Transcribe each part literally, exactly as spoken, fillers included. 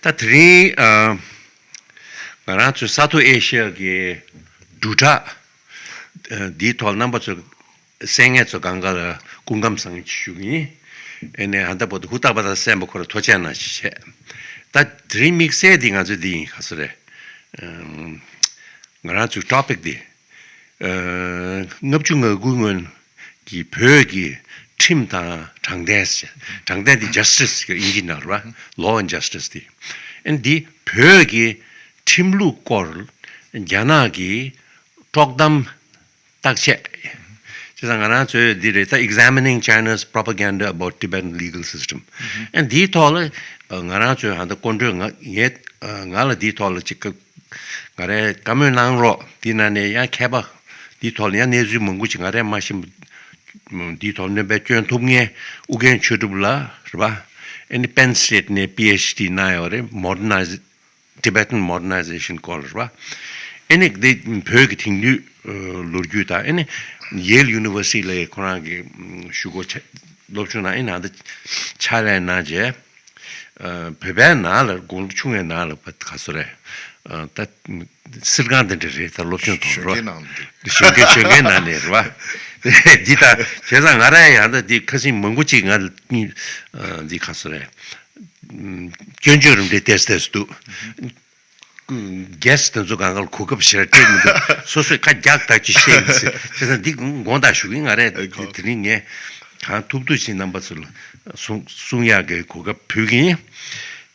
ད་དེ་རིང་ཨ། ང་རང་ཚོའི་ས་ཐོག་ཨེ་ཤི་ཡ་གི་འབྲུག་གྲགས་ཨ། འདིའི་ཐོག་རྣམ་པ་ཚོ་གསན་མཁན་ཚོ་སྒང་ག་ལ་སྐུ་ཁམས་བཟང་ཞུ་གི་ཡིན། ཨེ་ནས་ཧ་ད་པོ་ཧུ་ཏག་པ་དང་གསན་པ་ཁོ་ར་ཐུགས་རྗེ་གནང་ཞེས་བཤད། ད་དེ་རིང་དམིགས་བསལ་འདི་ང་ཚོ་འདི་ཡིན་ག་སོ་རེད། ཨམ། ང་རང་ཚོའི་ཊོ་པིག་འདི། ཨ། ལྔ་བཅུ་ང་དགུ་སྔོན་གྱི་བོད་ཀྱི་ཁྲིམས་དང་དྲང་བདེན་ཟེར། དྲང་བདེན་འདི་ཇ་སི་ཊི་སི་ཀྱི་ཨིན་ཇི་ནང་རེད་པ། Law and Justice འདི། ཨ་ནི་འདི་བོད་ཀྱི་ཁྲིམས་ལུགས་སྐོར་རྒྱ་ནག་གི་དཀྲོག་གཏམ་བརྟག་དཔྱད། བྱས་ཙང་ང་རང་ཚོས་འདི་རེད་ད། Examining China's Propaganda About Tibetan Legal System ཨ། འདིའི་ཐོག་ལ་ང་རང་ཚོས་ཧ་ད་སྐུ་མགྲོན་ང་ངས་ང་ལ་འདིའི་ཐོག་ལ་ཅིག་ང་རའི་བཀའ་མོལ་གནང་རོགས། འདི་ནང་ནས་ཡང་མཁས་པ་འདིའི་ཐོག་ལ་ཡང་གནས་ཚུལ་མང་པོ་ཅིག་ང་རས་མ་ཤེས་པ་འདིའི་ཐོག་ལ་སྣོན་པ་སྐྱོན་ཐུབ་མཁན་ཨུ་རྒྱན་ཆོས་གྲུབ་ལགས་རེད་པ། ཨ་ནི་པེན་སི་ཊེཊ་ནས་པི་ཨེཆ་ཌི་གནང་ཡོད་རེད། Modernize- Tibetan Modernization སྐོར་རེད་པ། ཨ་ནི་འདི་བོད་ཀྱི་དེང་དུས་ལོ་རྒྱུས་དང་། ཨ་ནི་ཡེལ་ཡུ་ནི་ཝར་སི་ཊི་ལ་ཁོ་རང་གི་ཞུ་སྒོ་ཆ་སློབ་སྦྱོང་གནང་། ཨ་ནི་ཨ་ད་ཕྱག་ལས་གནང་རྗེས། ཨ། བོད་པའི་ནང་ལ་དགུང་ལོ་ཆུང་བའི་ནང་ལ་བ་ག་སོ་རེད། ཨ། ད་གསེར་ཁང་དེ་འདྲ་རེད། ད་སློབ་སྦྱོང་གཏོང་རོགས། གཞོན་སྐྱེས་ནང་དུ། གཞོན་སྐྱེས་གཞོན་སྐྱེས་ནང་ནས་རེད་པ། འདི་ད་བྱས་ཙང་ང་ར་ཡང་ད་འདི་ཁ་སང་མང་པོ་ཅིག་ང་ལ་འདི་ག་སོ་རེད། སྐྱོན་བརྗོད་རིམ་གྲས་ཏོག་ཙམ་ཏོག་ཙམ་འདུག་གེ་སི་ཊི་དེ་ཚོ་སྒང་ག་ལ་གོ་སྐབས་ཞེ་དྲག་སྤྲད་མི་འདུག་སོ་སོས་ཁ་རྒྱག་ཐག་ཆོད་བཤད་ཡིན་ཟེར། བྱས་ཙང་འདི་དགོངས་དག་ཞུ་གི་ཡིན། ང་རས་དེ་རིང་ངས་གང་ཐུབ་ཐུབ་ཅིག་རྣམ་པ་ཚོ་ལ་གསུང་གསུང་ཡག་གི་གོ་སྐབས་ཕུལ་གི་ཡིན།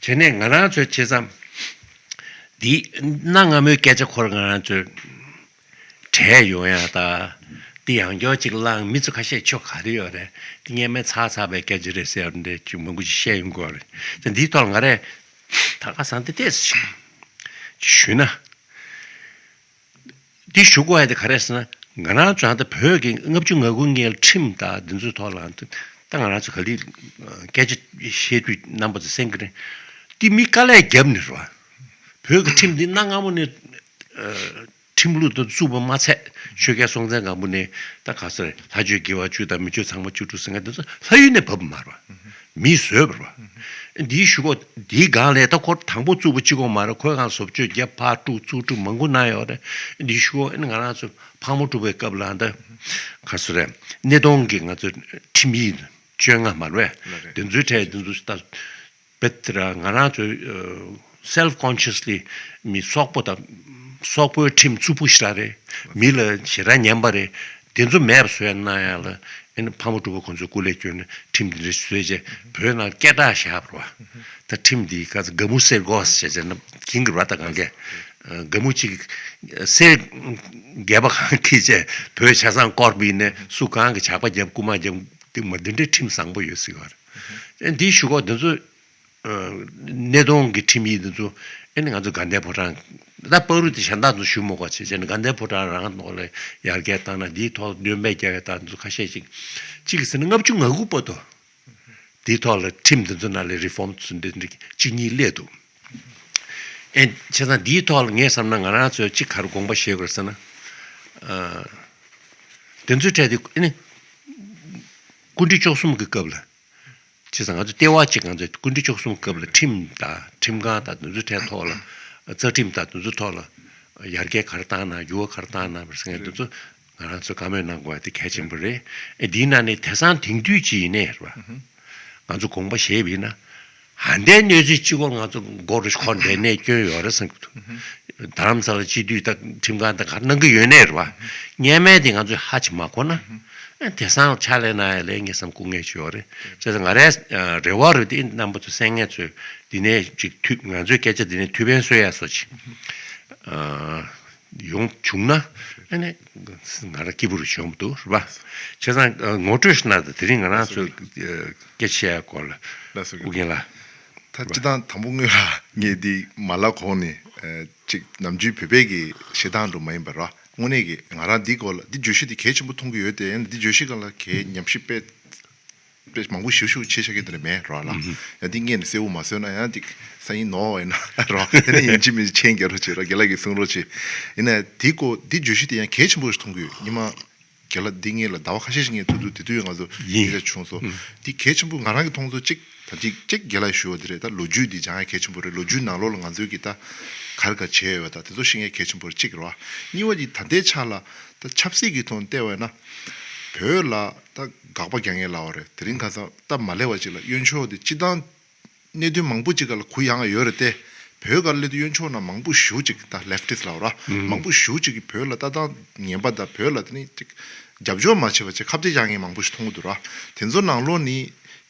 བྱས་ནས་ང་རང་ཚོའི་བྱས་ཙང་འདི་གནའ་སྔ་མོའི་སྐད་ཆ་ཁོ་ར་ང་རང་ཚོས་དྲན་ཡོང་ཡ་ད། འདི་ཡང་བསྐྱར་ཅིག་བླངས། མི་ཚོ་ཁ་ཤས་ཆོ་ག་རེ་ཡོད་རེད། འདི་སྔས་མའི་ཚར་ཚར་བའི་སྐད་ཆ་རེད་ཟེར་ཡ་འདྲ་ཅིག་མང་པོ་ཅིག་བཤད་ཡོང་གི་ཡོད་རེད། དེ་འདིའི་ཐོག་ལ་ང་རས་ད་ཁ་སང་དེ་ཏོག་ཙམ་ཞིག་ཞུས་ན། འདི་ཞུ་དགོས་ཡ་དེ་ག་རེ་ཟེར་ན། ང་རང་ཚོ་ད་བོད་ཀྱི་ལྔ་བཅུ་ང་དགུ་སྔོན་ཁྲིམས་དང་འདི་ཚོའི་ཐོག་ལ་ད་ང་རང་ཚོ་ག་ལེར་སྐད་ཆ་བཤད་དུས་རྣམ་པ་ཚོ་གསན་གི་རེད། འདི་མི་དཀའ་ལས་བརྒྱབ་ནས་རེད་པ། བོད་ཀྱི་ཁྲིམས་འདི་གནའ་སྔ་མོ་ནས་ཨ། ཁྲིམས་ལུགས་དང་བཙུགས་པ་མ་ཚད། ཆོས་རྒྱལ་སྲོང་བཙན་སྒམ་པོ་ནས་ད་ག་སོ་རེད། ལྷ་ཆོས་དགེ་བ་བཅུ་དང་མི་ཆོས་ཚངས་པ་བཅུ་དྲུག་ཟེར་མཁན་དེ་ཚོ་ལྷ་ཡུལ་ནས་བབས་མ་རེད་པ། མིས་བཟོས་པ་རེད་པ། འདིའི་གཞུག་གུ་འདིའི་སྒང་ལ་ད་ཁོ་དང་པོ་བཙུགས་པ་གཅིག་པོ་མ་རེད། ཁོའི་སྒང་བཟོ་བཅོས་བརྒྱབ། ཕར་དཀྲུགས་ཚུར་དཀྲུགས་མང་པོ་གནང་ཡོད་རེད། འདིའི་གཞུག་གུ་ཨ་ནི་ང་རང་ཚོ་ཕག་མོ་གྲུ་པའི་སྐབས་ལ་ད་ག་སོ་རེད། སྣེ་གདོང་གི་ང་ཚོ་ཁྲིམས་ཡིག་བཅོ་ལྔ་མ་རེད་པས། དེ་ཚོའི་གྲས་དེ་ཚོ་ད། བེད་ར་ང་རང་ཚོའི་self consciously མི་སོག་པོ་དང་སོག་པོའི་ཁྲིམས་རྩུབ་པོ་ཞེ་དྲག་རེད། མི་ལ་ཞེ་དྲག་ཉན་པ་རེད། དེ་ཚོ་མེད་པ་བཟོ་ཡ་གནང་ཡ་ལ་ཨ་ནི་ཕག་མོ་གྲུ་པ་ཁོང་ཚོས་སྐུ་ལས་བསྐྱོན་ནས་ཁྲིམས་འདི་འདྲ་བཟོས་རྗེས་བོད་ནང་སྐད་གྲགས་བཞག་པ་རེད་པ། ད་ཁྲིམས་འདི་ག་ཚོད་དགའ་མོ་གསེར་སྒོ་ཟེར་བྱས་ན་གིན་གི་རེད་པ། ད་གང་གས་དགའ་མོ་གཅིག་གསེར་རྒྱལ་པོ་གང་གིས་བྱས་བོད་ཆ་ཚང་བསྐོར་བ་ཡིན་ནའི་སུ་གང་གིས་ཇག་པ་བརྒྱབ་རྐུ་མ་བརྒྱབ་དེ་མ་འདི་འདྲའི་ཁྲིམས་བཟང་པོ་ཡོད་ཟེར་གི་རེད། ཨ་འདིའི་གཞུག་གུ་འདི་ཚོ། སྣེ་གདོང་གི་ཁྲིམས་ཡིག་འདི་ཚོ་ཨ་ནི་ང་ཚོ་དགའ་ལྡན་ཕོ་བྲང་། ད་བར་དུ་དེ་གཞན་དག་ཚོ་ཞུ་མི་དགོས་བྱས་བྱས་ནས་དགའ་ལྡན་ཕོ་བྲང་རང་ནང་ལ་ཡར་རྒྱས་བཏང་ན། འདིའི་ཐོག་སྣོན་པ་རྒྱག་ཡ་དང་འདི་ཚོ་ཁ་ཤས་ཤིག་གཅིག་ཟེར་ན་ལྔ་བཅུ་ང་དགུ་བར་དུ་འདིའི་ཐོག་ལ་ཁྲིམས་འདི་ཚོ་ནང་ལ་རི་ཕོམ་ཚོ་འདི་འདྲ་གཅིག་གཉིས་སླེབས་འདུག་ཨེ་བྱས་ཙང་འདིའི་ཐོག་ལ་ངས་བསམ་ན་ང་རང་ཚོས་གཅིག་ག་རེ་དགོངས་པ་བཞེས་དགོས་ཟེར་ན། ཨ་དེ་ཚོའི་གྲས་དེ་ཨ་ནི་སྐུ་ཕྲེང་བཅུ་གསུམ་གྱི་སྐབས་ལ། བྱས་ཙང་ང་ཚོ་ལྟེ་བ་གཅིག་ང་ཚོའི་སྐུ་ཕྲེང་བཅུ་གསུམ་སྐབས་ལ་ཁྲིམས་དང་ཁྲིམས་ཁང་དང་དེ་ཚོའི་གྲས་ཐོག་ལ་རྩ་ཁྲིམས་དང་དེ་ཚོའི་ཐོག་ལ་ཡར་རྒྱས་ག་རེ་བཏང་ན། འགྱུར་བ་ག་རེ་བཏང་ན་ཟེར་མཁན་དེ་ཚོ་ང་རང་ཚོས་བཀའ་མོལ་གནང་དགོས་པ་དེ་གལ་ཆེན་པོ་རེད། ཨེ་འདིའི་ནང་ནས་དེང་སང་དེང་དུས་ཅིག་ཡིན་ནའི་རེད་པ། ང་ཚོ་དགོངས་པ་བཞེས་པ་ཡིན་ན། ད་ལྟའི་གནས་ཚུལ་གཅིག་པོ་ང་ཚོ་མགོ་རུ་འཁོར་བསྡད་ནའི་སྐྱོན་ཡོད་རེད་བསམ་གྱི་འདུག་རྡ་རམ་ས་ལ་སྤྱི་འཐུས་དང་ཁྲིམས་ཁང་དང་ག་རེ་གནང་གི་ཡོད་ནའི་རེད་པ། སྔོན་མའི་དེ་ང་ཚོས་ཧ་ཅིག་མ་གོ་ན། ཨ་དེང་སང་ཕྱག་ལས་གནང་ཡ་ལས་ངས་བསམ་སྐུ་ངལ་ཅིག་ཡོད་རེད། བྱས་ཙང་ང་རའི་ཨ་རེ་བ་རེད་དེ། རྣམ་པ་ཚོ་གསན་མཁན་ཚོས་འདི་ནས་ཅིག་ཐུགས། ང་ཚོའི་སྐད་ཆ་འདི་ནས་ཐུགས་ཕན་གསོས་ཡ་བཟོ་ཅིག་ཨ་ཡོང་བྱུང་ན། ཨ་ནི་ང་རང་སྐྱིད་པོ་རུ་བྱུང་འདུག་རེད་པ། བྱས་ཙང་ཨ་ངོ་སྤྲོད་ཞིག་གནང་དང་། དེ་རིང་ང་རང་ཚོའི་ཨ་སྐད་ཆ་བཤད་ཡ་སྐོར་ལ། ལགས་སོ། ཨུ་རྒྱན་ལགས། ད་སྤྱིར་བཏང་དང་པོ་སྔོན་ལ་ངས་འདི་མ་ལབ་གོང་ནས་ཨ་ཅིག་ནམ་རྒྱུན་བོད་པའི་གི་བཤད་སྟངས་འདྲ་མ་ཡིན་པ་ར། དངོས་གནས་ཀྱི་ང་རང་འདི་སྐོར་ལ་འདི་བརྗོད་གཞི་འདི་གལ་ཆེན་པོ་མཐོང་གི་ཡོད་དེ། ཡང་འདི་བརྗོད་གཞི་སྒང་ལ་གལ་ཉམས་ཞིབ་དཔེ་དཔེ་མང་པོ་ཞིབ་ཞིབ་བྱས་བཞག་གི་འདི་འདྲ་མེད་ར་ལགས། ཡང་འདི་སྔོན་ནས་གསལ་པོ་མ་བཟོས་ན་ཡང་འདི་སང་ཉིན་ནོར་བ་ཡིན་ན་ར། ཡང་ནི་ཡིན་གཅིག་མིན་གཅིག་མཆན་རྒྱག་རོགས་བྱེད་ར། རྒན་ལགས་ཀྱིས་གསུང་རོགས་བྱེད། ཡིན་ན་འདི་སྐོར་འདི་བརྗོད་གཞི་འདི་ཡང་གལ་ཆེན་པོ་ཞིག་མཐོང་གི་ཡོད། ཉི་མ་རྒན་ལགས་འདི་སྔོན་ལ་ཟླ་བ་ཁ་ཤས་ཤིག་སྔོན་ཐུག་དུས་དེ་དུས་ང་ཚོ་ཡིན་སྐད་ཆ་བྱུང་སོང་། འདི་གལ་ཆེན་པོ་ང་རང་གི་མཐོང་ཚོར་གཅིག་ ད་ཅིག་ཅིག་རྒན་ལགས་ཞུ་བ་དེ་རེད། ད་ལོ་རྒྱུས་འདི་སྦྱང་ཡ་གལ་ཆེན་པོ་རེད། ལོ་རྒྱུས་ནང་ལོགས་ལ་ང་ཚོའི་གི་ད་ག་རེ་ག་བྱས་ཡོད་པ་ད་དེ་ཚོ་ཤེས་མཁན་གལ་ཆེན་པོ་རེད་གཅིག་རེད་བ། གཉིས་པ་གཅིག་ད་ལྟའི་ཆ་ལ་ད་ཆབ་སྲིད་ཀྱི་ཐོག་ནས་བལྟས་པ་ཡིན་ན། བོད་ལ་ད་དགག་པ་རྒྱག་མཁན་ལབ་པ་རེད། དེ་རིང་ཁ་སང་སྟབས་མ་ལེགས་པ་ཅིག་ལ་གཡོན་ཕྱོགས་དེ་སྤྱི་བཏང་གནད་དོན་མང་པོ་ཅིག་སྒང་ལ་གུ་ཡངས་ཡོད་རེད་དེ། བོད་སྒང་ལ་སླེབས་དུས་གཡོན་ཕྱོགས་ནང་མང་པོ་ཞེ་པོ་ཅིག་ད་ལེབ་ཊིསི་ལབ་པ་ར། མང་པོ་ཞེ་པོ་ཅིག་གིས་བོད་ལ་ལྟ་སྟངས་ངན་པ་དང་བོད་ལ་དེ་ནི་ཅིག་རྒྱབ་སྐྱོར་མ་བྱས་པ་བྱས་ཁ་གཏད་བཅག་མཁན་མང་པོ་ཞིག་མཐོང་གི་འདུག་ར། དེ་ཚོ་ནང་ལོགས་ནས་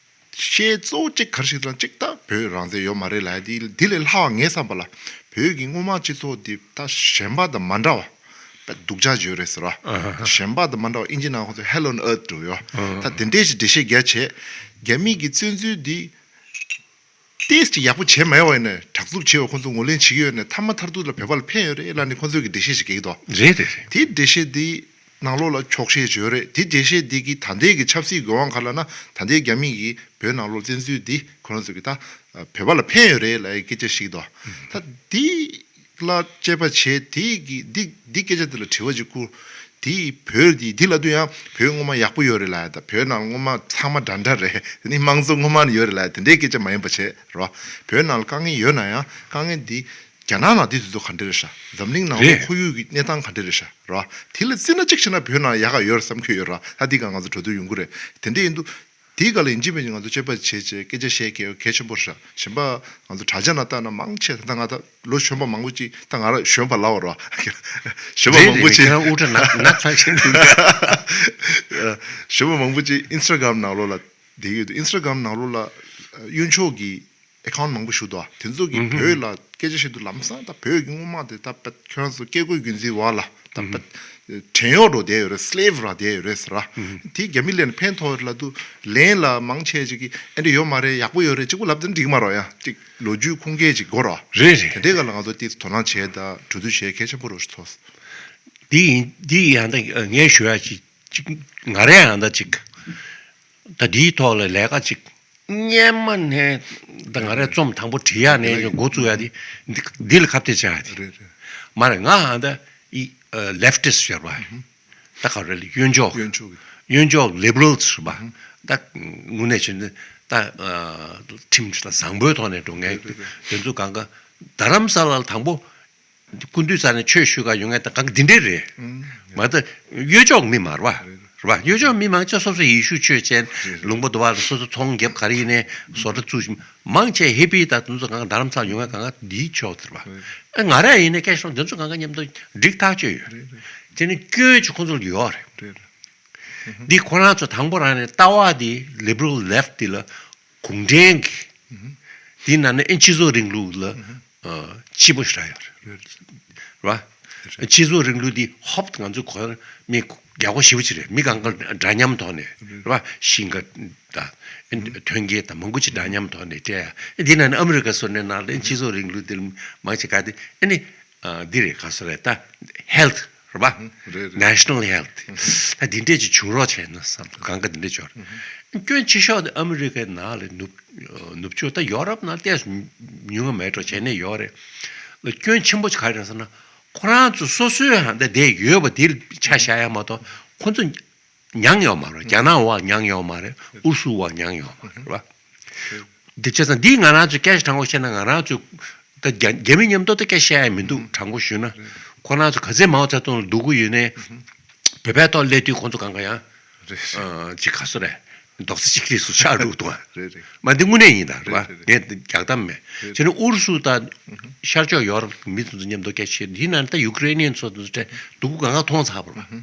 བཤད་གཙོ་བོ་གཅིག་ག་རེ་ཞིག་དང་གཅིག་ད་བོད་རང་བཙན་ཡོད་མ་རེད་ལབ་ཡ་དེ་དེ་ལས་ལྷག་པ་ངའི་བསམ་པ་ལ་བོད་ཀྱི་དངོས་མང་སྤྱི་ཚོགས་འདི་ད་གཞན་པ་དང་མ་འདྲ་བ་དཔེ་སྡུག་ཅག་ཅིག་ཡོད་རེད་ཟེར་བ། ཨ་ཧ་ཧ། གཞན་པ་དང་མ་འདྲ་བ་ཨིན་ཇི་ནང་ཁོང་ཚོས་hell on earth་འགྲོ་ཡོད། ཨ་ད་དེ་འདྲས་ཞིག་འགྲེལ་བཤད་རྒྱག་བྱས་རྒྱ་མི་གི་བཙན་འཛུལ་འདི་ཏོག་ཙམ་ཅིག་ཡག་པོ་བྱས་མེད་པ་ཡིན་ན་དྲག་རྩུབ་བྱས་པ་ཁོང་ཚོ་ངོས་ལེན་བྱེད་ཀྱི་ཡོད་ནས་ཐ་མ་མཐར་ཐུག་ལ་བོད་པ་ལ་ཕན་ཡོད་རེད་ལབ་ནས་ཁོང་ཚོས་ཀྱི་འགྲེལ་བཤད་ཅིག་རྒྱག་གི་འདུག་རེད་རེད་རེད། དེ་འགྲེལ་བཤད་འདི་ནང་ལོགས་ལ་འཁྱོག་བཤད་བྱས་ཡོད་རེད། དེ་འགྲེལ་བཤད་འདི་གི་ད་ལྟའི་གི་ཆབ་སྲིད་དགོས་དབང་ག་ལ་ན་ད་ལྟའི་རྒྱ་མི་གིས་བོད་ནང་ལོགས་བཙན་འཛུལ་འདི་ཁོ་རང་ཚོ་གི་ད་བོད་པ་ལ་ཕན་ཡོད་རེད་ལབ་ཡའི་སྐད་ཆ་ཞིག་འདུག་ད་འདི་ལ་དཔྱད་པ་བྱས་དེ་གི་འདི་འདི་སྐད་ཆ་འདི་ལ་དྲི་བ་ཅིག་བསྐུར། དེ་བོད་དེ་དེ་ལ་དུ་ཡང་བོད་སྔོན་མ་ཡག་པོ་ཡོད་རེད་ལབ་ཡ་ད་བོད་ནང་སྔོན་མ་ཚང་མ་འདྲ་འདྲ་རེད། དེ་ནི་དམངས་གཙོ་སྔོན་མ་ནས་ཡོད་རེད་ལབ་ཡ་དེ་འདྲའི་སྐད་ཆ་མ་ཡིན་པ་བྱས་རོ། བོད་ནང་ལ་དཀའ་ངལ་ཡོད་ན་ཡང་དཀའ་ངལ་འདི་རྒྱ་ནག་ནང་དེ་དུས་ཚོད་ག་འདྲ་རེད་ཤག་འཛམ་གླིང་ནང་ལོགས་རེད། ཁོར་ཡུག་གི་གནས་སྟངས་ག་འདྲ་རེད་ཤག་རོ། དེ་ལ་བརྩིས་ན་གཅིག་བྱས་ན་བོད་ནང་ཡག་ག་ཡོད་རེད་བསམ་གྱི་ཡོད་ར། ད་འདི་ག་ང་ཚོ་གྲོས་བསྡུར་ཡོང་གི་རེད། དེ་འདྲ་ཡིན་དུས། དེའི་སྒང་ལ་ཡིན་གཅིག་མིན་གཅིག་ང་ཚོ་དཔྱད་པ་བྱས་བྱས་སྐད་ཆ་བཤད་གལ་གལ་ཆེན་པོ་རེད་ཤག་གཞན་པ་ང་ཚོ་དྲ་རྒྱ་ནང་ལྟ་ན་མང་ཆེ་ད་ལྟ་ང་ད་ལོ་གཞོན་པ་མང་པོ་ཅིག་ད་ང་རང་གཞོན་པ་ལབ་པ་རོ། གཞོན་པ་རེད་མང་པོ་རེད་ཅིག་ཁྱེད་རང་དབུ་སྐྲ་ནག་ནག་ཚང་ཞིག་འདུག་གཞོན་པ་མང་པོ་ཅིག་ཨིན་སི་ཊ་གྷ་རམ་ནང་ལོགས་ལ་བསྡད་ཀྱི་ཡོད་འདུག་ཨིན་སི་ཊ་གྷ་རམ་ནང་ལོགས་ལ་གཡོན་ཕྱོགས་ཀྱི་ཨེ་ཁའུན་ཊི་མང་པོ་ཞིག་འདུག་དེ་ཚོ་གིས་ཨུ་ཧུ། བོད་ལ་སྐད་ཆ་བཤད་དུས་ལམ་སང་ད་བོད་ཀྱི་དངོས་མང་དེ་ད་ཁྱོད་རང་ཚོ་བཀས་བཀོད་རྒྱུད་འཛིན་འོག་ལ་ད་ཨུ་ཧུ། བྲན་གཡོག་འགྲོ་བསྡད་ཡོད་རེད། སི་ལེབ་ར་བསྡད་ཡོད་རེད་ཟེར་ར། ཨུ་ཧུ། དེ་རྒྱ་མི་ལ་ཕན་ཐོགས་ཡོད་ལབ་དུས་ལན་ལ་མང་ཆེ་ཅིག་གིས་ཨེ་འདྲ་ཡོད་མ་རེད། ཡག་པོ་ཡོད་རེད། གཅིག་པུ་ལབ་དེ་འགྲིག་མ་རོགས་ཡ། གཅིག་ལོ་རྒྱུས་ཁུངས་སྐྱེལ་ཅིག་དགོས་རོགས། རེད་རེད། དེ་འདྲའི་སྒང་ལ་ང་ཚོ་དེ་དོ་སྣང་བྱས་ད་གྲོས་བསྡུར་བྱས་གལ་ཆེན་པོ་རེད་ཚོར། འདི་ཡིན་འདི་ཡིན་ཡང་ད་ངས་ཞུ་ཡ་ཅིག་ཅིག་ང་རས་ཡང་ད་ཅིག་ད་འདིའི་ཐོག་ལ་ལས་ཀ་ཅིག་སྔན་མ་ནས་ད་ང་རས་རྩོམ་དང་པོ་བྲིས་ཡག་ནས་འགོ་བཙུགས་ཡག་འདི་འདི་འདི་ལ་ཁ་གཏད་བཅག་ཡག་འདི་རེད་རེད། མ་རེད། ང་ཧང་ད་ཨི་ལེབ་ཊིསི་ཊི་ཟེར་བ་ད་ག་རེ་ལ་གཡོན་ཕྱོགས་གཡོན་ཕྱོགས་ཀྱི་གཡོན་ཕྱོགས་ལི་བྷི་རལ་ཟེར་བ་ད་དངོས་གནས་བྱས་ན་ད་ཁྲིམས་ལ་བཟང་པོའི་ཐོག་ནས་འགྲོ་མཁན་རེད་རེད་རེད། དེ་ཚོ་གང་ག་རྡ་རམ་ས་ལ་ལ་དང་པོ། སྐུ་མདུན་རྩ་ནས་ཆོས་ཞུ་ག་ཡོང་མཁན་དང་གང་ག་འདི་འདྲས་རེད། ཨང་། མ་ད་གཡོན་ཕྱོགས་མི་མང་ར་བ། རེད། ར་བ་གཡོན་ཕྱོགས་མི་མང་ཆེ་སོ་སོ་ཡེ་ཤུ་ཆོས་ཅན། རེད་རེད། ལུང་པ་དུ་བ་ལ་སོ་སོ་ཚོང་རྒྱབ་ག་རེ་ཡིན་ནའི་བཟོ་གྲྭ་བཙུགས་ཤིང་མང་ཆེ་ཧི་པི་དང་དེ་ཚོ་གང་ག་རྡ་རམ་ས་ལ་ཡོང་མཁན་གང་ག་འདིའི་ཕྱོགས་དེ་ར་བ། རེད། ཨ་ང་ར་ཡིན་ནའི་སྐད་ཆ་དེ་ཚོ་གང་ག་མཉམ་དུ་འགྲིག་ཐག་ཆོད་ཡོད། རེད་རེད། དེ་ནི་སྐྱོན་ཅིག་ཁོང་ཚོ་ལ་ཡོད་རེད། རེད་རེད། འདི་ཁོ་རང་ཚོ་དང་པོ་རང་ནས་ལྟ་བ་འདི་ལི་བྷི་རལ་ལེབ་ཊི་འདི་ལ་གུང་ཁྲན་གྱི་འདི་ནང་ནས་ཨེ་སྤྱི་ཚོགས་རིང་ལུགས་ལ་ཨ་སྤྱི་པོ་ཞིག་རག་ཡོད་རེད། རེད་བ། སྤྱི་ཚོགས་རིང་ལུགས་འདི་ཧོབ་ང་ཚོ་གོ་མི་རྒྱག་པོ་ཞེ་པོ་ཅིག་རེད། མི་གང་ག་འདྲ་མཉམ་ཐོག་ནས་རེད་བ། ཤིང་ག་ད་ཨེ་ཐོན་སྐྱེད་དང་མང་པོ་ཅིག་འདྲ་མཉམ་ཐོག་ནས་སྤྲད་ཡ། ཨེ་འདི་ནང་ནས་ཨ་མི་རི་ཀ་སོ་ནས་ནང་ལ་ཨེ་སྤྱི་ཚོགས་རིང་ལུགས་འདི་ལ་མང་ཆེ་ག་དེ་ཨེ་ནི་ཨ་འདི་རེད། ག་སོ་རེད་ད་ཧེལ་ཐི། རེད་པ། རེད་རེད། National Health། ད་འདི་འདྲས་ཅིག་བྱུང་རོགས་བྱས་ན་བསམ་གང་ག་འདི་འདྲས་བྱུང་རེད། སྐྱོན་ཆེ་ཤོས་དེ་ཨ་མི་རི་ཀའི་ནང་ལ་ནུབ་ནུབ་ཕྱོགས་ད་ཡོ་རོབ་ནང་ཏོག་ཙམ་ཉུང་ང་མེད་འགྲོ་བྱས་ནས་ཡོད་རེད། ལ་སྐྱོན་ཆེན་པོ་ཅིག་ག་རེ་རེད་ཟེར་ན་ཁོ་རང་ཚོ་སོ་སོའི་ཧང་ད་བསྡད་ཡོད་པ་དེ་ཆ་བཞག་ཡ་མ་གཏོགས་ཁོ་ཚོ་མྱངས་ཡོད་མ་རེད། རྒྱ་ནག་བ་མྱངས་ཡོད་མ་རེད། ཨུ་རུ་སུ་བ་མྱངས་ཡོད་མ་རེད་བ། འདི་བྱས་ཙང་འདིས་ང་རང་ཚོའི་སྐད་ཆ་དྲང་པོ་བཤད་ན་ང་རང་ཚོའི་ད་རྒྱ་རྒྱ་མི་མཉམ་དུ་ད་སྐད་བཤད་ཡ་མི་འདུག་དྲང་པོ་ཞུས་ན། ཁོ་རང་ཚོ་ག་ཚད་མའོ་ཙེ་ཏུང་ལ་སྡུག་གུ་ཡོད་ནའི་བོད་པའི་ཐོག་སླེབས་དུས་ཁོང་ཚོ་གང་ག་ཡང་རེད། ཅིག་ག་སོ་རེད། རྡོག་རྩ་གཅིག་རེད་སུ་ཆགས་འགྲོ་གི་འདུག་ཨ། རེད་རེད། མ་འདི་དངོས་གནས་ཡིན་ད་རེད་བ། རེད་རེད། ངས་རྒྱག་གཏམ་མེད། རེད། བྱས་ན་ཨུ་རུ་སུ་དང་ཤར་ཕྱོགས་ཡོ་རོབ་མི་ཚོ་ཚོ་མཉམ་དུ་སྐད་བཤད་དུས་ཡིན་ན་ད་ཡུ་ཀེ་རེ་ནི་ཡན་ཚོ་ཚོ་སྡུག་གུ་གང་ག་མཐོང་ཚར་བ་རེད་བ།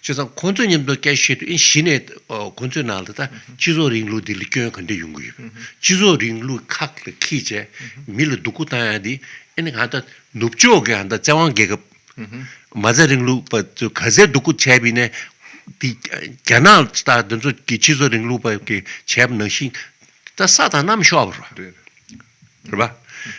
བྱས་ཙང་ཁོང་ཚོ་མཉམ་དུ་སྐད་བཤད་དུས་ཨེ་གཞི་ནས་ཁོང་ཚོའི་ནང་ལ་ད་སྤྱི་ཚོགས་རིང་ལུགས་འདི་ལ་སྐྱོན་ག་འདྲ་ཡོང་གི་ཡོད། སྤྱི་ཚོགས་རིང་ལུགས་ཁག་ལ་འཁྱེར་བྱས་མི་ལ་སྡུག་གུ་བཏང་ཡ་འདི་ཨེ་ནི་གང་ལྟར་ནུབ་ཕྱོགས་ཀྱི་ཨ་ད་བཙན་དབང་རྒྱལ་ཁབ་མ་རྩ་རིང་ལུགས་པ་ཚོས་ག་ཚད་སྡུག་གུ་བྱས་པ་ཡིན་ནའི་འདི་རྒྱ་ནག་ད་འདི་ཚོ་གི་སྤྱི་ཚོགས་རིང་ལུགས་པ་གི་བྱས་པ་ནང་བཞིན་ད་ས་དང་གནམ་ཤོར་བ་རེད། རེད་པ། བྱས་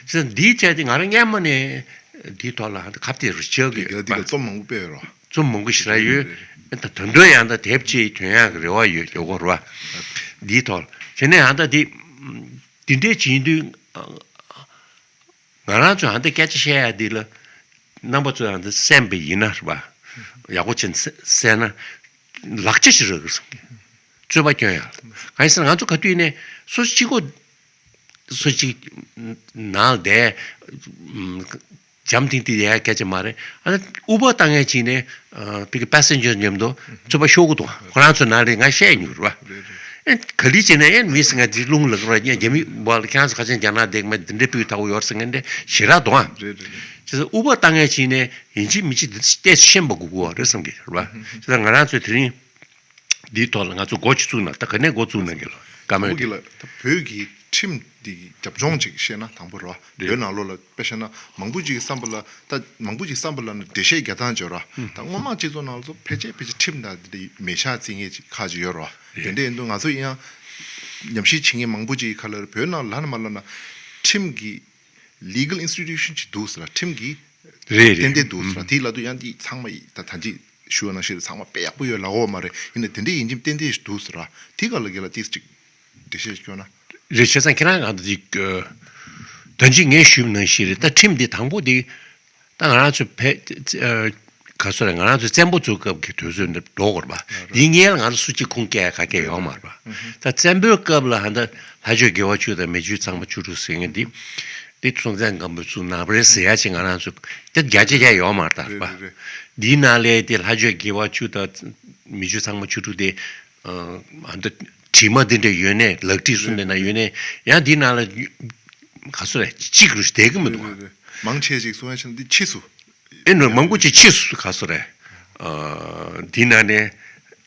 ཙང་འདིའི་ཆ་དེ་ང་རང་སྔན་མ་ནས་འདིའི་ཐོག་ལ་ཁ་གཏད་རུ་བྱེད་ཀྱི་ཡོད་པ། རྩོམ་མང་པོ་སྤེལ་ཡོད་རོ། རྩོམ་མང་པོ་ཞིག་རག་ཡོད། ད་དོན་དུ་ཡང་ད་དེབ་ཅིག་ཐོན་ཡག་གི་རེ་བ་ཡོད་ཡོད་གོ་རོ། འདིའི་ཐོག་ལ་བྱས་ནས་ཡང་ད་འདི་འདི་འདྲས་བྱེད་དུས་ང་རང་ཚོ་ཡང་ད་སྐད་ཆ་བཤད་ཡག་འདི་ལ་རྣམ་པ་ཚོ་ཡང་ད་གསན་པ་ཡིན་ན་རེད་པ། ཡག་པོ་བྱས་ནས་གསན་ན་ལག་ཆ་ཞིག་རག་གི་བསམ་གི། རྩོད་པ་སྐྱོན་ཡ། གང་ཡིན་ཟེར་ན་ང་ཚོ་ག་དུས་ནས་སོ་སོ་གཅིག་པོ་སུ་གཅིག་ནང་ལ་བསྡད་འཇམ་ཐིང་ཐིང་ཡ་སྐད་ཆ་མ་རེད། ཨ་ནི་ཨུ་བར་བཏང་མཁན་གཅིག་ནས་པི་ཀི་པེ་སེན་ཇར་མཉམ་དུ་རྩོད་པ་ཤོར་གི་འདུག་ཁོ་རང་ཚོ་ནང་ལ་ང་བཤད་མྱོང་རེད་བ། ཨེ་ག་ལེ་བྱས་ན་ཨེ་མི་སེ་ང་འདི་རླུང་ལ་ར་རྒྱ་མི་བ་ལ་ཁྱེད་རང་ཚོ་ཁ་ཆེན་རྒྱ་ནག་འདེགས་མ་འདི་འདྲའི་སྤུས་དག་པོ་ཡོད་ཟེར་མཁན་འདི་ཞེ་དྲག་འདུག་ཨ། རེད་རེད་རེད། བྱས་ཙང་ཨུ་བར་བཏང་མཁན་གཅིག་ནས་ཡིན་གཅིག་མིན་གཅིག་འདི་ལྟས་ཤེས་པ་དགོས་ཀྱི་རེད་བསམ་གྱི་རེད་བ། བྱས་ཙང་ང་རང་ཚོས་དེ་རིང་འདིའི་ཐོག་ལ་ང་ཚོ་འགོ་ཅིག་བཙུགས་ན་ད་ག་ནས་འགོ་བཙུགས་ན་གི་ལ་བཀའ་མོལ་དེ། ད་བོད་ཀྱི་ཁྲིམས་འདི་རྒྱབ་ལྗོངས་ཅིག་བཤད་ན་དང་པོ་རེད་བ། བོད་ནང་ལོགས་ལ་དཔེ་བཤད་ན་མང་པོ་ཅིག་བསམ་པ་ལ་ད་མང་པོ་ཅིག་བསམ་པ་ལ་ནི་འགྲེལ་བཤད་རྒྱག་སྟངས་ཅིག་ཡོད་རེད་བ། ད་སྔོན་མ་སྤྱི་ཚོགས་ནང་ལ་ཚོ་ཕལ་ཆེར་ཕལ་ཆེར་ཁྲིམས་དང་འདི་མེད་ཤག་བརྩི་མཁན་ཅིག་ཁག་ཅིག་ཡོད་རེད་བ། དེ་འདྲ་ཡིན་དུས་ང་ཚོ་ཡིན་ཡང་ཉམས་ཞིབ་བྱེད་མཁན་མང་པོ་ཅིག་གི་ཁ་ལ་བོད་ནང་ལ་ན་མ་ལ་ན་ཁྲིམས་ཀྱི་legal institution་ཅིག་འདུག་ཟེར་ལ་ཁྲིམས་ཀྱི་རེད་རེད། ཏན་ཏན་འདུག་ཟེར་ལ་དེའི་ལ་དུ་ཡང་འདི་ཚང་མ་ཡིན་ད་ད་ཅི་ཞུ་བ་ནང་བཞིན་ཚང་མ་དཔེ་ཡག་པོ་ཡོད་ལ་འོ་མ་རེད། ཡིན་ན་དེ་འདྲའི་ཡིན་གྱི་ཏན་ཏན་ཞིག་འདུག་ཟེར་ལ་དེ་ག་ལ་གི་ལ་ཏིས་ཅིག་འགྲེལ་བཤད་ཞིག་སྐྱོན་ན། རེད་བྱས་ཙང་ཁྱེད་རང་གང་ད་ཅིག་ད་ཅི་ངས་ཞུས་ནང་བཞིན་རེད། ད་ཁྲིམས་འདི་དང་པོ་འདི་ད་ང་རང་ཚོ་ཕེ་ག་སོ་རེད། ང་རང་ཚོ་བཙན་པོ་ཚོའི་སྐབས་ཀྱི་དུས་ཚོད་འདི་འགྲོ་དགོས་རེད་པ། འདིའི་སྔོན་ལ་ང་ཚོ་སུ་གཅིག་ཁུངས་སྐྱེལ་ག་གེ་ཡོད་མ་རེད་པ། ད་བཙན་པོའི་སྐབས་ལ་ཧ་ད་ལྷ་ཆོས་དགེ་བ་བཅུ་དང་མི་ཆོས་ཚངས་པ་བཅུ་དྲུག་ཟེར་མཁན་འདི། དེ་སྲོང་བཙན་སྒམ་པོས་བཙུགས་གནང་བ་རེད་ཟེར་ཡ་ཅིག་ང་རང་ཚོ་དེ་རྒྱ་ཆེ་རྒྱ་ཡོད་མ་རེད་ད་རེད་པ། རེད་རེད། འདིའི་ནང་ལས་དེ་ལྷ་ཆོས་དགེ་བ་བཅུ་དང་མི་ཆོས་ཚངས་པ་བཅུ་དྲུག་དེ་ཨ་འདི་བྲིས་མ་འདི་འདྲ་ཡོད་ནས་ལག་བྲིས་གསུམ་དེ་ན་ཡོད་ནས་ཡང་འདིའི་ནང་ལ་ག་སོ་རེད་གཅིག་རུ་བསྡད་གི་མི་འདུག་རེད་རེད། མང་ཆེ་ཅིག་གསུང་ཡ་ཆེ་ན་འདི་ཕྱིས་སུ། ཨེ་ནོར་མང་པོ་ཅིག་ཕྱིས་སུ་ག་སོ་རེད། ཨ་འདི་ན་ནས་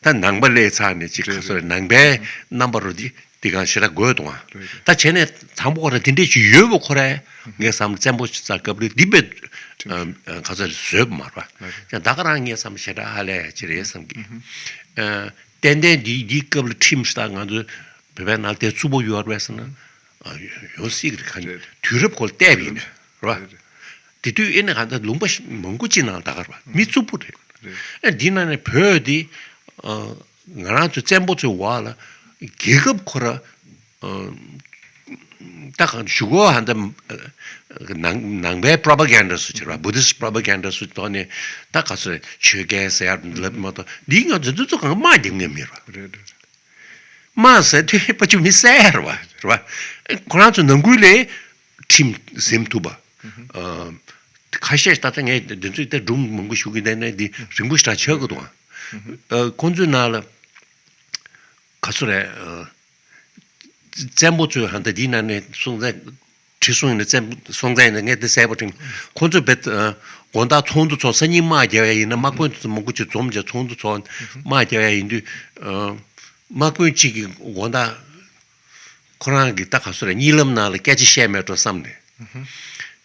ད་ནང་པ་སླེབས་ཚར་ནས་ཅིག་ག་སོ་རེད། ནང་པའི་རྣམ་པ་རུ་འདི་འདི་གང་ཞེ་དྲག་དགོས་འདུག་ཨ། ད་བྱས་ནས་དང་པོ་ཁོ་ར་འདི་འདྲས་ཅིག་ཡོད་པ་ཁོ་ར་ངས་བསམ་བཙན་པོ་ཅིག་ཙག་སྐབས་རེ་འདི་བས་ག་སོ་རེད་བཟོས་པ་མ་རེད་པ། ད་ག་རང་ངས་བསམ་ཞེ་དྲག་ཧ་ལས་ཅི་རེད་བསམ་གི། ཨ་ཏན་ཏན་འདི་འདི་སྐབས་ལ་ཁྲིམས་ཤིག་ད་ང་ཚོ་བོད་པའི་ནང་དེ་རྩུབ་པོ་ཡོད་རེད་ཟེར་ན་ཡོད་སྲིད་གི་རེད། ག་རེད། དུས་རབས་ཁོ་ལ་བལྟས་པ་ཡིན་ན་རེད་པ། རེད་རེད། དེ་དུས་ཨེ་ནི་གང་ལྟར་ལུང་པ་ཞིག་མང་པོ་ཅིག་ནང་ད་གར་བ་མི་རྩུབ་པོ་རེད། རེད། ཨེ་འདི་ནང་ནས་བོད་འདི་ཨ་ང་རང་ཚོ་བཙན་པོ་ཚོའི་འོག་ལ་རྒྱལ་ཁབ་ཁོ་ར་ཨ་ད་གང་ཞུ་གོ་ཧ་ད་ནང་ནང་པའི་propaganda་སུ་བྱེད་པ་Buddhist propaganda་སུ་ཐོག་ནས་ད་ག་ཚོད་ཆོས་རྒྱལ་ཟེར་ཡ་ལབ་མ་གཏོགས་འདིའི་ང་ཚོ་འདི་ཚོ་གང་དམག་རྒྱབ་མཁན་མེད་པ། རེད་རེད། དམག་ཟེར་དུས་ཕ་ཆུ་མི་བསད་ར་བ་ར་བ། ཁོ་རང་ཚོ་ནང་ཁུལ་ལས་ཁྲིམས་འཛིན་ཐུབ་པ། ཨ་ཁ་ཤས་ད་ལྟ་ངས་འདི་ཚོའི་ད་སྒྲུང་མང་པོ་ཞུ་གི་བསྡད་ན་འདི་རིང་པོ་ཞེ་དྲག་ཆགས་ཀྱི་འདུག་ཨ། ཁོང་ཚོའི་ནང་ལ་ག་ཚོད་རེད། བཙན་པོ་ཚོས་ཧ་ད་འདིའི་ནང་ནས་སྲོང་བཙན་ཁྲི་སྲོང་ཡིན་ན་བཙན་སྲོང་བཙན་ཡིན་ན་ངས་འདི་གསལ་པོ་དྲན། ཁོང་ཚོས་བེད་དགོང་དག་ཚོགས་འདུ་ཚོགས་སང་ཉིན་དམག་རྒྱག་ཡ་ཡིན་ན་དམག་དཔོན་ཚོ་མང་པོ་ཅིག་འཛོམས་བྱས་ཚོགས་འདུ་ཚོགས་དམག་རྒྱག་ཡ་ཡིན་དུས། དམག་དཔོན་གཅིག་གིས་དགོང་དག་ཁོ་རང་གི་ད་ག་སོ་རེད་གཉིད་ལམ་ནང་ལ་སྐད་ཆ་བཤད་མེད་འགྲོ་བསམ་ནས།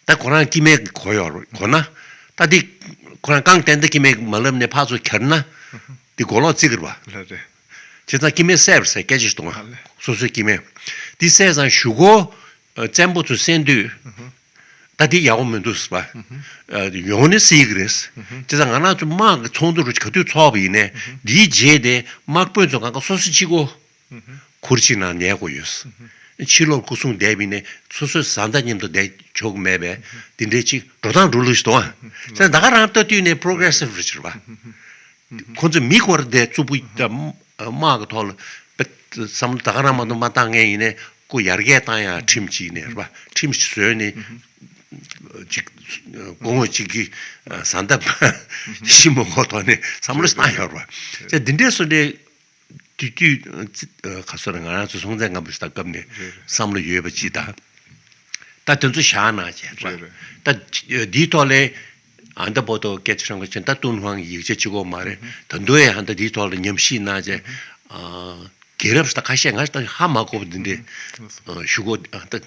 ད་ཁོ་རང་སྐྱེ་དམན་གོ་ཡོད་རེད་གོ་ན། ད་འདི་ཁོ་རང་རྐང་བསྟན་ད་སྐྱེ་དམན་མ་ལབ་ནས་ཕར་ཚུར་གྱར་ན། འདི་གོ་ལོག་བརྩི་གི་རེད་པ། ལ་རེད། བྱས་ཙང་སྐྱེ་དམན་བསད་པར་ཟེར་སྐད་ཆ་ཞིག་གཏོང་ང་། ལ་ལེ། སོ་སོའི་སྐྱེ་དམན། འདི་བསད་ཙང་གཞུག་གུ་བཙན་པོ་ཚོས་གསན་དུས། ད་འདི་ཡག་པོ་མི་འདུག་ཟེར་བ། ཡོང་ནི་སྲིད་ཀྱི་རེད། བྱས་ཙང་ང་རང་ཚོ་དམག་གི་ཚོགས་འདུ་རུ་ག་དུས་ཚོགས་པ་ཡིན་ནའི་འདིའི་རྗེས་དེ་དམག་དཔོན་ཚོ་གང་ག་སོ་སོ་གཅིག་གོ་ཁུར་གཅིག་ནང་ཉལ་དགོས་ཡོད། ཕྱི་ལོགས་སྐུ་སྲུང་བསྡད་པ་ཡིན་ནའི་སོ་སོའི་བཟའ་ཟླ་མཉམ་དུ་བསྡད་ཆོག་གི་མེད་པས་འདི་འདྲའི་ཅིག་འགྲོ་སྟངས་འགྲོ་ལུགས་ཤིག་འདུག་ཨ། བྱས་ཙང་ད་ག་རང་ལྟ་དུས་ནས་progressive་རེད་ཟེར་བ། ཁོང་ཚོས་མི་སྐོར་དེ་རྩུབ་པོ་དང་དམག་གི་ཐོག་ལ་བསམ་བློ་ད་ག་རང་མ་གཏོགས་མ་བཏང་མཁན་ཡིན་ནའི་ཁོ་ཡར་རྒྱས་བཏང་ཡ་ཁྲིམས་གཅིག་ནས་རེད་པ། ཁྲིམས་ཤིག་བཟོས་ནས་ཅིག་སྐུ་ངོ་གཅིག་གིས་བཟའ་ཟླ་ཤི་མ་དགོས་ཐོག་ནས་བསམ་བློ་ཞིག་བཏང་ཡོད་རེད་པ། དེ་འདི་འདྲའི་སོ་འདྲའི་དུས་དུས་ག་སོ་རེད་ང་རང་ཚོ་སྲོང་བཙན་སྒམ་པོ་ཞིག་དང་སྐབས་ནས་བསམ་བློ་ཡོད་པ་ཅིག་དང་། ད་དེ་ཚོ་བཞག་ན་བྱས་རེད། རེད་རེད། ད་འདིའི་ཐོག་ལས་ཨ་མདའ་བོ་ཏོ་སྐད་ཆ་ཧྲང་གི་ཆེན་ད་ཏུན་ཧོང་གི་ཡིག་ཆ་གཅིག་གོ་མ་རེད། ད་འདུག་ཡ་ཨ་མདའ་འདིའི་ཐོག་ལ་ཉམས་ཞིབ་གནང་བྱས། རྒྱལ་རབས་ད་ཁ་ཤས་ང་ད་ཧ་མ་གོ་བ་འདི་འདྲའི་ཞུ་གོ་ཨ་ད་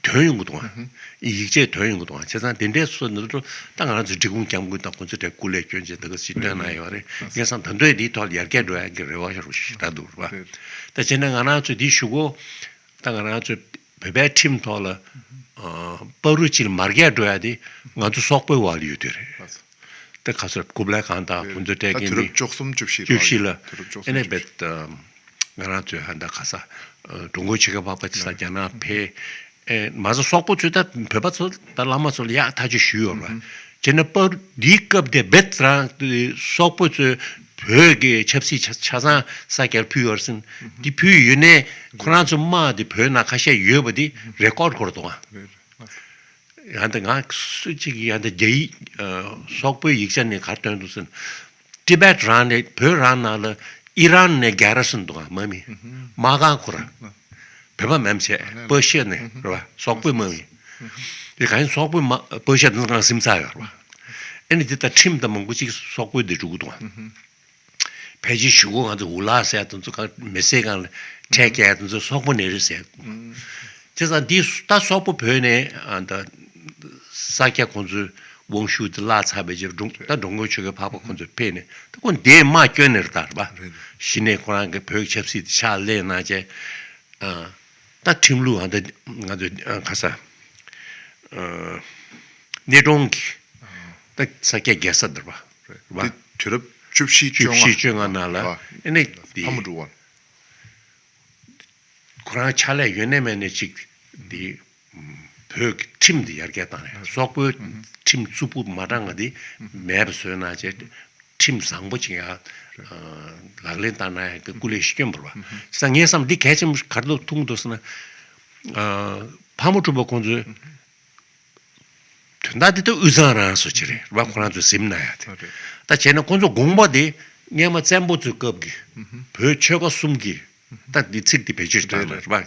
དོན་ཡོང་གི་འདུག་ཨ། ཡིག་ཆའི་དོན་ཡོང་གི་འདུག་ཨ། བྱས་ཙང་དེ་འདྲའི་སོ་ནི་ད་ང་རང་ཚོ་འབྲི་གུང་སྐྱབས་མགོན་དང་ཁོང་ཚོ་འདྲ་སྐུ་ལས་བསྐྱོན་བྱས་ད་ག་ཞིག་བཏོན་གནང་ཡོད་རེད། ངས་བསམ་ད་འདུག་ཡ་འདིའི་ཐོག་ལ་ཡར་རྒྱས་འགྲོ་ཡ་གི་རེ་བ་ཞིག་ཞིག་ད་འདུག་རེད་པ། ད་བྱས་ན་ང་རང་ཚོ་འདི་ཞུ་གོ་ད་ང་རང་ཚོ་བོད་པའི་ཁྲིམས་ཐོག་ལ་ཨ་བར་རུ་ཅིག་ལ་མར་རྒྱས་འགྲོ་ཡ་དེ་ང་ཚོ་སོག་པོའི་བར་ལ་ཡོད་དུས་རེད། ད་ག་ཚོད་གུབ་ལའི་ཁང་དང་ཁོང་ཚོ་སྤྲད་ད་མཁན་དུས་རབས་མི་བཅུ་གསུམ་བཅུ་བཞི་བཅུ་བཞི་ལ་དུས་རབས་བཅུ་གསུམ་ཨེ་ནས་བཅུ་བཞི་བེད་ང་རང་ཚོའི་ཧ་ད་ག་ས་ཀྲུང་གོའི་ཆེ་ཁ་པགས་པ་ཅི་ས་རྒྱ་ནག་ཕེ་ཨེ་མ་ཟད་སོག་པོ་ཚོས་ད་བོད་པ་ཚོ་ད་བླ་མ་ཚོ་ལ་ཡག་ཐག་ཆོད་ཞུས་ཡོད་རེད། བྱས་ན་པར་འདིའི་སྐབས་དེ་བེད་རང་སོག་པོ་ཚོས་ བོད་ཀྱི་ཆབ་སྲིད་ཆ་ཆ་ཚང་ས་སྐྱར་ཕུལ་ཡོད་ཟིན་འདི་ཕུལ་ཡོད་ནས་ཁོ་རང་ཚོ་དམག་འདི་བོད་ནང་ཁ་ཤས་ཡོད་པ་འདི་རེ་ཀོར་ཌི་འཁོར་འདུག་ཨ། ཡང་ད་ང་སུ་གཅིག་ཡང་ད་རྒྱ་ཡིག་སོག་པོའི་ཡིག་ཆ་ནས་ག་རེ་སྟོན་འདུག་ཟེར་ན། ཏི་བེད་རང་ནས་བོད་རང་ནང་ལ་ཨི་རན་ནས་རྒྱལ་ར་སོན་འདུག་ཨ། མ་མི་མ་གང་ཁོ་ར་བོད་པ་མེམ་བྱས་པར་ཤི་ཡ་ནས་རེད་བ། སོག་པོའི་མ་མི་དེ་གང་སོག་པོའི་མ་པར་ཤི་ཡ་དེ་ཚོ་གང་སིམ་ཚར་ཡོད་རེད་བ། ཨ་ནི་དེ་ལྟར་ཁྲིམས་དང་མང་པོ་ཅིག་སོག་པོའི་དེ་འགྲོ་གི་འདུག་ཨ། ཕལ་ཆེར་གཞུག་གུ་ང་ཚོ་འུ་ལག་ཟེར་དེ་ཚོ་གང་མི་ཟེར་གང་ལ་ཁྲལ་བཀལ་དེ་ཚོ་སོག་པོ་ནས་རེད་ཟེར། བྱས་ཙང་འདི་ད་སོག་པོ་བོད་ནས་ཨ་ད་ས་སྐྱ་ཁོང་ཚོའི་དབང་ཤུགས་དེ་བརླག་ཚར་བའི་རྗེས་འགྲོ་ད་འགྲོ་མགོན་ཆོས་རྒྱལ་འཕགས་པ་ཁོང་ཚོས་ཕེབས་ནས་ད་ཁོང་འདིའི་དམག་བསྐྱོན་ནས་རེད་ད་རེད་པ། གཞི་ནས་ཁོ་རང་གི་བོད་ཀྱི་ཆབ་སྲིད་དེ་ཕྱག་ལས་གནང་བྱས་ཨ་ད་ཁྲིམས་ལུགས་ཨ་ད་ང་ཚོ་ཨ་ག་ས་ཨ་སྣེ་གྲོང་གི་ད་ས་སྐྱ་རྒྱལ་ས་འདིར་བ་རེད་བ། དེ་དུས་རབས་བཅུ་བཞི་བཅུ་བཅུ་བཞི་བཅུ་ལྔ་ནང་ལ་ཨ་ཨ་ནི་དེ་ཕ་མ་འབྲུག་པ། ཁོ་རང་ཕྱག་ལས་ཡོད་ནས་མེད་ནས་ཅིག་དེ་བོད་ཀྱི་ཁྲིམས་དེ་ཡར་རྒྱས་བཏང་ནས་སོག་པོའི་ཁྲིམས་རྩུབ་པོ་མ་དྲང་ང་དེ་མེད་པ་བཟོས་གནང་བྱས་ཁྲིམས་བཟང་པོ་ཅིག་ཡང་ལག་ལེན་བསྟར་གནང་ཡག་གི་སྐུ་ལས་ཤིག་བསྐྱོན་པ་རེད་བ། བྱས་ཙང་ངས་བསམ་འདི་གལ་ཆེན་པོ་ག་རེ་འདུག་མཐོང་གི་འདུག་ཟེར་ན། ཕ་མ་གྲུ་པ་ཁོང་ཚོས་དོན་དག་འདི་ལྟ་དབུས་གཙང་རང་སོ་ཅི་རེད་བ། ཁོ་རང་ཚོས་ཟིན་གནང་ཡག་དེ་ད་བྱས་ན་ཁོང་ཚོ་དགོངས་པ་དེ་སྔས་མ་བཙན་པོ་ཚོའི་སྐབས་ཀྱི་བོད་ཆོལ་ཁ་གསུམ་གྱི་ད་འདི་ཚིག་འདི་བེད་སྤྱོད་བཏང་རེད་བ།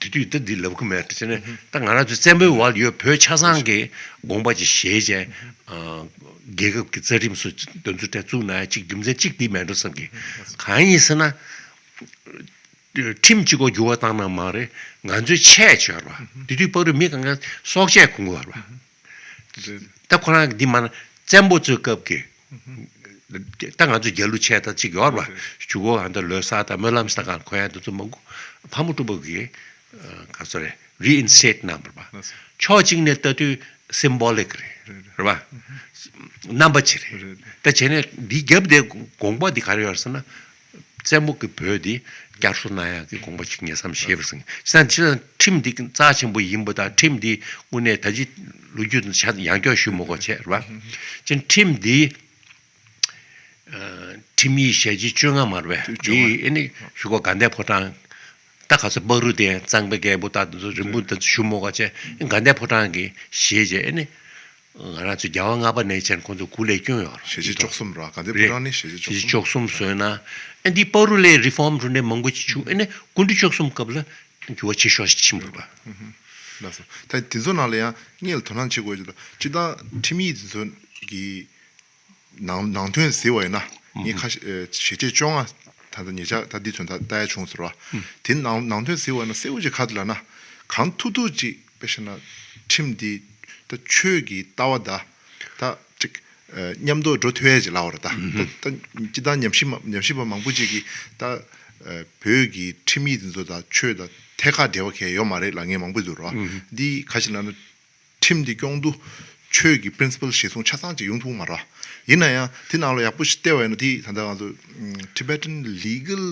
དེ་དུས་ད་འདི་ལབ་གི་མེད་དེ་བྱས་ན་ད་ང་རང་ཚོ་བཙན་པོའི་འོག་ལ་ཡོད་བོད་ཆ་ཚང་གི་དགོངས་པ་ཅིག་བཞེས་བྱས་རྒྱལ་ཁབ་ཀྱི་རྩ་ཁྲིམས་སུ་འདོན་ཚུལ་དེ་བཙུགས་གནང་ཡག་ཅིག་རྒྱུ་མཚན་གཅིག་འདི་མེད་འགྲོ་བསམ་གི། གང་ཡིན་ཟེར་ན། ཁྲིམས་གཅིག་པོ་འགྱུར་བ་བཏང་ན་མ་རེད། ང་ཚོའི་ཆས་བྱོས་ར་བ། དེ་དུས་བར་དུ་མི་གང་ག་སྲོག་ཆས་གོན་དགོས་ར་བ། ད་ཁོ་རང་གི་འདི་མ་ན་བཙན་པོ་ཚོའི་སྐབས་ཀྱི་ད་ང་ཚོ་རྒྱལ་གླུ་ཆས་ད་གཅིག་ཡོད་ར་བ། གཞུག་གུ་ཨ་ད་ལོ་གསར་དང་སྨོན་ལམ་གསར་གང་གོན་ཡ་དེ་ཚོ་མང་པོ་ཕ་མ་གྲུ་པ་གི་ག་ཚོད་རེད་རི་ཨིན་སི་ཊེཊ་གནང་བ་ར་བ། ཕྱོགས་གཅིག་ནས་ལྟ་དུས་སིམ་བོ་ལིག་རེད་ར་བ། རྣམ་པ་ཅིག་རེད། ད་བྱས་ནས་འདི་རྒྱབ་དེ་དགོངས་པ་འདི་ག་རེ་ཡོད་ཟེར་ན། བཙན་པོ་གི་བོད་འདི་བསྐྱར་གསོ་གནང་ཡག་གི་དགོངས་པ་ཅིག་ངས་བསམ་ཤེས་པར་སེང་ས་ཁྲིམས་འདི་རྩ་ཆེན་པོ་ཡིན་པ་དང་ཁྲིམས་འདི་དངོས་གནས་ད་ཅི་ལོ་རྒྱུས་དང་ཆ་ཡང་སྐྱོར་ཞུ་མི་དགོས་བྱས་རེད་བ། ཅན་ཁྲིམས་འདི་ཁྲིམས་ཡིག་ཞལ་ལྕེ་བཅོ་ལྔ་མ་རེད་བས་འདི་ཨེ་ནི་ཞུ་གོ་དགའ་ལྡན་ཕོ་བྲང་ད་ག་ཚོད་སྤ་རུ་དེ་གཙང་པའི་རྒྱལ་པོ་ད་དེ་ཚོ་རིན་པོ་ད་ཞུ་མི་དགོས་བྱས་དགའ་ལྡན་ཕོ་བྲང་གི་ཞལ་ལྕེ་ཨེ་ནི། ང་རང་ཚོ་རྒྱལ་བ་ལྔ་པ་ནས་བྱས་ཁོང་ཚོ་སྐུ་ལས་བསྐྱོན་ཡོད་རེད། ཞལ་ལྕེ་བཅུ་གསུམ་ར་དགའ་ལྡན་ཕོ་བྲང་ནི་ཞལ་ལྕེ་བཅུ་གསུམ། བཅུ་གསུམ་བཟོས་ན་ཨེ་འདི་པ་རུ་ལས་རི་ཕོམ་འགྲོ་ནས་མང་པོ་ཅིག་བྱུང་ཨེ་ནི་སྐུ་ཕྲེང་བཅུ་གསུམ་སྐབས་ལ་འགྱུར་བ་ཆེ་ཤོས་ཤིག་ཕྱིན་པ་རེད་པ། ལགས་སོ། ད་དེ་ཚོ་ནང་ལ་ཡང་སྔོན་ལ་དོ་སྣང་བྱེད་དགོས་ཀྱི་འདུག་སྤྱིར་བཏང་ཁྲིམས་ཡིག་དེ་ཚོ་གི་ནང་ནང་དོན་ཟེར་བ་ཡིན་ན་ངས་ཁ་ཤས་ཞལ་ལྕེ་བཅོ་ལྔ་ད་ལྟ་ཉེ་ཆར་ད་འདི་ཚོ་ད་ལྟ་ཡ་བྱུང་ཟེར་བ། དེ་ནང་ནང་དོན་ཟེར་བ་ཡིན་ན་གསལ་བོ་ཅིག་ག་རེ་ལབ་ན་གང་ཐུབ་ཐུབ་ཅིག་དཔེ་བཞག་ན་ཁྲིམས་འདི་ད་ཆོས་ཀྱི་ལྟ་བ་ད་ད་ཅིག་མཉམ་དུ་འགྲོ་ཐུབ་ཡ་ཅིག་ལབ་པ་རེད་ད། ད་ད་སྤྱིར་བཏང་ཉམས་ཞིབ་མ་ཉམས་ཞིབ་པ་མང་པོ་ཅིག་གིས་ད་བོད་ཀྱི་ཁྲིམས་ཡིག་འདི་ཚོ་དང་ཆོས་དང་ཐད་ཀར་འབྲེལ་བ་གང་ཡང་ཡོད་མ་རེད་ལབ་མཁན་མང་པོ་འདུག་ར། འདི་ག་ཞིག་ལབ་ན། ཁྲིམས་འདི་སྐྱོང་དུས་ཆོས་ཀྱི་པི་རིན་སི་པལ་གཞིར་བཟུང་ཆ་ཚང་ཅིག་ཡོང་ཐུབ་མ་རེད། ཡིན་ན་ཡང་དེ་ནང་ལ་ཡག་པོ་ཞིག་བལྟས་པ་ཡིན་ན་དེ་ད་ལྟ་ང་ཚོ་Tibetan Legal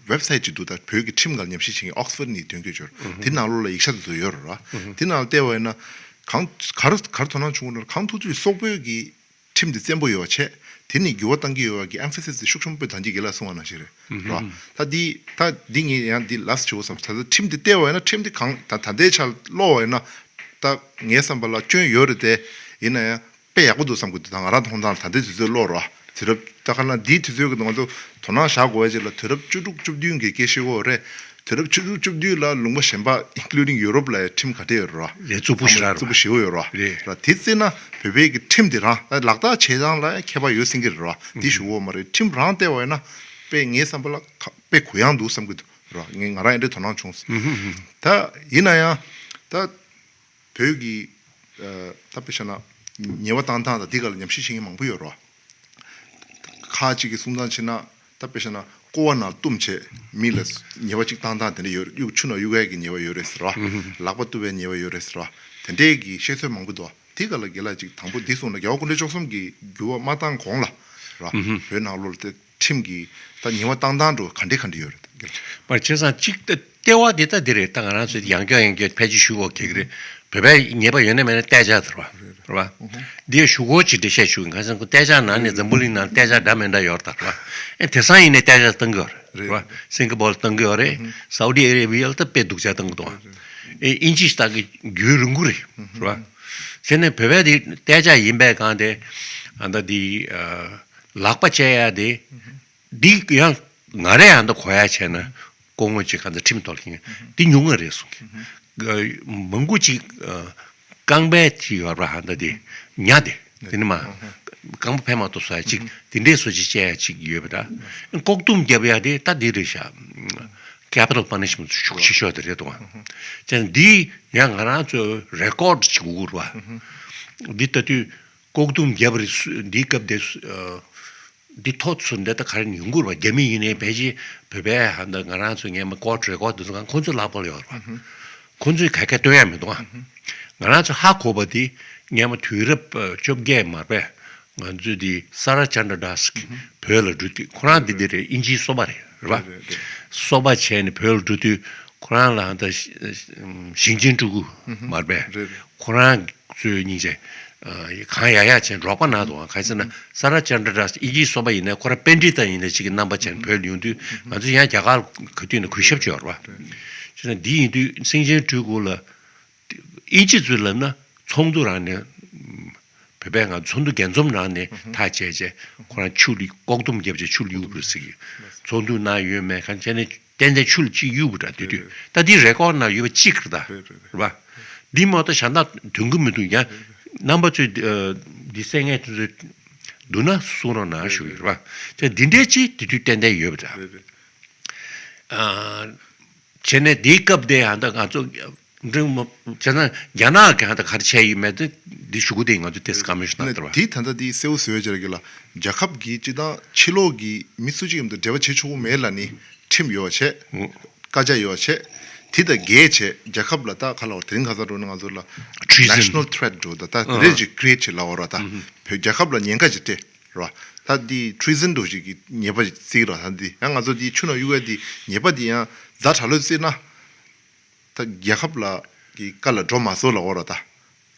Website ཅིག་འདུག་ད་བོད་ཀྱི་ཁྲིམས་སྒང་ལ་ཉམས་ཞིབ་བྱེད་མཁན་Oxford ནས་དོན་འཁྱོལ་བྱོས་ར། དེ་ནང་ལོགས་ལ་ཡིག་ཆ་དེ་ཚོ་ཡོད་རེད་ར། དེ་ནང་ལ་བལྟས་པ་ཡིན་ན་གང་ག་རེ་ག་རེ་དོ་སྣང་བྱུང་ན་གང་ཐུབ་ཐུབ་ཀྱིས་སོག་པོའི་གི་ཁྲིམས་འདི་བཙན་པོ་ཡོད་པ་བྱས། དེ་ནི་འགྱུར་བ་གཏང་གི་ཡོད་པ་གི་emphasis དེ་ཤུགས་ཆེན་པོས་ད་ཅི་རྒན་ལགས་གསུངས་པ་ནང་བཞིན་རེད། རེད་བ། ད་འདི་ད་འདི་ངས་ཡང་འདི་last བྱེད་དགོས་བསམ། ད་ལྟ་ཁྲིམས་འདི་བལྟས་པ་ཡིན་ན་ཁྲིམས་འདི་གང་ད་ད་ལྟའི་ཆར་ཀློག་པ་ཡིན་ན་ད་ངའི་བསམ་པ་ལ་སྐྱོན་ཡོད་རེད་དེ། ཡིན་ན་ཡང་དཔེ་ཡག་པོ་འདུག་བསམ་གི་འདུག་ད་ང་རང་མཐོང་སྟངས་ད་ལྟའི་དུས་ཚོད་ཀློག་རོགས། དུས་རབས་ད་ག་ན་འདིའི་དུས་ཚོད་ཀྱི་ང་ཚོ་དོ་སྣང་བཞག་དགོས་པ་ཅིག་ལ་དུས་རབས་བཅུ་དྲུག་བཅུ་བདུན་གྱི་སྐད་ཆ་ཤོད་དགོས་རེད། དུས་རབས་བཅུ་དྲུག་བཅུ་བདུན་ལ་ལུང་པ་གཞན་པ་including Europe ལ་ཡང་ཁྲིམས་ག་འདྲས་ཡོད་རེད་བ། རེད། རྩུབ་པོ་ཞེ་དྲག་རེད་བ། རྩུབ་པོ་ཞེ་པོ་ཡོད་རེད་བ། རེད། ར་དེ་བརྩིས་ན་བོད་པའི་གི་ཁྲིམས་དེ་རང་ལག་བསྟར་བྱེད་སྟངས་ལ་ཡང་ཁྱད་པར་ཡོད་སྲིད་ཀྱི་རེད་བ། འདི་ཞུ་གི་ཡོད་མ་རེད། ཁྲིམས་རང་བལྟས་པ་ཡིན་ན་དཔེ་ངའི་བསམ་པ་ལ་ཁ་དཔེ་གུ་ཡངས་འདུག་བསམ་གྱི་འདུག་ར། ངས་ང་རང་ཡང་འདྲ་དོ་སྣང་བྱུང་། ད་ཡིན་ན་ཡང་ད་བོད་ཀྱི་ད་དཔེ་བཞག་ན་ཉེས་པ་བཏང་སྟངས་དང་འདི་ག་ལ་ཉམས་ཞིབ་བྱེད་མཁན་མང་པོ་ཡོད་རེད་བ། ཁ་ཅིག་གིས་གསུང་སྟངས་བྱས་ན་ད་དཔེ་བཞག་ན་ཀོ་བ་ནང་བཏུམས་བྱས་མི་ལ་ཉེས་པ་ཅིག་བཏང་སྟངས་དེ་འདྲ་ཡོད་རེད། གཡུག་ཆུ་ནང་གཡུག་ཡས་ཀྱི་ཉེས་པ་ཡོད་རེད་ཟེར་བ། ལག་པ་གཏུབ་པའི་ཉེས་པ་ཡོད་རེད་ཟེར་བ། དེ་འདྲས་ཀྱི་བཤད་སྲོལ་མང་པོ་འདུག་དེ་ག་ལ་རྒན་ལགས་ཅིག་དང་པོ་འདི་གསུངས་ན་རྒྱལ་བ་སྐུ་ཕྲེང་བཅུ་གསུམ་གྱི་འགྱུར་བ་མ་བཏང་གོང་ལ་ར་བོད་ནང་ལོགས་ལ་དེ་ཁྲིམས་ཀྱི་ད་ཉེས་པ་བཏང་སྟངས་འགྲོ་ག་འདྲས་ག་འདྲས་ཡོད་རེད་རྒན་ལགས། པར་བྱས་ཙང་གཅིག་ལྟ་ལྟེ་བ་འདི་ལྟ་འདི་རེད། ད་ང་རང་ཚོས་ཡང་བསྐྱར་ཡང་བསྐྱར་ཕལ་ཆེར་ཞུ་དགོས་ཀྱི་རེད། བོད་པའི་ཉེས་པ་ཡོད་ན་མེད་ན་གཏད་འཇགས་དེ་རེད་བ། རེད་བ། འདི་ཡང་ཞུ་སྒོ་ཅིག་འགྲེལ་བཤད་ཞུ་གི། ཁ་སང་ཁོ་གཏད་འཇགས་ནང་ནས་འཛམ་བུ་གླིང་ནང་གཏད་འཇགས་འདྲ་མི་འདྲ་ཡོད་རེད་ད། རེད་བ། ཨེ་དེང་སང་ཡིན་ནའི་གཏད་འཇགས་གཏང་གི་ཡོད་རེད། རེད་བ། སིང་ག་པོར་གཏང་གི་ཡོད་རེད། སའུ་ཏི་ཨ་རེ་བྷི་ཡ་ལ་ད་དཔེ་སྡུག་ཅག་གཏང་གི་འདུག་ཨེ་དབྱིན་ཇི་ཞིག་ད་གི་རྒྱུན་རིང་པོ་རེད། རེད་བ། བྱས་ནས་བོད་པའི་དེ་གཏད་འཇགས་ཡིན་པའི་སྒང་དེ་ཨ་ད་དེ་ལག་པ་བཅད་ཡ་དེ། འདི་ཡང་ང་རས་ཡང་ད་གོ་ཡ་བྱས་ན་སྐུ་ངོ་ཅིག་ག་ཚོད་ཁྲིམས་ཐོག་ལ་འདི་ཉུང་ངུ་རེད་གསུང་གི། མང་པོ་ཅིག་རྐང་པའི་ཅིག་ཡོད་ར་ཧ་ད་དེ་ཉ་དེ་དེ་ནི་མ་རྐང་པ་ཕན་མ་ཐོགས་ས་ཡ་ཅིག་དེ་འདྲས་སོ་ཅིག་བཅད་ཡ་ཅིག་ཡོད་པ་འདྲ། ལྐོག་གཏུམ་རྒྱབ་ཡ་དེ་ད་འདི་རེད་ཤག Capital punishment ཤུགས་ཆེ་ཤོས་དེ་རེད་དོ། ཅན་འདི་ཡང་ང་རང་ཚོ་རེ་ཀོར་ཌི་ཅིག་དགོས་ར། འདི་ལྟ་དུས་ལྐོག་གཏུམ་རྒྱབ་རེད་འདི་སྐབས་དེ། འདི་ཐོག་ཚུར་འདི་ལྟ་ག་རེ་ཡོང་གི་རེད་བ། རྒྱ་མི་ཡིན་ནའི་ཕལ་ཆེར་བོད་པའི་ཧ་འདི་ང་རང་ཚོ་སྔན་མ་ཀོར་ཌི་རེ་ཀོར་ཌི་འདི་ཚོ་གང་ཁོང་ཚོའི་ལག་པར་ཡོད་རེད་བ། ཁོང་ཚོས་ག་གེ་སྟོན་ཡ་མི་འདུག་ཨ། ང་རང་ཚོ་ཧ་གོ་བ་འདི་སྔན་མ་དུས་རབས་བཅོ་བརྒྱད་མ་རེད་པས། ང་ཚོའི་འདི་ས་ར་ཅན་དྲ་དཱས་གི་བོད་ལ་འགྲོ་དུས་ཁོ་རང་འདི་འདི་རེད། དབྱིན་ཇིའི་སོ་པ་རེད། རེད་བ། རེད་རེད། སོ་པ་བྱས་ནས་བོད་ལ་འགྲོ་དུས་ཁོ་རང་ལ་ཧ་འདི་ཞིང་ཆེན་སྤྲུལ་སྐུ་མ་རེད་པས། རེད་རེད། ཁོ་རང་ཚོའི་སྙིང་རྗེ། གང་ཡག་ཡག་བྱས་རོགས་པ་གནང་འདུག་ག་ག་རེ་ཟེར་ན་ས་ར་ཅན་དྲ་དཱས་དབྱིན་ཇིའི་སོ་པ་ཡིན་ནའི་ཁོ་རང་པཎྜི་ཏ་ཡིན་ནའི་ཅིག་གི་རྣམ་པ་ཅན་བོད་ལ་ཡོང་དུས་ང་ཚོ་ཡང་རྒྱ་གར་ག་དུས་ནས་གུས་ཞབས་བྱས་ཡོད་རེད་བ། བྱས་ན་འདི་ཡིན་དུས་སེང་ཆེན་སྤྲུལ་སྐུ་ལ་དབྱིན་ཇི་ཚོས་ལབ་ན་ཚོགས་འདུ་རང་ནས་བོད་པའི་ང་ཚོགས་འདུ་རྒྱས་འཛོམས་རང་ནས་ཐག་བཅད་བྱས་ཁོ་རང་ཆུ་ལ་ལྐོག་གཏུམ་བརྒྱབ་བྱས་ཆུ་ལ་གཡུག་རེད་ཟེར་གི། ཚོགས་འདུ་གནང་ཡོད་མེད་གང་བྱས་ནས། ཏན་ཏན་ཆུ་ལ་གཅིག་གཡུག་པ་འདྲ་དེ་དུས་ད་འདི་རེ་ཀོར་ནང་ཡོད་པ་གཅིག་རེད་ད། རེད་རེད་རེད། རེད་པ། འདི་མ་གཏོགས་གཞན་དག་དོན་གྱི་མི་འདུག་ཡང་རྣམ་པ་ཚོས་འདི་གསན་མཁན་དེ་ཚོས་འདུག་ན་གསུང་རོགས་གནང་ཞུ་གི་རེད་པ། དེ་འདི་འདྲའི་གཅིག་དེ་དུས་ཏན་ཏན་ཡོད་པ་འདྲ། རེད་རེད། བྱས་ནས་འདིའི་སྐབས་དེ་ཧ་ད་ང་ཚོ་འབྲིང་མོ་བྱས་ན་རྒྱ་ནག་གི་ཧ་ད་ག་རེ་བྱས་ཡོད་མེད་དེ་འདི་ཞུ་གི་དེ་ང་ཚོ་དེ་སྐམ་ཞུ་ན་དེ་བ། དེ་ད་ལྟ་དེ་གསལ་བོ་བཟོས་བྱས་ར་གི་ལ་རྒྱལ་ཁབ་ཀྱི་སྤྱི་བཏང་ཕྱི་ལོགས་ཀྱི་མི་སུ་གཅིག་གམ་དུ་འབྲེལ་བ་བྱེད་ཆོག་གི་མེད་ལ་ནི། ཁྲིམས་ཡོད་བྱས། བཀའ་རྒྱ་ཡོད་བྱས། དེ་དང་འགལ་བྱས་རྒྱལ་ཁབ་ལ་ད་ག་ལ་བ་དེ་རིང་ཁ་སང་འགྲོ་ནས་ང་ཚོ་ལ་Treason. National threat འགྲོ་ད་ད་དེ་འདྲས་ཅིག་create བྱེད་ལ་འོ་ར་ད་བོད་རྒྱལ་ཁབ་ལ་ཉེན་ཁ་ཅིག་སྤྲད་ར། ད་འདི་treason འགྲོ་ཞིག་གི་ཉེས་པ་ཅིག་བརྩིས་ར། ད་འདི་ཡང་ང་ཚོ་འདི་ཆུ་ནང་གཡུག་ཡ་འདི་ཉེས་པ་འདི་ཡང་ཛ་དྲག་ལོས་བརྩིས་ན་ད་རྒྱལ་ཁབ་ལ་གི་བཀའ་ལ་འགྲོ་མ་སོང་ལ་འོ་ར་ད།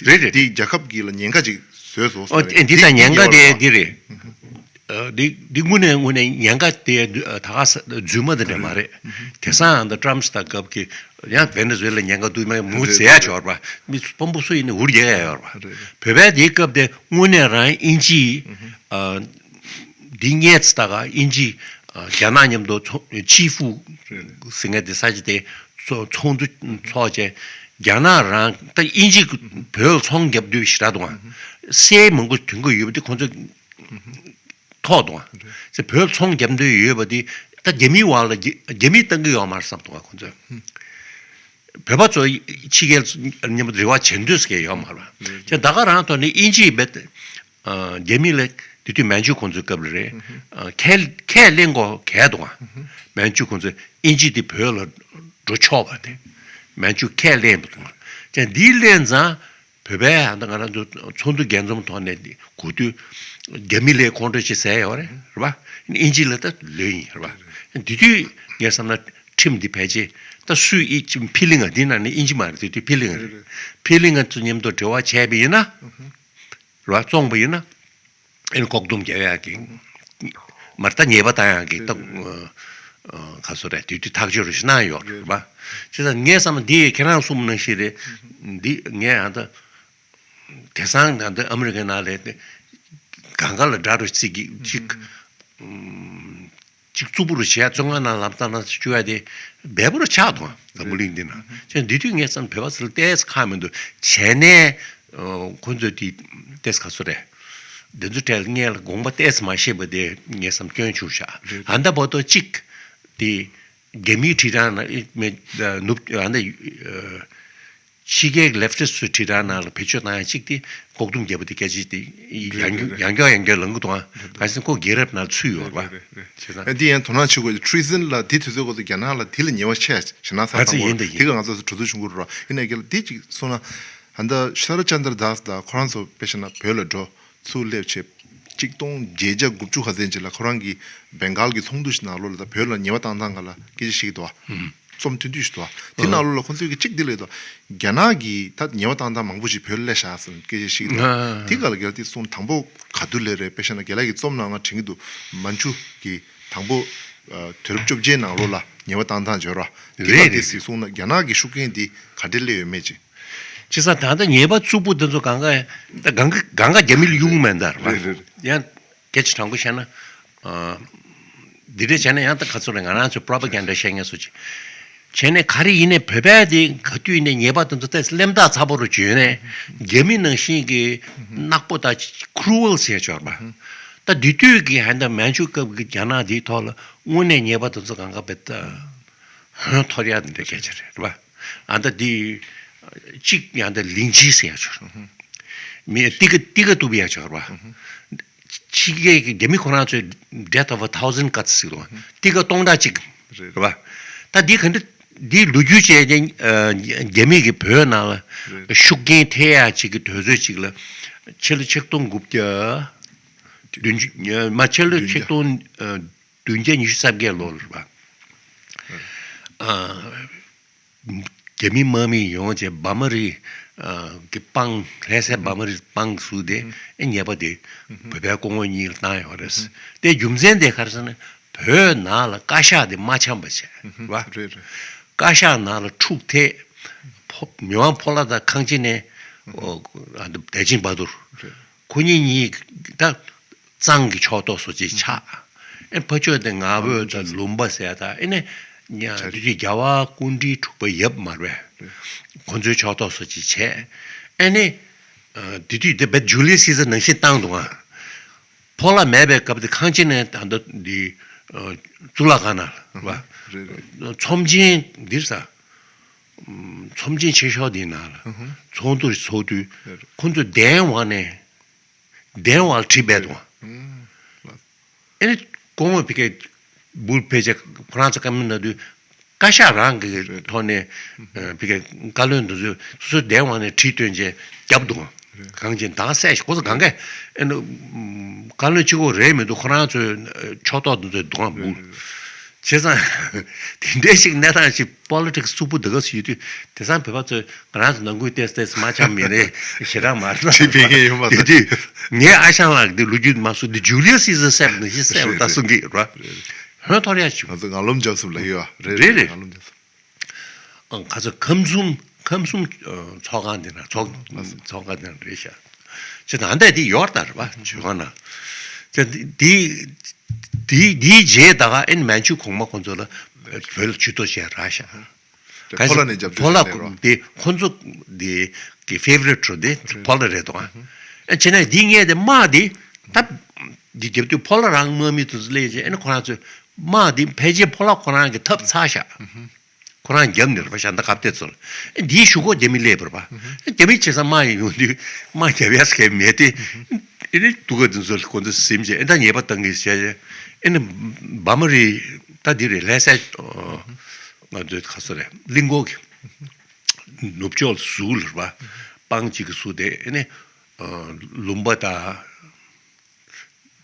རེད་རེད། འདི་རྒྱལ་ཁབ་ཀྱི་ལ་ཉེན་ཁ་ཅིག་བཟོས་སོང་ཨོ་ཟེར་བ་རེད། འདི་ད་ཉེན་ཁ་དེ་འདི་རེད། ཨ་འདི་འདི་དངོས་གནས་དངོས་གནས་ཉེན་ཁ་དེ་ད་ག་ས་རྫུན་མ་དེ་འདྲ་མ་རེད། དེང་སང་ད་ཀྲམ་སི་དང་སྐབས་ཀྱི་ཡང་ཝེ་ནེ་ཛུ་ཝེ་ལ་ཉེན་ཁ་འདུག་མ་མུ་རེད་ཟེར་ཡ་ཆོག་པ་མི་དཔོན་པོ་སུ་ཡིན་ནའི་འུར་རྒྱག་ཡ་ཡོད་པ། རེད་རེད། བོད་པའི་དེའི་སྐབས་དེ་དངོས་གནས་རང་དབྱིན་ཇི་ཨ་འདི་སྔས་ཙི་ད་ག་དབྱིན་ཇི་ཨ་རྒྱ་ནག་མཉམ་དུ་ཚོ་ཆི་ཧྥུ་ཟེར་མཁན་དེ་ས་ཆ་དེ་ཚོ་ཚོགས་འདུ་ཚོགས་བྱས་རྒྱ་ནག་རང་ད་དབྱིན་ཇི་བོད་ལ་ཚོང་རྒྱབ་དུས་ཞེ་དྲག་འདུག་ཨ། སའི་མང་པོ་དོན་གོ་ཡོད་པ་དེ་ཁོང་ཚོ་ཐོག་དང་། ཟེར་བོད་ཚོང་རྒྱབ་འདོད་ཡོད་པ་དེ་ད་རྒྱ་མིའི་དབང་ལ་རྒྱ་རྒྱ་མིས་བཏང་གི་ཡོད་མ་རེད་བསམ་འདུག་ག་ཁོང་ཚོས། བོད་པ་ཚོ་ཕྱི་རྒྱལ་མཉམ་དུ་རེ་བ་བྱེད་འདོད་ཀྱི་ཡོད་མ་རེད། ཅེས་ད་ག་རང་ཐོག་ནས་དབྱིན་ཇིའི་བེད་རྒྱ་མི་ལ་དེ་དུས་མན་ཇུ་ཁོང་ཚོའི་སྐབས་ལ་རེད། ཁས་ཁས་ལེན་གོ་གལ་འདུག་ག་མན་ཇུ་ཁོང་ཚོས་དབྱིན་ཇི་དེ་བོད་ལ་འགྲོ་ཆོག་པ་དེ་མན་ཇུ་ཁས་ལེན་པ་དང་། ཅེས་འདི་ལེན་ཙང་། བོད་པའི་ཧ་ད་ང་རང་ཚོ་ཚོགས་འདུ་རྒྱས་འཛོམས་ཐོག་ནས་གོ་དུས་རྒྱ་མི་ལའི་ཁོང་ཁྲོ་ཆེ་ཟེར་ཡོད་རེད་རེད་པ། དབྱིན་ཇི་ལ་ད་ལོས་ཡིན་རེད་པ། དེ་དུས་ངས་བསམ་ན་ཁྲིམས་འདི་ཕལ་ཆེར་ད་སུས་ཨི་ཕི་ལིང་ང་འདི་ནང་ནས་དབྱིན་ཇི་མ་རེད། དེ་དུས་ཕི་ལིང་ང་རེད། ཕི་ལིང་ང་ཚོ་མཉམ་དུ་འབྲེལ་བ་བྱས་པ་ཡིན་ན་རེད་པ་བཙོངས་པ་ཡིན་ན་ཨེ་ནི་ལྐོག་གཏོང་རྒྱག་ཡག་གི་མར་ད་ཉེས་པ་བཏང་ཡག་གི་ད་ག་སོ་རེད། དུས་དུས་ཐག་གཅོད་རུ་ཞིག་གནང་ཡོད་རེད་པ། བྱས་ཙང་ངས་བསམ་ན་འདི་ཁྱེད་རང་གསུངས་ནང་བཞིན་རེད། འདི་ངས་ཨ་ད་དེང་སང་ད་ཨ་མི་རི་ཀའི་ནང་ལ་གང་ག་ལ་འདྲ་རུ་ཅིག་གཅིག་ཅིག་རྩུབ་པོ་རུ་བྱས་བཙོན་ཁང་ནང་ལམ་སང་ལམ་སང་བཅུག་ཡ་དེ་འབེལ་པོ་རུ་ཆགས་འདུག་འཛམ་བུ་གླིང་འདི་ན། ཅེས་འདི་དུས་ངས་བསམ་བོད་པ་ཚོ་ལ་ཏོག་ཙམ་ཁག་མི་འདུག་བྱས་ནས་ཁོ་ཚོས་དེ་ཏོག་ཙམ་ག་ཚོད་རེད། འདི་ཚོ་གྲས་ལ་ངས་ལ་དགོངས་པ་ཏོག་ཙམ་མ་བཞེས་པ་དེ་ངས་བསམ་སྐྱོན་བྱུང་ཤག་ཨ་ད་བར་དུ་གཅིག་དེ་རྒྱ་མིའི་ཁྲིམས་ར་ན་མེད་ནུབ་ཨ་ད་ཕྱི་རྒྱལ་གྱི་ལེབ་ཊིསི་ཊི་ཚོའི་ཁྲིམས་ར་ནང་ལ་བེད་སྤྱོད་བཏང་ཡ་གཅིག་དེ་ལྐོག་གཏོང་རྒྱབ་པ་དེ་སྐད་ཆ་དེ་ཡང་ཡང་མགྱོགས་ཡང་མགྱོགས་ལངས་གི་འདུག་ཨ། ག་ཟེར་ཁོ་རྒྱལ་རབས་ནང་ཚུད་ཡོད་རེད་པ། བྱས་ཙང་། ཨ་འདི་ཡང་དོ་སྣང་བྱེད་དགོས་ཀྱི་ཁྲི་ཟིན་ལ་དེ་དུས་ཚོད་སྐབས་སུ་རྒྱ་ནག་ལ་དེ་ལ་ཉེས་པ་ཆེ་ཞེ་ན་ཚ་ང་ཚོ་ཡིན་དང་ཡིན། དེ་ག་ང་ཚོ་གྲོས་ཚོགས་ཆུང་ཀུ་རུ་ར་ཡིན་ནའི་རྒྱ་ལ་དེ་གཅིག་སོང་ན་ཨ་ད་ཤ་ར་ཅན་དར་དཱས་དང་ཁོ་རང་ཚོ་དཔེ་བཞག་ན་བོད་ལ་འགྲོ་ཚུར་སླེབས་བྱས་གཅིག་སྟོང་བརྒྱད་བརྒྱ་དགུ་བཅུ་ག་ཚོད་ཅིག་ལ་ཁོ་རང་གི་བེང་གཱལ་གྱི་ཚོགས་འདུ་ཞིག་ནང་ལོགས་ལ་ད་བོད་ལ་ཉེས་པ་བཏང་སྟངས་ག་ལ་སྐད་ཆ་བཤད་ཀྱི་འདུག་བ། རྩོམ་ཐུང་ཐུང་ཞིག་འདུག་དེ་ནང་ལོགས་ལ་ཁོང་ཚོས་ཀྱི་གཅིག་འདི་ལས་དོ། རྒྱ་ནག་གིས་ད་ཉེས་པ་བཏང་སྟངས་མང་པོ་ཞིག་བོད་ལ་སླེབས་བཞག་ཟེར་སྐད་ཆ་ཞིག་འདུག་དེ་ག་ལ་རྒྱ་དེ་གསུང་དང་པོ་ག་དུས་སླེབས་རེད། དཔེ་བཞག་ན་རྒན་ལགས་ཀྱི་རྩོམ་ནང་ང་དྲན་གྱི་འདུག་མན་ཇུ་གི་དང་པོ་དུས་རབས་བཅོ་བརྒྱད་ནང་ལོགས་ལ་ཉེས་པ་བཏང་སྟངས་འབྱོར་བ། དེ་རེད་ག་དེ་རེད། སྲིད་གསུང་ན་རྒྱ་ནག་གི་ཤུགས་རྐྱེན་འདི་ག་འདྲས་སླེབས་ཡོད་མེད་ཅིག་བྱས་ཙང་ད་ལྟ་ཉེས་པ་བཙུགས་པོ་འདི་ཚོ་གང་ག་ད་གང་ག་གང་ག་རྒྱ་མི་ལ་གཡུག་མེད་འདར་རེད་རེད། ཡང་སྐད་ཆ་དྲང་པོ་བཤད་ན། ཨ། འདི་འདྲས་བྱས་ན་ཡང་ད་ག་ཚོད་རེད། ང་རང་ཚོས་པྲོ་པ་གན་ཌ་བཤད་མཁན་སུ་ཅིག་བྱས་ནས་ག་རེ་ཡིན་ནའི་བོད་པས་དེ་ག་དུས་ཡིན་ནའི་ཉེས་པ་དེ་ཚོ་ཏོག་ཙམ་གླེན་རྟགས་ཚ་པོ་རུ་བརྗོད་ནས་རྒྱ་མི་ནང་བཞིན་གྱི་ནག་པོ་དང་ཁུ་རུ་ཝལ་ཟེར་ཆོག་པ། ད་འདི་དུས་ཀྱི་ཧན་ད་མན་ཇུ་སྐབས་ཀྱི་རྒྱ་ནག་འདིའི་ཐོག་ལ་དངོས་གནས་ཉེས་པ་དེ་ཚོ་གང་ག་བེད་ད་ཧོན་ཐོར་ཡ་འདི་འདྲ་སྐད་ཆ་རེད་རེད་པ། ཨ་ད་འདི་གཅིག་ཡང་ད་ལིང་ཅི་ཟེར་ཡ་ཆོག་མི་ཏི་ཀ་ཏི་ཀ་ཏུབ་ཡ་ཆོག་རེད་པ། ཕྱི་རྒྱལ་གྱི་རྒྱ་མི་ཁོ་རང་ཚོས་Death of a thousand cuts ཟེར་གི་འདུག་ཏི་ཀ་སྟོང་ཕྲག་གཅིག་རེད་པ། ད་འདི་ག་འདྲ་འདི་ལོ་རྒྱུས་བྱས་ཏེ་རྒྱ་མི་གིས་བོད་ནང་ལ་ཤུགས་རྐྱེན་ཐེབས་ཡ་གཅིག་གི་དུས་ཚོད་གཅིག་ལ་ཕྱི་ལོ་ཆིག་སྟོང་དགུ་བརྒྱ་བདུན་ཅུ་མ་ཕྱི་ལོ་ཆིག་སྟོང་བདུན་བརྒྱ་ཉི་ཤུ་རྩ་བརྒྱད་ལོ་ལ་རེད་པ། རྒྱ་མི་དམག་མི་ཡོང་བྱས་འབར་མ་རི་གི་སྤང་ལྷ་སའི་འབར་མ་རི་སྤང་བཟོས་ཏེ་ཨེ་ཉེས་པ་དེ་བོད་པའི་སྐུ་ངོ་གཉིས་ལ་བཏང་ཡོད་རེད། དེ་རྒྱུ་མཚན་དེ་ག་རེ་ཟེར་ན་བོད་ནང་ལ་བཀའ་ཤག་དེ་མ་འཆམ་པ་བྱས་རེད་པ། རེད་རེད། བཀའ་ཤག་ནང་ལ་འཁྲུག་ཐེབས། ཕོ་མི་དབང་ཕོ་ལྷ་དང་ཁང་ཆེན་ནས་ཨོ་ཨ་ནི་བདེ་ཆེན་བ་དུར། རེད། ཁོ་གཉིས་གཉིས་ད་གཙང་གི་ཕྱོགས་གཏོགས་སུ་ཅིག་ཆགས། ཨེ་ཕ་ཆོས་དེ་ང་ཕོད་དང་ལུང་པ་ཟེར་ད་ཨེ་ནས་ཉ་དེ་དུས་རྒྱལ་བ་སྐུ་ཕྲེང་དྲུག་པ་ཡབ་མར་པས་ཁོ་ཚོའི་ཕྱོགས་གཏོགས་སུ་ཅིག་བྱས། ཨེ་ནས་དེ་དུས་དེ་བེད་ཇུ་ལི་སི་ཟར་ནང་བཞིན་བཏང་འདུག་ཨ། ཕོ་ལྷ་མེད་པའི་སྐབས་དེ་ཁང་ཆེན་ནས་ད་ལྟ་འདི་གཙུག་ལག་ཁང་ནང་ལ་རེད་རེད། ཚོམས་ཆེན་འདིར་ས། ཚོམས་ཆེན་ཆེ་ཤོས་དེའི་ནང་ལ་ཚོགས་འདུ་ཚོགས་དུས་ཁོ་ཚོས་གདན་དབང་ནས་གདན་དབང་ལ་བྲིས་པས་དང་། ཨེ་ནི་སྐུ་ངོ་ཕི་ཀའི་འབུལ་ཕེབས་ཆེད་ཁོ་རང་ཚོ་བཀའ་མོལ་གནང་དུས་བཀའ་ཤག་རང་གི་ཐོག་ནས་ཕི་ཀའི་བཀའ་བློན་དེ་ཚོས་སོ་སོའི་གདན་དབང་ནས་བྲིས་བཏོན་བྱས་བརྒྱབ་འདུག་གང་ཅི་ད་ག་སད་ཞིག་ཁོ་ཚོ་གང་གས་ཨེ་ནི་བཀའ་བློན་གཅིག་པོ་རེད་མི་འདུག་ཁོ་རང་ཚོའི་ཕྱོགས་གཏོགས་དེ་ཚོས་འདུག་གང་འབུལ། བྱས་ཙང་། དེ་འདྲའི་ཞིག་གནས་སྟངས་ཤིག་པོ་ལི་ཊིག་སི་རྩུབ་པོ་འདི་ག་སུ་ཡོད་དུས་དེང་སང་བོད་པ་ཚོས་ང་རང་ཚོ་ནང་ཁུལ་ཏེས་ཏེས་མ་འཆམ་མི་རེད་ཞེ་དྲག་མ་རེད་ན། བྲིས་པའི་ངས་ཡོད་མ་དེ་རེད། དུས་ངའི་ཨ་ཞང་ལགས་འདི་ལོ་རྒྱུས་མ་སུ་འདི་ཇུ་ལི་ཡ་སི་ཟར་སྲས་ནང་བཞིན་སྲས་ལ་ད་གསུང་གི་རེད། ཧོན་ཐོར་ཡ་ཞིག་ང་ཚོ་ངག་རླུང་འཇམ་གསུམ་ལ་ཡོད་རེད་རེད། ངག་རླུང་འཇམ་གསུམ། ཨང་ཁ་ཚ་ཁམས་གསུམ་ཁམས་གསུམ་ཚོགས་ཁང་འདི་ན་ཚོགས་ཚོགས་ཁང་འདི་ན་རེད་ཤག་ཅེས་དང་ད་འདི་ཡོར་ད་རེད་པ་ཇུས་ཁང་ན། ཅེས་འདི་འདི་འདིའི་རྗེས་ད་ག་ཨེན་མན་ཇུ་གོང་མ་ཁོང་ཚོ་ལ་བོད་ལ་ཇུས་གཏོགས་བྱས་རག་ཤག་ཕོ་ལ་ནས་རྒྱབ་ཕོ་ལ་སྐྱོར་བྱས་ནས་རོ། འདི་ཁོང་ཚོ་འདི་གི་ཕེ་ཝ་རི་ཊི་རུ་འདི་ཕོ་ལ་རེད་དོ། ཨ་བྱས་ན་འདི་ངས་དེ་དམག་འདི་ད་འདི་རྒྱབ་དུས་ཕོ་ལ་རང་དམག་མི་དེ་ཚོ་སླེབས་རྗེས་ཨེ་ནི་ཁོ་རང་ཚོས་དམག་འདི་ཕལ་ཆེར་ཕོ་ལ་ཁོ་རང་གི་ཐབས་ཚར་ཤག་ཁོ་རང་རྒྱབ་ནས་རེད་པ་ཤ་འདི་ཁ་གཏད་ཚོ་ལ། འདིའི་གཞུག་གུ་རྒྱ་མི་སླེབས་པ་རེད་པ། རྒྱ་མི་བྱས་ཙང་དམག་ཡིན་ཡོང་དུས་དམག་རྒྱབ་ཡ་ཟེར་མཁན་མེད་དེ། ཨེ་ནི་སྡུག་ག་འདི་ཚོ་ཁོ་ཚོ་ཟིམ་བྱས་ཨེ་ད་ཉེས་པ་བཏང་གི་བྱས་བྱས་ཨེ་ནི་འབར་མ་རི་ད་འདི་རེད་ལྷ་སའི་ང་ཚོའི་ཁ་སོ་རེད་གླིང་སྐོར་གྱི་ནུབ་ཕྱོགས་ལ་ཟུག་ལ་རེད་པ་སྤང་གཅིག་གི་ཟུག་དེ་ཨེ་ནི་ལུང་པ་དང་།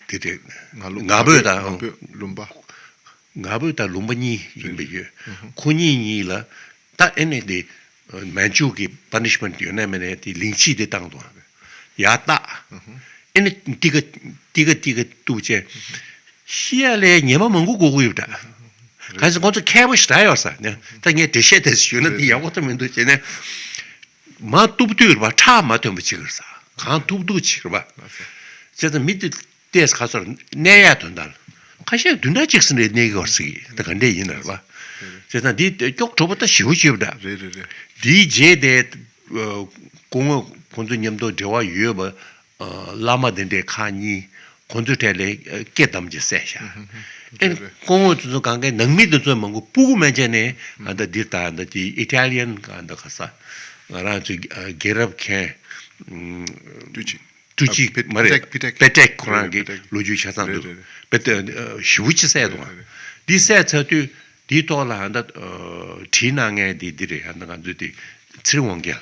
དེ་དེ་ང་ལུ་ང་བོད་དང་ང་བོད་ལུང་པ། ང་བོད་དང་ལུང་པ་གཉིས་ཡིན་པ་ཡོད། ཁོ་གཉིས་གཉིས་ལ་ད་ཨེ་ནས་དེ་མན་ཇུ་གི་པ་ནི་ཤི་མེན་ཊི་ཡོད་ན་མེད་ན་དེ་ལིང་ཅི་དེ་བཏང་དང་ཡ་ཏག་ཨེ་ནས་ཏི་ཀ་ཏི་ཀ་ཏི་ཀ་ཏུ་ཅེ་ཤི་ཡ་ལས་ཉེས་པ་མང་པོ་གོ་གི་ཡོད་ད། གང་ཟེར་ཁོང་ཚོ་མཁས་པོ་ཞིག་ད་ཡོད་ས་ནས་ད་ངས་འགྲེལ་བཤད་དེ་ཞུས་ན་དེ་ཡག་པོ་ད་མི་འདུག་བྱས་ནས། མ་ཐུབ་དུས་རེད་པ་ཁྲག་མ་ཐོན་པ་ཅིག་རེད་ས་གང་ཐུབ་ཐུབ་ཅིག་རེད་པ། བྱས་ཙང་མི་དེ་ལྟས་ཁ་སོར་གནས་ཡ་དོན་དག་ཁ་ཤས་བདུན་ཕྲག་གཅིག་ཙམ་རེ་གནས་ཀྱི་བར་སྲིད་ད་ག་འདྲས་ཡིན་ན་རེད་པ། བྱས་ཙང་འདི་སྐྱོག་གྲོགས་པོ་ད་ཞེ་པོ་ཅིག་ཡོད་པ་འདྲ། རེད་རེད་རེད། འདིའི་རྗེས་དེ་སྐུ་ངོ་ཁོང་ཚོ་མཉམ་དུ་འབྲེལ་བ་ཡོད་པ། བླ་མ་དེ་འདྲའི་ཁག་གཉིས་ཁོང་ཚོའི་གྲས་ལས་སྐད་བསྡམས་ཀྱི་བསད་བཞག་ཨེ་རེད་རེད། སྐུ་ངོ་དེ་ཚོ་གང་གའི་ནང་མི་དེ་ཚོ་མང་པོ་སྤུ་གུ་མན་ཆད་ནས་ཨ་ད་འདི་ད་ཨ་ད་དེ་ཨི་ཊ་ལི་ཡན་ག་ཨ་ད་ག་ས་ང་རང་ཚོའི་རྒྱལ་རབས་མཁན་ཏུ་ཅི་ཏུ་ཅི་ཨ་མ་རེད་པེ་ཏྲེག་པེ་ཏྲེག་ཁོ་རང་གི་ལོ་རྒྱུས་ཆ་ཚང་འདུག་རེད་རེད། པེ་ཏྲེག་ཞེ་པོ་ཅིག་བསད་འདུག་ཨ་འདི་བསད་ཚར་དུས། དེའི་ཐོག་ལ་ཨ་ད་བྲིས་གནང་མཁན་དེ་འདི་རེད། ཨ་ད་ང་ཚོའི་དེ་ཚེ་རིང་དབང་རྒྱལ་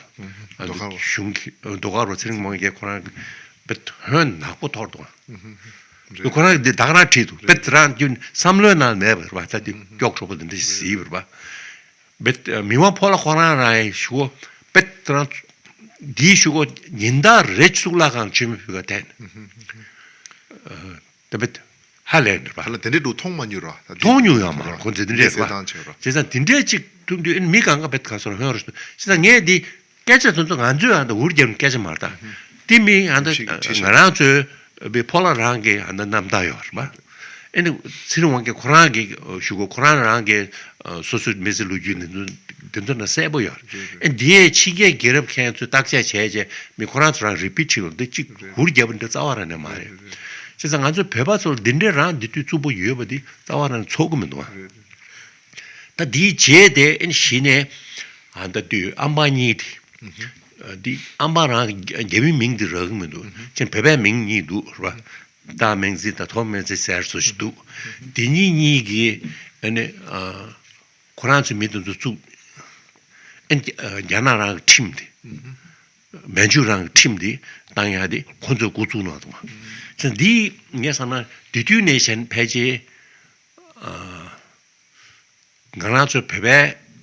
ཨ་ད་གཞུང་གི་ཟློས་གར་པ་ཚེ་རིང་དབང་རྒྱལ་ཁོ་རང་གི་དཔེ་དོན་ནག་པོ་ཐོར་འདུག་ཨ། ཁོ་རང་གི་དེ་ད་ག་རང་བྲིས་འདུག་དཔེ་རང་རྒྱུན་བསམ་བློའི་ནང་མེད་པ་རེད་པ། ད་དེ་སྐྱོག་གྲོགས་པོ་དེ་འདྲ་ཞིག་གཟིགས་པ་རེད་པ། བེད་མི་དབང་ཕོ་ལྷ་ཁོ་རང་རང་ཡི་ཞུ་གོ་བེད་རང་འདིའི་ཞུ་གོ་ཉིན་ལྟར་རེ་གཙུག་ལག་ཁང་ཆེན་མོ་ཕུལ་ག་བསྟན། ད་བེད་ཧ་ལས་འདུག་པ། ད་ལ་དེ་འདྲའི་འགྲོ་མཐོང་མ་མྱོང་ར། ད་མཐོང་མྱོང་ཡང་མ་རེད། ཁོ་ཚོས་དེ་འདྲས་རེད་པ། བྱས་ཙང་དེ་འདྲས་ཅིག་ཐུག་དུས་ཨེ་མི་གང་ག་བེད་ག་སོར་ཧོན་རུ་བྱས་ཙང་ངས་འདི་སྐད་ཆ་དེ་ཚོ་ང་ཚོས་ཨ་ད་འུར་རྒྱབ་ནས་སྐད་ཆ་མ་རེད་ད། དེ་མི་ཨ་ད་ཁྲིག་ཁྲིག་ང་རང་ཚོའི་བའི་ཕོ་ལྷ་རང་གི་ཨ་ད་རྣམ་ཐར་ཡོད་རེད་པ། ཨེ་ནི་ཚེ་རིང་དབང་རྒྱལ་ཁོ་རང་གི་ཞུ་གོ་ཁོ་རང་རང་གི་སོ་སོའི་མི་ཚེ་ལོ་རྒྱུས་འདི་ཚོ་འདི་ཚོ་ན་གསལ་པོ་ཡོད་རེད། ཨེ་འདི་ཡས་ཕྱི་རྒྱལ་རྒྱལ་རབས་མཁན་ཚོས་བརྟག་དཔྱད་བྱས་རྗེས་མི་ཁོ་རང་ཚོ་རང་རི་པིཊ་བྱེད་ཡོང་འདི་གཅིག་འུར་རྒྱབ་འདི་རྩ་བ་རང་ནས་མ་རེད། བྱས་ཙང་ང་ཚོ་བོད་པ་ཚོར་འདི་འདྲའི་རང་འདི་དུས་རྩུབ་པོ་ཡོད་པ་འདི་རྩ་བ་རང་ཚོར་གི་མི་འདུག་ཨ། ད་འདིའི་རྗེས་དེ་ཨེ་ནི་གཞི་ནས་ཨ་ད་དུས་ཨམ་པ་གཉིས་དེ་འདི་ཨམ་པ་རང་རྒྱ་མིའི་མིང་འདི་རག་གི་མི་འདུག་ཅན་བོད་པའི་མིང་གཉིས་འདུག་ར། ཏཱ་མིང་ཙི་དང་ཐོ་མིང་ཙི་ཟེར་སོ་ཞིག་འདུག་དེ་གཉིས་གཉིས་ཀྱིས་ཨ་ནི་ཨ་ཁོ་རང་ཚོའི་མི་དེ་ཚོ་བཙུགས། ཨ་ནི་རྒྱ་ནག་རང་གི་ཁྲིམས་དེ་མན་ཇུ་རང་གི་ཁྲིམས་དེ་བཏང་ཡག་དེ་ཁོ་ཚོས་འགོ་བཙུགས་གནང་འདུག་ཅན་འདི་ངས་བསམ་ན་དེ་དུས་ནས་གཞན་ཕལ་ཆེར་ང་རང་ཚོའི་བོད་པའི་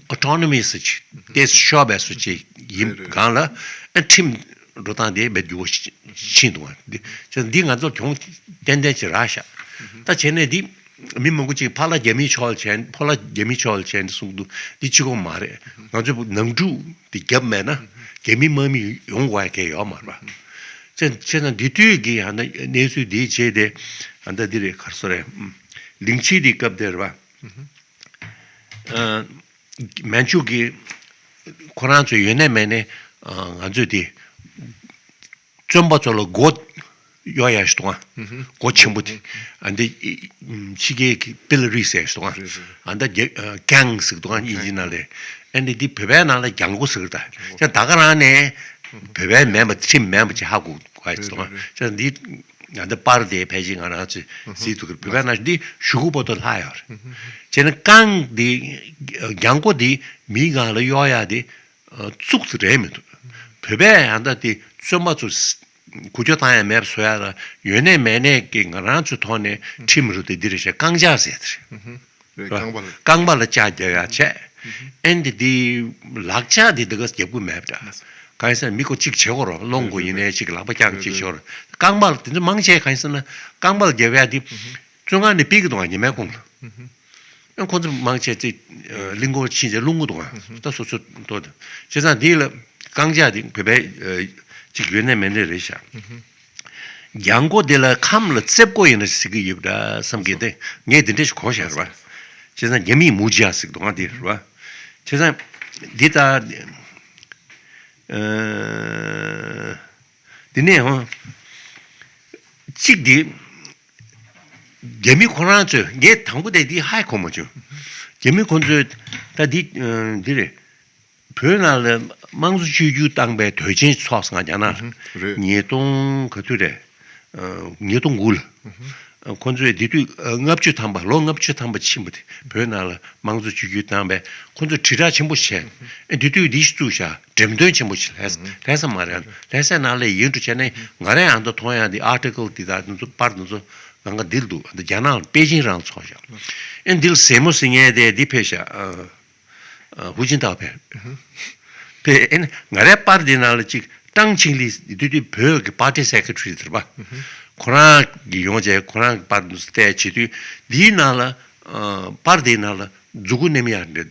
ཨོ་ཊོ་ནོ་མི་སུ་ཅིག་ཏེ་ཤོ་བའི་སུ་ཅིག་ཡིན་རེད་རེད། གང་ལ་ཨ་ཁྲིམས་འགྲོ་སྟངས་དེ་བེད་འགྱུར་བ་ཕྱིན་འདུག་བ། འདི་ཅེས་འདི་ང་ཚོར་གྱོང་གཏན་གཏན་ཅིག་རག་ཤག་ད་བྱས་ནས་འདི་མི་མང་པོ་ཅིག་ཕ་ལ་རྒྱ་མིའི་ཕྱོགས་ལ་བྱས་ཕོ་ལ་རྒྱ་མིའི་ཕྱོགས་ལ་བྱས་ནས་གསུངས་འདུག་འདི་གཅིག་པོ་མ་རེད། ང་ཚོས་ནང་འཁྲུག་འདི་བརྒྱབ་མེད་ན་རྒྱ་མི་དམག་མི་ཡོང་དགོས་ཡ་གང་ཡོད་མ་རེད་པ། ཅེས་ཅེས་ན་འདི་དུས་ཀྱི་ཡང་ན་གནས་ཚུལ་འདི་བྱས་ཏེ་ཡང་ན་འདི་རེད་ག་རེ་ཟེར་རེད། ལིང་ཆི་འདི་སྐབས་དེ་རེད་པ། ཨ་མན་ཇུ་གི་ཁོ་རང་ཚོས་ཡོད་ནས་མེད་ནས་ཨ་ང་ཚོས་དེ་བཙོན་པ་ཚོ་ལ་སྒོ་གཡོག་ཡ་ཞིག་འདུག་ག་སྒོ་ཆེན་པོ་དེ་ཨ་འདི་ཕྱི་རྒྱལ་གྱི་པི་ལ་རི་ཟེར་ཞིག་འདུག་ག་ཨ་འདི་ཀེང་ཟེར་འདུག་ག་ཨིན་ཇི་ནང་ལས། ཨ་འདི་འདི་བོད་པའི་ནང་ལ་རྒྱང་སྒོ་ཟེར་གི་ད་ཅང་ད་ག་རང་ནས་བོད་པའི་མེད་པ་ཁྲིམས་མེད་པ་ཅིག་ཧ་གོ་དགོས་ཞིག་འདུག་ག་ཅང་འདི། ང་ཚོ་པར་དེ་ཕལ་ཆེར་ང་རང་ཚོས་གཟིགས་ཐུབ་ཀྱི་རེད། བོད་པ་ནང་བཞིན་འདི་གཞུག་གུ་པོ་ཏོ་ལྷག་ཡོད་རེད། བྱས་ན་རྐང་འདི་རྒྱང་མགོ་འདི་མིའི་སྒང་ལ་གཡོག་ཡག་དེ་བཙུགས་ཏེ་རེད་མི་འདུག་བོད་པས་ཡང་ད་དེ་བཙོན་པ་ཚོ་འགུལ་སྐྱོད་བཏང་ཡག་མེད་པ་བཟོ་ཡག་ལ་ཡོད་ནས་མེད་ནས་ཀྱི་ང་རང་ཚོའི་ཐོག་ནས་ཁྲིམས་རུ་དེ་འདི་རེད་བྱས་རྐང་ལྕགས་ཟེར་དེ་རེད། རེད། རྐང་པ་ལ། རྐང་པ་ལ་ལྕགས་རྒྱག་ཡག་བྱས། ཨེ་འདི་འདི་ལག་ཆ་འདི་འདི་ག་རྒྱབ་ཀྱི་མེད་པ་འདྲ། གང་ཡིན་ཟེར་ན་མི་ཁོ་གཅིག་བྱེད་དགོས་རོགས་སློང་དགོས་ཡིན་ནའི་གཅིག་ལག་པ་བརྐྱངས་གཅིག་ཤོར། རྐང་པ་ལ་དེ་ཚོ་མང་ཆེ་གང་ཡིན་ཟེར་ན་རྐང་པ་ལ་རྒྱབ་ཡག་འདི་བཙོན་ཁང་ནས་ཕུད་ཀྱི་འདུག་ག་ཉི་མའི་གུང་ལ། ཨེ་ཁོ་ཚོ་མང་ཆེ་ཚེ་གླིང་སྐོར་ཕྱིན་རྗེས་སློང་གི་འདུག་ག་ད་སོ་སོ་ལྟོས་དང་བྱས་ཙང་འདི་ལ་རྐང་ལྕགས་འདི་བོད་པའི་གཅིག་ཡོད་ནས་མེད་ནས་རེད་ཤག་རྒྱང་མགོ་དེ་ལ་ཁམས་ལ་རྩེབ་མགོ་ཡིན་ན་ཟེར་གི་ཡོད་པ་འདྲ་བསམ་གི་འདུག་ངས་དེ་འདྲ་ཞིག་གོ་བཞག་རེད་པ། བྱས་ཙང་རྒྱ་མིས་མུ་ཇ་ཟེར་གི་འདུག་ག་དེ་རེད་པ། བྱས་ཙང་འདི་ལྟར་ཨ་འདི་ནས་ཧོ་གཅིག་འདི་རྒྱ་མི་ཁོ་རང་ཚོས་ངས་དང་པོ་དེ་འདི་ཧ་གོ་མ་བྱུང་། རྒྱ་མི་ཁོ་ཚོས་ད་འདི་ཨ་འདི་རེད། བོད་ནང་ལ་དམངས་གཙོ་བཅོས་བསྒྱུར་བཏང་པའི་དོལ་ཆེན་ཚོགས་ང་རྒྱ་ནག་ལ་རེད། ཉིས་སྟོང་ག་དུས་རེད། ཨ་ཉིས་སྟོང་དགུ་ལ། ཨ་ཁོ་ཚོས་དེ་དུས་ཨ་ལྔ་བཅུ་ཐམ་པ་ལོ་ལྔ་བཅུ་ཐམ་པ་ཕྱིན་པ་དེ་བོད་ནང་ལ་དམངས་གཙོ་བཅོས་བསྒྱུར་བཏང་པས་ཁོ་ཚོས་དྲིལ་བསྒྲགས་ཆེན་པོ་བྱས། ཨ་དེ་དུས་འདི་ཞིག་བཙུགས་བཞག་འགྲེམས་སྟོན་ཆེན་པོ་ཞིག་ལྷ་ལྷ་ས་མ་རེད། ལྷ་སའི་ནང་ལ་ཡིན་འགྲོ་བྱས་ནས་ང་རང་ཡང་ད་མཐོང་ཡག་འདི་ཨར་ཊི་ཀལ་འདི་དག་འདི་ཚོ་པར་འདི་ཚོ་གང་ག་འདིར་འདུག་འདི་རྒྱ་ནག་པེ་ཅིན་རང་ཚོགས་བཞག་ཨ་འདི་ལ་ཟེ་མོ་ཟེར་མཁན་དེ་འདི་ཕེབས་ཤག་ཨ། ཧུའུ་ཅིན་ཐའོ་ཕེབས། ཕེབས་ཨེ་ནི་ང་རའི་པར་འདི་ནང་ལ་ཅིག་ཀྲང་ཆིང་ལི་འདི་དུས་བོད་ཀྱི་པར་ཊི་སེ་ཀེ་ཊ་རི་དེ་རེད་པ། ཁོ་རང་གིས་ཡོང་བྱས་ཁོ་རང་གི་པར་འདི་བལྟས་བྱེད་དུས་འདིའི་ནང་ལ་ཨ་པར་འདིའི་ནང་ལ་མཛུ་གུ་མནན་ཡག་འདྲ་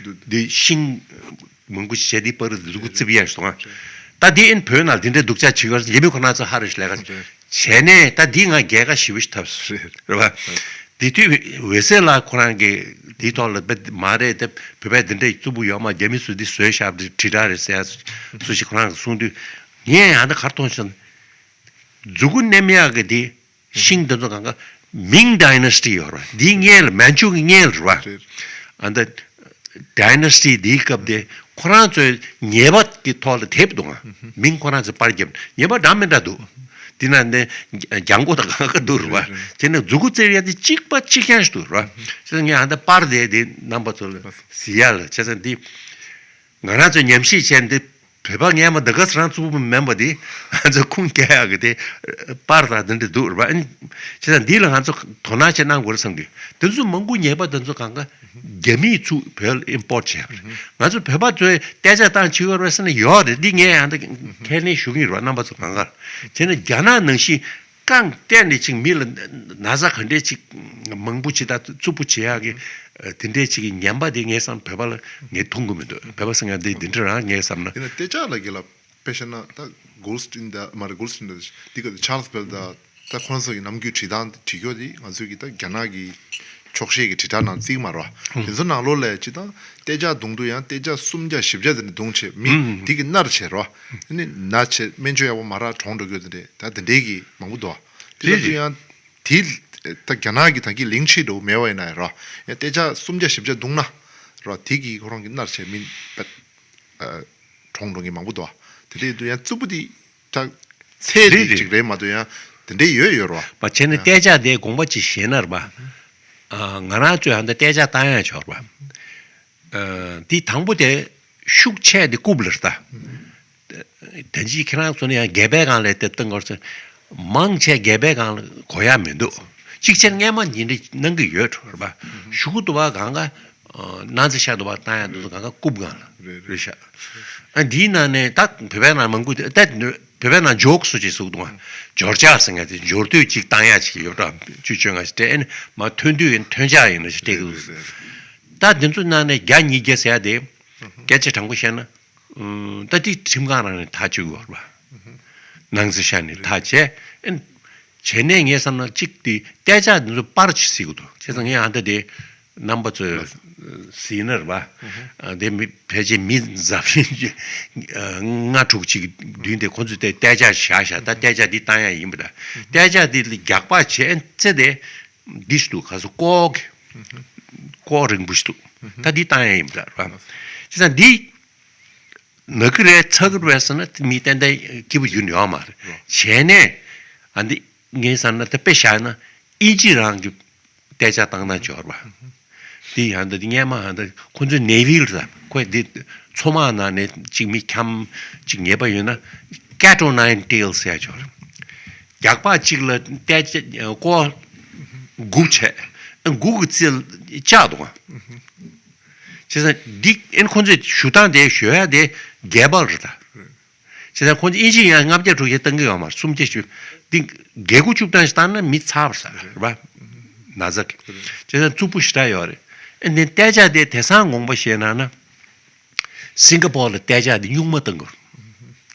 འདུག་འདི་ཤིང་མང་པོ་ཞིག་བྱས་འདི་པར་མཛུ་གུ་རྩིབ་ཡག་སོང་ཨ། ད་འདི་ཨེ་ནི་བོད་ནང་འདི་འདྲའི་སྡུག་ཅག་བྱེད་ཀྱི་ཡོད་རེད། རྒྱ་མི་ཁོ་རང་ཚོ་ཧ་རེ་ཞིག་ལས་ཀ་བྱས་ནས་ད་འདི་ང་རྒྱལ་ཁ་ཞེ་པོ་ཞིག་ཐོབ་སོང་རེད་པ། དེ་དུས་འོད་ཟེར་ལགས་ཁོ་རང་གིས་དེའི་ཐོག་ལ་དཔེ་མ་རེད་དེ་བོད་པས་འདི་འདྲ་རྩུབ་པོ་ཡོད་མ་རྒྱ་མི་ཚོས་འདི་བཟོས་བཞག་པ་དེ་དྲིལ་བསྒྲགས་རེད་ཟེར་ཡ་སུ་ཞིག་ཁོ་རང་གིས་གསུངས་དུས་ངས་ཡང་ད་གར་མཐོང་བྱུང་། མཛུ་གུ་མནན་ཡག་གི་དེ་ཤིང་དེ་ཚོ་གང་ག་མིང་ཌའི་ནེ་སི་ཊི་ཡོད་རེད་པ། འདིའི་སྔོན་ལ་མན་ཇུ་གི་སྔོན་ལ་རེད་པ། རེད། ཨ་ད་ཌའི་ནེ་སི་ཊི་འདིའི་སྐབས་དེ་ཁོ་རང་ཚོའི་ཉེས་པ་གི་ཐོག་ལ་དེབ་འདུག་ཨ། མིང་ཁོ་རང་ཚོས་པར་བརྒྱབ་ཉེས་པ་འདྲ་མི་འདྲ་འདུག་དེ་ན་ནས་རྒྱང་མགོ་དང་གང་ག་འདུག་རེད་པ། བྱས་ནས་མཛུ་གུ་རྩེ་ཡ་དེ་གཅིག་པ་གཅིག་རྐྱང་ཞིག་འདུག་རེད་པ། བྱས་ཙང་ངས་ཨ་ད་པར་དེ་དེ་རྣམ་པ་ཚོ་ལ་གཟིགས་ཡ་ལ་བྱས་ཙང་འདི་ང་རང་ཚོས་ཉམས་ཞིབ་བྱས་འདི། བོད་པ་སྔས་མ་འདི་ག་ས་རང་གཙོ་བོ་མིན་པ་དེ་ང་ཚོ་ཁུངས་སྐྱེལ་ཡག་གི་དེ་པར་དང་འདི་འདྲ་འདུག་རེད་པ། ཨ་ནི་བྱས་ཙང་འདི་ལ་ང་ཚོ་དོ་སྣང་བྱེད་གནང་དགོས་རེད་བསམ་གི། དེ་ཚོ་མང་པོ་ཉེས་པ་དེ་ཚོ་གང་ག་རྒྱ་མིས་ཚུར་བོད་ལ་ཨིམ་པོར་བྱས་པ་རེད། ང་ཚོ་བོད་པ་ཚོས་གཏད་འཇགས་བཏང་ཆོག་གི་རེད་ཟེར་ན་ཡོད་རེད། འདི་ངས་ཡང་ད་ཁས་ལེན་ཞུ་གི་ཡིན་རེད་པ། རྣམ་པ་ཚོ་གང་ག་བྱས་ན་རྒྱ་ནག་ནང་བཞིན་རྐང་གཏད་ནས་ཅིག་མི་ལ་ན་ཚ་ག་འདྲས་ཅིག་མང་པོ་ཅིག་དང་རྩུབ་པོ་བྱེད་ཡག་གི་དེ་འདྲས་ཅིག་གི་ངན་པ་དེ་ངས་བསམ་བོད་པ་ལ་ངས་མཐོང་གི་མི་འདུག། བོད་པ་ཟེར་མཁན་དེ་འདི་འདྲ་རང་ངས་བསམ་ན། ཡིན་ན་གཏད་འཇགས་ལ་དགེ་ལ་དཔེ་བཤད་ན་ད་གོལ་སྟིན་ད་མ་རེད། གོལ་སྟིན་ད་འདི་ག་ཆཱལ་སི་བྷེལ་ད་ད་ཁོ་རང་ཚོ་གི་ནམ་རྒྱུན་བྲིས་སྟངས་བྲིས་རྒྱུ་དེ་ང་ཚོའི་གི་ད་རྒྱ་ནག་གི་ཕྱོགས་ཞེན་གྱི་དྲིལ་བསྒྲགས་ནང་བརྩིས་མ་རེད་པ། དེ་ཚོ་ནང་ལོགས་ལ་ཅི་ད་གཏད་འཇགས་བརྡུང་དུས་ཡང་གཏད་འཇགས་སུམ་བརྒྱ་བཞི་བརྒྱ་དེ་འདྲ་བརྡུངས་བྱས་མི་དེ་གི་མནར་བྱས་རེད་པ། ཨ་ནི་ན་བྱས་སྨན་བཅོས་ཡག་པོ་མ་རག་གྲོངས་འགྲོ་རྒྱུ་དེ་འདྲས་ད་དེ་འདྲས་གི་མང་པོ་འདུག་པ། དེ་ལ་དུས་ཡང་དེ་ད་རྒྱ་ནག་གི་ད་གི་ལིང་ཆི་འདྲ་བོ་མེད་པ་ཡིན་ན་ཡང་རེད་པ། ཡང་གཏད་འཇགས་སུམ་བརྒྱ་བཞི་བརྒྱ་བརྡུངས་ན་རེད་པ། དེ་གི་ཁོ་རང་གི་མནར་བྱས་མི་པད་གྲོངས་འགྲོ་མཁན་མང་པོ་འདུག་པ། དེ་འདྲས་དུས་ཡང་རྩུབ་པོ་དེ་ད་ཚད་དེ་རེད་རེད། ཅིག་རེད་མ་གཏོགས་ཡང་དེ་འདྲས་ཡོད་ཡོད་རེད་པ། པ་བྱས་ནས་གཏད་འཇགས་དེ་དགོངས་པ་ཅིག་བཞེས་ན་རེད་པ། ཨ་ང་རང་ཚོས་ཧ་ད་གཏད་འཇགས་བཏང་ཡག་ཆོག་རེད་པ། ཨ་དེ་དང་པོ་དེ་ཤུགས་ཆེ་དེ་རྐུབ་ལ་རེད་ད། ད་ཅི་ཁྱེད་རང་ཚོ་ནི་ཡང་སྒལ་པའི་སྒང་ལ་དེ་བཏང་དགོས་ཟེར། མང་ཆེ་སྒལ་པའི་སྒང་ལ་གོ་ཡག་མི་འདུག། གཅིག་བྱས་ན་སྔས་མ་འདི་འདྲ་གནང་གི་ཡོད་རེད་པ། གཞུག་གུ་དུ་བ་གང་ག་ཨ་ན་ཚ་ཤ་དུ་བ་བཏང་ཡག་འདུག། གང་ག་རྐུབ་སྒང་ལ་རེད་ཤག། ཨ་འདིའི་ནང་ནས་ད་བོད་པའི་ནང་མང་པོ་དེ་ད་བོད་པའི་ནང་ཇོག་སུ་ཅིག་གསུངས་འདུག། སྦྱོར་ཆག་ཟེར་མཁན་དེ་སྦྱོར་དུས་གཅིག་བཏང་ཡག་ཅིག་ཡོད་རེད་པ། ཅུ་ཅོ་ང་ཞིག་སྤྲད་ཨེ་ནི་མ་ཐོན་དུས་ཐོན་ཆག་ཡིན་ན་ཞིག་སྤྲད་གི་འདུག། ད་འདི་ཚོ་ནང་ནས་བརྒྱ་ཉིས་བརྒྱ་ཟེར་ཡག་དེ་སྐད་ཆ་དྲང་པོ་བཤད་ན། ཨུམ། ད་དེ་ཁྲིམས་ཁང་ནང་ནས་ཐག་གཅོད་དགོས་རེད་པ། ནང་རྩིས་ཤག་ནས་ཐག་བཅད། ཨེ། བྱས་ནས་ངས་བསམ་ན་གཅིག་དེ་གཏད་འཇགས་འདི་ཚོ་པར་ཅིག་གཟིགས་དགོས་འདུག། བྱས་ཙང་ངས་ཨ་ད་དེ་རྣམ་པ་ཚོས་གཟིགས་ན་རེད་པ། ཨ་དེ་མི་ཕལ་ཆེར་མི་འཛམ་གླིང་གི་ལྔ་དྲུག་ཅིག་མདུན་དེ་ཁོ་ཚོས་དེ་གཏད་འཇགས་བཞག་བཞག། ད་གཏད་འཇགས་འདི་བཏང་ཡག་ཡིན་པ། ད་གཏད་འཇགས་འདི་ལ་རྒྱག་པ་བྱས་ཚེ་དེ་འདི་ཞིག་འདུག། ག་ཚོད་ཀོ་ཀོ་རིང་པོ་ཞིག་འདུག། ད་འདི་བཏང་ཡག་ཡིན་པ་རེད་པ། བྱས་ཙང་འདི། ན་གི་རེད་ཚ་གི་རེད་ཟེར་ན་མི་ཏན་ཏན་སྐྱིད་པོ་ཡོང་ཡོད་མ་རེད། བྱས་ནས་ཨ་འདི་ངས་བསམ་ན་ད་དཔེ་བཞག་ན་ཨིན་ཇི་རང་གི་གཏད་འཇགས་བཏང་ན་འབྱོར་བ། འདི་ཡང་འདི་སྔས་མ་ཧ་འདི་ཁོ་ཚོའི་ནེ་ཝིལ་ཟེར་ཁོས་འདི་མཚོ་དམག་ནང་ནས་ཅིག་མི་འཁྱམ་ཅིག་ཉེས་པ་ཡོད་ན་ཀེ་ཊོ་ནའིན་ཊེལ་ཟེར་འབྱོར། རྒྱག་པ་གཅིག་ལ་གཏད་འཇགས་ཀོ་དགུ་བྱས་དགུ་གི་རྩིས་བཅག་འདུག་ཨ། བྱས་ཙང་འདི་ཨེན་ཁོང་ཚོས་ཞུ་སྟངས་དེ་ཞུ་ཡ་དེ་རྒྱས་པ་རེད་ད། བྱས་ཙང་ཁོང་ཚོ་ཨིན་ཇི་ཡང་ལྔ་བརྒྱ་དྲུག་བརྒྱ་བཏང་གི་ཡོད་མ་རེད། སུམ་བརྒྱ་ཞུ། འདི་བརྒྱད་དགུ་བཅུ་བཏང་ཞིག་བཏང་ན་མི་ཚར་བ་ས་རེད་པ། ན་ཚ་གི། བྱས་ཙང་རྩུབ་པོ་ཞེ་དྲག་ཡོད་རེད། ཨེ་འདི་གཏད་འཇགས་དེ་དེང་སང་དགོངས་པ་བཞེས་ན་ན། སིང་ག་པོར་ལ་གཏད་འཇགས་དེ་སྨྱུག་མ་བཏང་དགོས།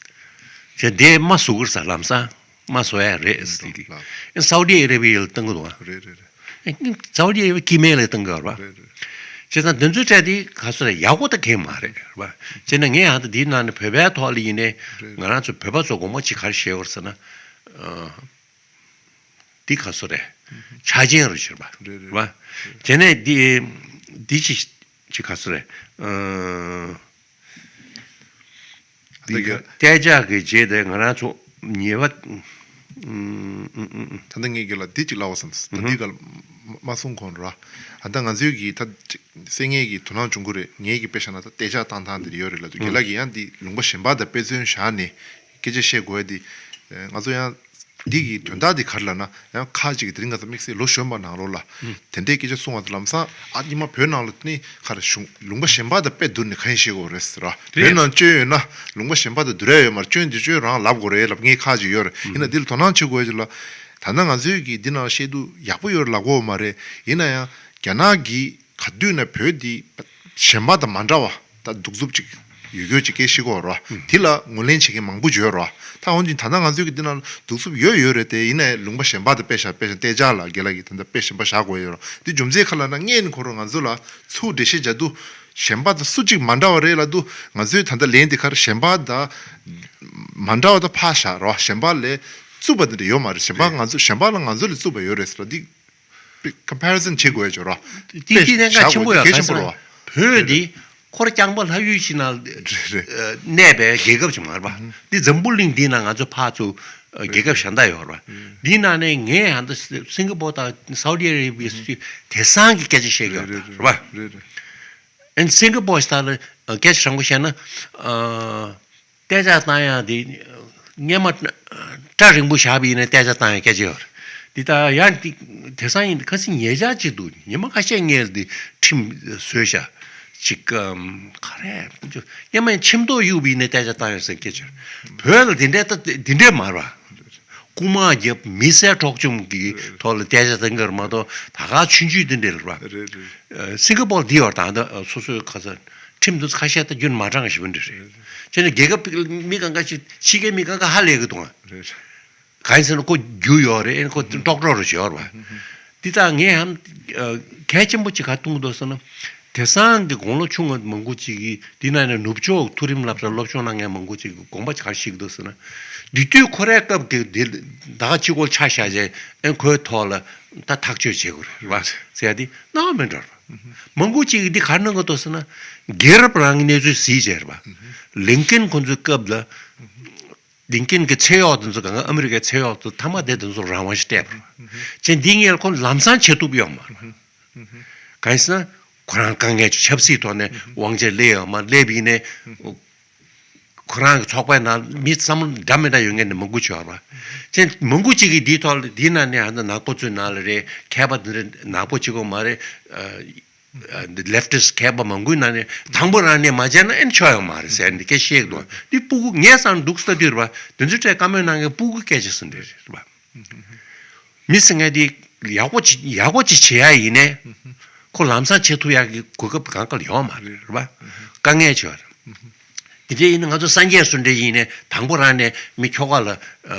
བྱས་དེ་མ་བཟོ་གི་རེད་ས་ལམ་སང་མ་བཟོ་ཡ་རེད་ཟེར་དེ། ཨེ་སའུ་ཏི་ཨ་རེ་བི་ཡ་ལ་བཏང་གི་འདུག་ཨ། རེད་རེད་རེད། སའུ་ཏི་ཨ་རེ་བི་ཡ་དཀྱིལ་མ་ལ་བཏང་གི་ཡོད་རེད་པ། རེད་རེད། བྱས་ཙང་དེ་ཚོའི་གྲས་དེ་ག་ཚོད་རེད། ཡག་པོ་ད་གང་ཡང་མ་རེད་རེད་པ། བྱས་ན་ངས་ཡང་ད་འདིའི་ནང་ནས་བོད་པའི་ཐོག་ལ་ཡིན་ནའི་རེད། ང་རང་ཚོ་བོད་པ་ཚོ་དགོངས་པ་ཅིག་ག་རེ་བཞེས་དགོས་རེད་ཟེར་ན། ཨ། འདི་ག་ཚོད་རེད། ཆ་རྐྱེན་རུ་བྱེད་པ་རེད་རེད། རེད་པ། བྱས་ནས་འདི་འདི་ཅི་ཅི་ག་ཚོད་རེད། ཨ། འདི་ག་གཏད་འཇགས་ཀྱི་རྗེས་དེ་ང་རང་ཚོ་ཉེས་པ། ད་ལྟ་ངས་ཀྱི་ལ་འདི་གཅིག་ལབ་པ་བསམ། ད་འདི་ག་ལ་མ་གསུང་གོང་ར། ད་ལྟ་ང་ཚོའི་གི་ད་སེ་ངེད་ཀྱི་དོ་སྣང་བྱུང་གི་རེད། ངེད་ཀྱི་དཔེ་བཞག་ན་ད་གཏད་འཇགས་བཏང་སྟངས་འདི་ཡོད་རེད་ལབ་དུས་རྒན་ལགས་ཀྱིས་ཡང་འདི་ལུང་པ་གཞན་པ་དང་དཔེ་མཚོན་བཞག་ནས་སྐད་ཆ་བཤད་དགོས་ཡ་འདི་ང་ཚོ་ཡང་འདི་གི་དོན་དག་འདི་ག་རེ་ལབ་ན་ཡང་ཁ་ཅིག་གིས་དེ་རིང་ང་ཚོ་དམིགས་བསལ་ལོ་གཞོན་པ་ནང་ལོགས་ལ་དེ་འདྲའི་སྐད་ཆ་གསུང་བ་དང་ལམ་སང་ཨ་ཉི་མ་བོད་ནང་ལ་ནི་ག་རེ་གཞུང་ལུང་པ་གཞན་པ་དང་དཔེ་བསྡུར་ནས་གང་ཡིན་ཤེས་དགོས་རེད་ཟེར་ར། བོད་ནང་སྐྱོན་ཡོད་ན་ལུང་པ་གཞན་པ་དང་བསྡུར་ཡ་ཡོད་མ་རེད། སྐྱོན་འདི་སྐྱོན་རང་ལབ་དགོས་རེད་ལབ་ངས་ཁ་ཅིག་ཡོད་རེད། ཡིན་ན་འདི་ལ་དོ་སྣང་བྱེད་དགོས་ཅིག་ལ། ད་ནང་ང་ཚོའི་གི་འདི་ནང་བཤད་དུས་ཡག་པོ་ཡོད་རེད་ལབ་དགོས་མ་རེད། ཡིན་ན་ཡང་རྒྱ་ནག་གི་ག་དུས་ན་བོད་འདི་གཞན་པ་དང་མ་འདྲ་བ་ད་གདུག་རྩུབ་ཅིག་ཡོད་རྒྱུ་ཅིག་སྐད་ཤེས་ཀྱི་ཡོད་རེད་བ། དེ་ལ་ངོས་ལེན་བྱེད་མཁན་མང་པོ་ཡོད་རེད་བ། ད་འོན་ཀྱང་ད་ལྟ་ང་ཚོའི་གི་འདི་ན་གདུག་རྩུབ་ཡོད་ཡོད་རེད་དེ། ཡིན་ནའི་ལུང་པ་གཞན་པ་དང་དཔེ་བཞག་དཔེ་བཞག་གཏད་འཇགས་ལ་རྒན་ལགས་ཀྱིས་ད་ལྟ་དཔེ་གཞན་པ་བཞག་དགོས་ཡོད་རེད། འདི་རྒྱུ་མཚན་ག་ལ་ན་སྔས་ནས་ཁོ་རང་ང་ཚོ་ལ་ཚུར་འགྲེལ་བཤད་བརྒྱབ་དུས་གཞན་པ་དང་སུ་གཅིག་མ་འདྲ་བ་རེད་ལབ་དུས་ང་ཚོའི་ད་ལྟ་ལན་འདི་ག་རེ་གཞན་པ་དང་མ་འདྲ་བ་དང་ཕར་བཞག་རེད་བ། གཞན་པ་ལས་རྩུབ་པ་འདི་འདྲ་ཡོད་མ་རེད། གཞན་པ་ང་ཚོ་གཞན་པ་ལ་ང་ཚོ་ལས་རྩུབ་པ་ཡོད་རེད་ཟེར་བ་འདི། comparison བྱེད་དགོས་ཡ་ཅིག་ར། དེ་དེ་གནད་འགག་ཆེན་པོ་ཡོད་གལ་ཆེན་པོ་རེད་བ། བོད་འདི་ཁོ་ར་རྐྱང་པ་ལྷ་ཡུལ་ཞིག་ནང་གནས་པའི་རྒྱལ་ཁབ་ཅིག་མ་རེད་པ། འདི་འཛམ་བུ་གླིང་འདི་ནང་ང་ཚོ་ཕར་ཚུར་རྒྱལ་ཁབ་གཞན་དག་ཡོད་རེད་པ། འདི་ནང་ནས་ངས་ཧ་ད་སིང་ག་པོ་དང་སའུ་ཏི་ཨ་རེ་བི་ཡ་སུ་དེང་སང་གི་སྐད་ཆ་བཤད་ཀྱི་ཡོད་རེད་པ། ཨན་སིང་ག་པོ་ཞིག་ད་ལ་སྐད་ཆ་དྲང་པོ་བཤད་ན། གཏད་ཆགས་བཏང་ཡག་དེ་སྔས་མ་སྐྲ་རིང་པོ་བཞག་པ་ཡིན་ན་གཏད་ཆགས་བཏང་ཡག་སྐད་ཆ་ཡོད་རེད། འདི་ལྟར་ཡང་འདི་དེང་སང་ཡིན་ཁ་སང་ཉེ་ཆར་ཅིག་འདུག་ཉི་མ་ཁ་ཤས་སྔོན་ལ་འདི་ཁྲིམས་བཟོས་ཤག་ཅིག་ག་རེ་སྔས་མ་ཡིན་ཆེ་མདོག་གཡུག་པ་ཡིན་ན་གཏད་ཆགས་བཏང་ཡག་ཟེར་སྐད་ཆ་ཡོད་རེད། བོད་ལ་འདི་འདྲའི་ད་འདི་འདྲའི་མ་རེད་པ། རྐུ་མ་རྒྱབ་མི་བསད་འཕྲོག་བཅོམ་གྱི་ཐོག་ལ་གཏད་ཆགས་བཏང་གི་རེད་མ་གཏོགས་ད་ག་ཆུང་ཆུང་དེ་འདྲ་རེད་པ། རེད་རེད། ཨ་སིང་ག་པོར་འདི་ཡོད་རེད། ད་ལྟ་སོ་སོའི་ཁ་ས་ཁྲིམས་འདི་ཁ་ཤས་ད་རྒྱུན་མ་དྲང་ཞིག་འདྲ་རེད། བྱས་ནས་རྒྱལ་ཁབ་མི་གང་ག་ཞིག་ཕྱི་རྒྱལ་མི་གང་ག་ཧ་ལས་གི་འདུག་ཨ། རེད། གང་ཡིན་ཟེར་ན་ཁོ་རྒྱུ་ཡོད་རེད། ཨེ་ཁོ་ཀྲོག་ཀྲོག་རེ་ཞིག་ཡོད་རེད་པ། འདི་ད་ངས་ཧམ་གལ་ཆེན་པོ་ཅིག་ག་གཏོང་གི་འདུག་ཟེར་ན། དེང་སང་གི་དགུང་ལོ་ཆུང་བ་མང་པོ་ཅིག་གིས་འདི་ན་ནས་ནུབ་ཕྱོགས་མཐོ་རིམ་སློབ་གྲྭ་སློབ་སྦྱོང་གནང་མཁན་མང་པོ་ཅིག་གིས་དགོངས་པ་ག་རེ་བཞེས་ཀྱི་འདུག་ཟེར་ན། འདི་དུས་ཁོ་རའི་སྐབས་ཀྱི་འདི་ད་ག་གཅིག་པོ་ཆ་བཞག་བྱས་ཨེ་ཁོའི་ཐོག་ལ་ད་ཐག་གཅོད་བྱེད་དགོས་རེད་པ་ཟེར་ཡ་འདི་རྣ་བ་མི་འགྲོ་རེད་པ། མང་པོ་ཅིག་གིས་འདི་ག་རེ་གནང་གི་འདུག་ཟེར་ན། རྒྱལ་རབས་རང་གི་གནས་ཚུལ་གཟིགས་བྱས་རེད་པ། ལིང་ཀན་ཁོ་ཚོའི་སྐབས་ལ། ལིང་ཀན་གྱི་ཚེ་གཡོག་དེ་ཚོ་གང་ག་ཨ་མི་རི་ཀའི་ཚེ་གཡོག་དེ་ཚོ་མཐའ་མ་དེ་དེ་ཚོ་རང་དབང་ཞིག་སྤྲད་པ་རེད། བྱས་འདི་ངས་ཁོ་ལམ་སང་བྱེད་ཐུབ་ཡོད་མ་རེད། གང་ཡིན་ཟེར་ན་ཁོ་རང་དཀའ་ངལ་ཆེ། ཆབ་སྲིད་ཐོག་ནས་དབང་ཆ་སླེབས་ཡོད་མ་སླེབས་ཡིན་ནའི་ཁོ་རང་གི་ཚོགས་པའི་ནང་མི་བསམ་བློ་འདྲ་མི་འདྲ་ཡོད་མཁན་ནི་མང་པོ་ཅིག་ཡོད་རེད། བྱས་མང་པོ་ཅིག་གིས་འདིའི་ཐོག་ལ་འདིའི་ནང་ནས་ཧ་ད་ནག་པོ་ཚོའི་ནང་ལ་རེད། མཁས་པ་འདི་འདྲ་ནག་པོ་གཅིག་པོ་མ་རེད། ཨ། འདི་ལེབ་ཊིསི་མཁས་པ་མང་པོའི་ནང་ནས་དང་པོ་རང་ནས་མ་བྱས་ན་ཨེ་ཆོག་ཡོད་མ་རེད་ཟེར་འདི་སྐད་བཤད་འདུག་འདི་སྤུ་གུ་ངས་བསམ་འདུག་ལྟ་དུས་རེད་པ། དེ་ཚོའི་གྲས་བཀའ་མོལ་གནང་མཁན་སྤུ་གུ་སྐད་ཆ་ཟེར་འདྲ་རེད་པ། མི་ཟེར་མཁན་འདི་ཡག་པོ་ཅིག་ཡག་པོ་ཅིག་བྱེད་ཡ་ཡིན་ནའི་ཁོ་ལམ་སང་བྱེད་ཐུབ་ཡ་གི་གོ་སྐབས་གང་ག་ལ་ཡོད་མ་རེད་རེད་པ། དཀའ་ངལ་ཆེ་བ་རེད། དེ་འདྲ་ཡིན་ན་ང་ཚོ་སངས་རྒྱས་སུ་འདྲ་ཡིན་ནའི་དང་པོ་རང་ནས་མི་ཁྱོ་ག་ལ་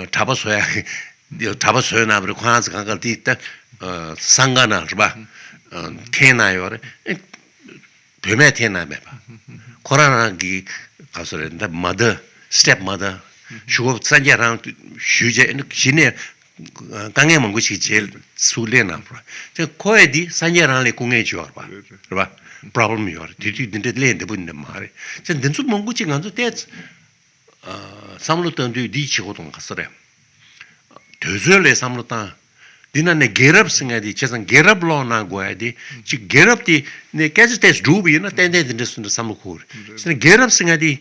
གྲྭ་པ་བཟོ་ཡ་གི་གྲྭ་པ་བཟོས་གནང་བ་རེད། ཁོ་རང་ཚོ་གང་ག་དེ་ལྟ་སང་ག་ན་རེད་པ། འཐེན་གནང་ཡོད་རེད། བུད་མེད་འཐེན་གནང་མེད་པ། ཁོ་རང་རང་གི་ག་ཚོད་རེད་འདི་མ་དར་སི་ཊེབ་མ་དར་ཞུ་བ་སངས་རྒྱས་རང་ཞུས་རྗེས་གཞི་ནས་དཀའ་ངལ་མང་པོ་ཞིག་རྗེས་ཚུར་སླེབས་གནང་བ་རེད། ཁོ་ཡ་འདི་སངས་རྒྱས་རང་ལས་སྐུ་ངལ་ཆེ་བ་རེད་པ། རེད་པ། པོ་རོབ་ལེམ་ཡོད་རེད། དེ་དུས་འདི་འདྲ་སླེབས་བདེ་པོ་འདི་མ་རེད། བྱས་འདི་ཚོ་མང་པོ་ཅིག་ང་ཚོ་བལྟས། བསམ་བློ་བཏང་དུས་འདི་བྱེད་དགོས་དང་ག་ས་རེད། དུས་ཚོད་ལ་བསམ་བློ་བཏང་། འདི་ན་ནས་རྒྱལ་རབས་ཟེར་མཁན་དེ་བྱས་ཙང་རྒྱལ་རབས་ཀློག་གནང་དགོས་ཡ་དེ་ཅིག་རྒྱལ་རབས་དེ་ནས་སྐད་ཆ་དེ་འགྲུབ་པ་ཡིན་ན་ཏན་ཏན་དེ་འདྲ་སུ་འདྲ་བསམ་བློ་འཁོར་རེད། བྱས་ཙང་རྒྱལ་རབས་ཟེར་མཁན་དེ་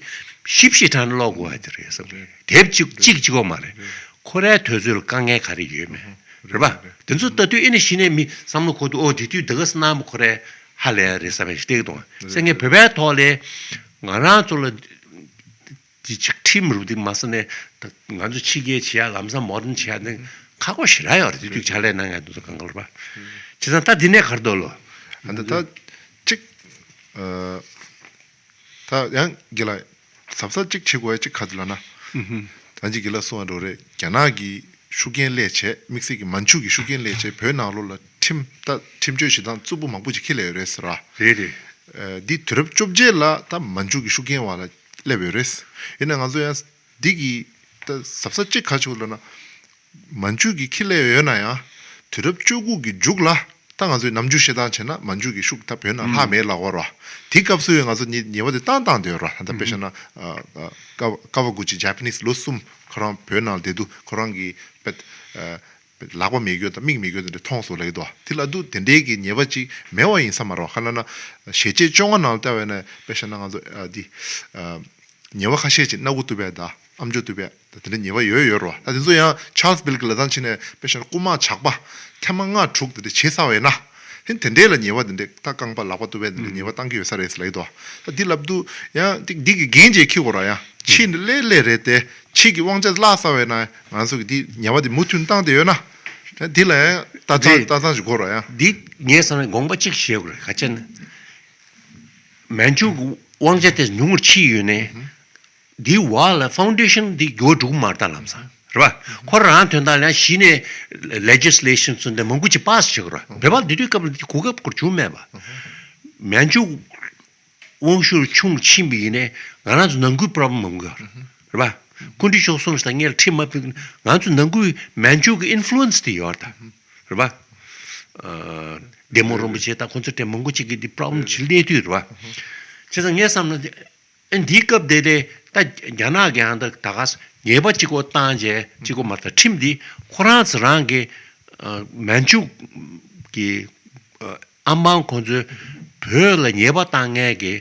ཞིབ་ཞིབ་དྲགས་ནས་ཀློག་དགོས་ཡ་དེ་རེད་བསམ་གི། དེབ་གཅིག་གཅིག་གཅིག་པོ་མ་རེད། ཁོ་རའི་དུས་ཚོད་ལ་དཀའ་ངལ་ག་རེ་ཡོད་མེད་རེད་པ། དེ་ཚོ་ལྟ་དུས་ཨེ་ནི་གཞི་ནས་མི་བསམ་བློ་འཁོར་དུས་ཨོ་དེ་དུས་དེ་ག་སྣང་བ་ཁོ་རའི་ཧ་ལས་ཡ་རེད་བསམ་པའི་ཞིག་བལྟས་གི་འདུག་ཟེར་མཁན་བོད་པའི་ཐོག་ལས་ང་རང་ཚོ་ལ། དེ་ཅིག་ཁྲིམས་རུ་དེ་མ་ཟིན་ནས་ད་ང་ཚོ་ཕྱི་རྒྱལ་བྱེད་ཡ་ལམ་སང་མོ་ཌན་བྱེད་ཡ་དེ་ཁག་པོ་ཞེ་དྲག་ཡོད་རེད། དེ་དུས་ཕྱག་ལས་གནང་ཡ་དེ་ཚོ་གང་ག་ལ་བ། བྱས་ཙང་ད་འདི་ནས་ག་རེ་འདུག་ལོ། ཨ་ད་ད་ཅིག་ཨ་ད་ཡང་དགེ་ལགས་གཟབ་གཟབ་ཅིག་བྱེད་དགོས་ཡ་ཅིག་ག་རེ་ལབ་ན། ད་ཅིག་དགེ་ལགས་གསུངས་པ་འདྲ་རེད། རྒྱ་ནག་གི་ཤུགས་རྐྱེན་སླེབས་བྱས་དམིགས་བསལ་གྱི་མན་ཇུ་གི་ཤུགས་རྐྱེན་སླེབས་བྱས་བོད་ནང་ལོགས་ལ་ཁྲིམས་ད་ཁྲིམས་གཅོད་བྱེད་སྟངས་རྩུབ་པོ་མང་པོ་ཅིག་ཁྱེར་སླེབས་ཡོད་རེད་ཟེར་བ། རེད་རེད། ཨ་འདི་དུས་རབས་བཅོ་བརྒྱད་ལ་ད་མན་ཇུ་གི་ཤུགས་རྐྱེན་འོག་ལ་སླེབས་ཡོད་རེད། ཡིན་ན་ང་ཚོ་ཡང་འདི་གི་ད་གཟབ་གཟབ་ཅིག་ག་རེ་བྱེད་དགོས་ལབ་ན། མན་ཇུ་གི་ཁྱེར་སླེབས་ཡོད་ན་ཡང་དུས་རབས་བཅུ་དགུ་གི་མཇུག་ལ་ད་ང་ཚོའི་ནམ་རྒྱུན་བཤད་སྟངས་བྱས་ན་མན་ཇུ་གི་ཤུགས་ད་བོད་ནང་ལྷག་མེད་ལབ་དགོས་རེད་བ། དེ་སྐབས་སུ་ཡང་ང་ཚོ་ཉེ་ཉེས་པ་དེ་བཏང་བཏང་བསྡད་ཡོད་རེད་བ། ད་དཔེ་བཞག་ན་ཨ་ཨ་ཀ་ཀ་ཝ་གུ་ཅི་ཇ་པ་ནིས་ལོ་གསུམ་ཁོ་རང་བོད་ནང་བསྡད་དུས་ཁོ་རང་གི་པད་ཨ་པད་ལག་པ་མེད་རྒྱུ་དང་མིག་མེད་རྒྱུ་དེ་འདྲ་མཐོང་སོང་ལབ་ཀྱི་འདུག་བ། དེ་ལབ་དུས་དེ་འདྲའི་གི་ཉེས་པ་ཅིག་མེད་པ་ཡིན་ས་མ་རེད་བ། ཁ་ན་ན་ཞེ་བཅད་བཅོ་ལྔ་ནང་ལ་བལྟས་པ་ཡིན་ན་དཔེ་བཞག་ན་ང་ཚོ་ཨ་འདི་ཨ། ཉེས་པ་ཁ་ཤས་ཅིག་སྣ་དགུ་གཏུབ་པས་ད་ཨམ་ཅོག་གཏུབ་པས་ད་དེ་འདྲ་ཉེས་པ་ཡོད་ཡོད་རེད་བ། ད་དེ་ཚོ་ཡང་ཆཱལ་སི་བྷིལ་གི་ལབ་སྟངས་ཕྱིན་ནས་དཔེ་བཞག་ན་རྐུ་མ་ཇག་པ་ཐེངས་མ་ལྔ་དྲུག་དེ་འདྲ་བྱས་ཚར་བས་ན་ཧིན་དེ་འདྲས་ལ་ཉེས་པ་དེ་འདྲས་ད་རྐང་པ་ལག་པ་གཏུབ་པས་དེ་འདྲས་ཉེས་པ་བཏང་གི་ཡོད་ས་རེད་ཟེར་ལབ་ཀྱི་འདུག་ད་འདི་ལབ་དུས་ཡང་འདི་འདི་གི་འགན་ཅིག་འཁྱེར་དགོས་རེད། ཡང་ཕྱིས་ནས་སླེབས་སླེབས་རེད་དེ་ཕྱིས་ཀྱི་དབང་ཆ་བརླག་ཚར་བས་ན་ང་ཚོ་གི་འདི་ཉེས་པ་འདི་མུ་མཐུད་བཏང་བསྡད་ཡོད་ན་འདི་ལ་ཡང་ལྟ་སྟངས་རེད། ལྟ་སྟངས་ཤིག་དགོས་རེད་ཡང་། འདི་ངས་བསམ་ན་དགོངས་པ་གཅིག་བཞེས་དགོས་རེད། ག་ཅི་ན། མན་ཇུ་གི་དབང་ཆ་དེ་ཉུང་ངུར་ཕྱིན་ཡོད་ནའི། འདིའི་འོག་ལ་ཕའུན་ཌེ་ཤན་འདི་འགྱུར་བ་འགྲོ་གི་མ་རེད་ད་ལམ་སང་རེད་པ། ཁོ་རང་དོན་དག་ལ་གཞི་ནས་ལེ་ཇི་སི་ལེ་ཤན་ཚོ་འདི་མང་པོ་ཅིག་པཱ་སི་བྱེད་དགོས་རེད། བོད་པ་འདི་དུས་སྐབས་ལ་འདི་གོ་སྐབས་སྐོར་བྱུང་མེད་པ། མན་ཇུ་དབང་ཤུགས་ཆུང་ཕྱིན་པ་ཡིན་ནའི་ང་རང་ཚོ་ནང་ཁུལ་པོ་རོབ་ལེམ་མང་པོ་ཡོད་རེད་རེད་པ། སྐུ་མདུན་མཆོག་གསུངས་ཤིག་ད་ངས་ཁྲིམས་མ་ཕུད་ང་ཚོ་ནང་ཁུལ་མན་ཇུ་གི་ཨིན་ཕུ་ལུ་ཨེན་སི་དེ་ཡོད་རེད་ད། རེད་པ། ཨ་བདེ་མོ་རིན་པོ་ཆེ་དང་ཁོང་ཚོ་གྲས་མང་པོ་ཅིག་གིས་འདི་པོ་རོབ་ལེམ་ཅིག་སླེབས་དུས་རེད་པ། བྱས་ཙང་ངས་བསམ་ན་ཨ་འདིའི་སྐབས་དེ་དེ་ད་རྒྱ་ནག་གི་ཧང་ད་ད་ག་ཉེས་པ་གཅིག་པོ་བཏང་རྗེས་གཅིག་པོ་མ་རེད་ད། ཁྲིམས་འདི་ཁོ་རང་ཚོ་རང་གི་ཨ་མན་ཇུ་གི་ཨ་ཨམ་པང་ཁོང་ཚོས་བོད་ལ་ཉེས་པ་བཏང་མཁན་གྱི་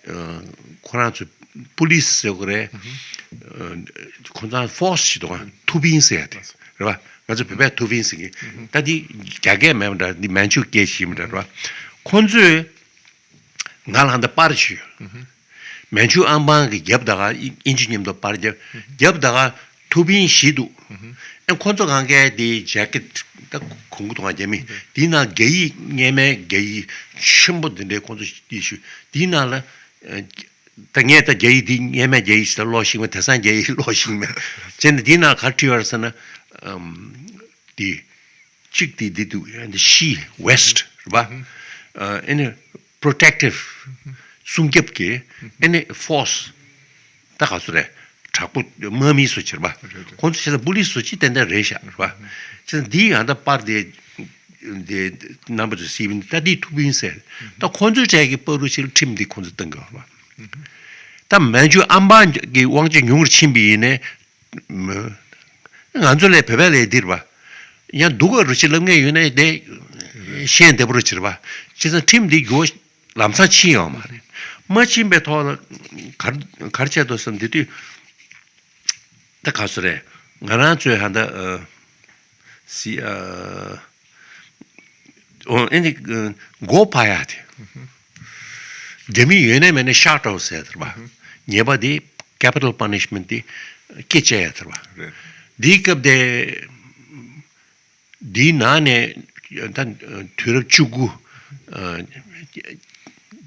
ཨ་ཁོ་རང་ཚོ་ པུ་ལིས་ཟེར་དགོས་རེད། ཁོ་ཚང་ཕོར་སི་ཞིག་འདུག་ག་ཐུག་པིན་ཟེར་ཡ་དེ་རེད་པ། ང་ཚོ་བོད་པས་ཐུག་པིན་ཟེར་གི། ད་འདི་རྒྱ་སྐད་མེད་པ་འདྲ། འདི་མན་ཇུ་སྐད་ཞིག་མི་འདྲ་རེད་པ། ཁོ་ཚོས་ང་ལ་ཧ་ད་པར་ཞིག་ཡོད། མན་ཇུ་ཨམ་བན་གྱི་རྒྱབ་དང་ཨིན་ཇི་མཉམ་དུ་པར་རྒྱབ། རྒྱབ་དང་ཐུག་པིན་བཞི་འདུག་ཨེ་ཁོ་ཚོ་གང་གའི་དེ་ཇེ་ཀེ་ཊི་ད་གོན་གི་འདུག་ག་རྒྱ་མི། དེའི་ནང་རྒྱ་ཡིག་སྔས་མའི་རྒྱ་ཡིག་ཆེན་པོ་འདི་འདྲའི་ཁོ་ཚོ་ཞིག་ཡོད་ཤུལ། དེའི་ནང་ལ་ད་ངས་ད་རྒྱ་ཡིག་འདི་སྔས་མའི་རྒྱ་ཡིག་ཞིག་ད་ཀློག་ཤེས་མེད། དེང་སང་རྒྱ་ཡིག་ཀློག་ཤེས་མེད། བྱས་ནས་འདིའི་ནང་ག་རེ་བྲིས་ཡོད་རེད་ཟེར་ན། ཨམ། འདི། གཅིག་དེ་འདི་འདུག་ཡང་འདི་ཤི་ཝེ་སི་ཊི་རེད་པ། ཨ་ཨེ་ནི་པྲོ་ཊེག་ཊིབ་སྲུང་སྐྱོབ་ཀྱི་ཨེ་ནི་ཕོར་སི་ད་ག་ཚོད་རེད། དྲག་པོ་དམག་མི་བཟོ་བྱེད་པ། རེད་རེད། ཁོང་ཚོ་བྱས་ཙང་པུ་ལིས་བཟོ་བྱེད་ཏན་ཏན་རེད་ཤག་རེད་པ། བྱས་ཙང་འདི་ཡང་ད་པར་དེ་དེ་རྣམ་པ་ཚོས་གཟིགས་པ་ཡིན་ད་འདི་ཐུག་པིན་ཟེར། ད་ཁོང་ཚོའི་གྲས་ཀྱི་པ་རུ་ཆེ་ལ་ཁྲིམས་འདི་ཁོང་ཚོས་བཏང་གི་ཡོད་རེད་པ། ད་མན་ཇུ་ཨམ་བན་གྱི་དབང་ཆ་ཉུང་རུ་ཕྱིན་པ་ཡིན་ནའི། ང་ཚོ་ལས་བོད་པ་ལས་འདིར་བ། ཡང་སྡུག་ག་རུ་ཕྱིན་ལབ་མཁན་ཡོད་ན་དེ་ཤེས་བདེ་པོ་རུ་ཕྱིར་བ། བྱས་ཙང་ཁྲིམས་འདི་འགྱུར་བ་ལམ་སང་ཕྱིན་ཡོང་མ་རེད། མ་ཕྱིན་པའི་ཐོག་ལ་གར་གར་བྱས་འདུག་བསམ་འདི་དུས་ད་ག་ཚོད་རེད། ང་རང་ཚོའི་ཧ་ད་ཨ་སི་ཨ་ཨོ་ཨེ་ནི་མགོ་འཕར་ཡ་དེ། རྒྱ་མི་ཡོད་ནའི་མེད་ནའི་ཤག་ཨའུ་ཊི་ཟེར་ཡ་དེ་རེད་པ། ཉེས་པ་དེ་ཀེ་པི་ཊལ་པ་ནི་ཤི་མེན་ཊི་དེ་སྐེ་བཅད་ཡ་དེ་རེད་པ། རེད། དེའི་སྐབས་དེ་དེའི་ནང་ནས་ད་དུས་རབས་བཅུ་དགུ་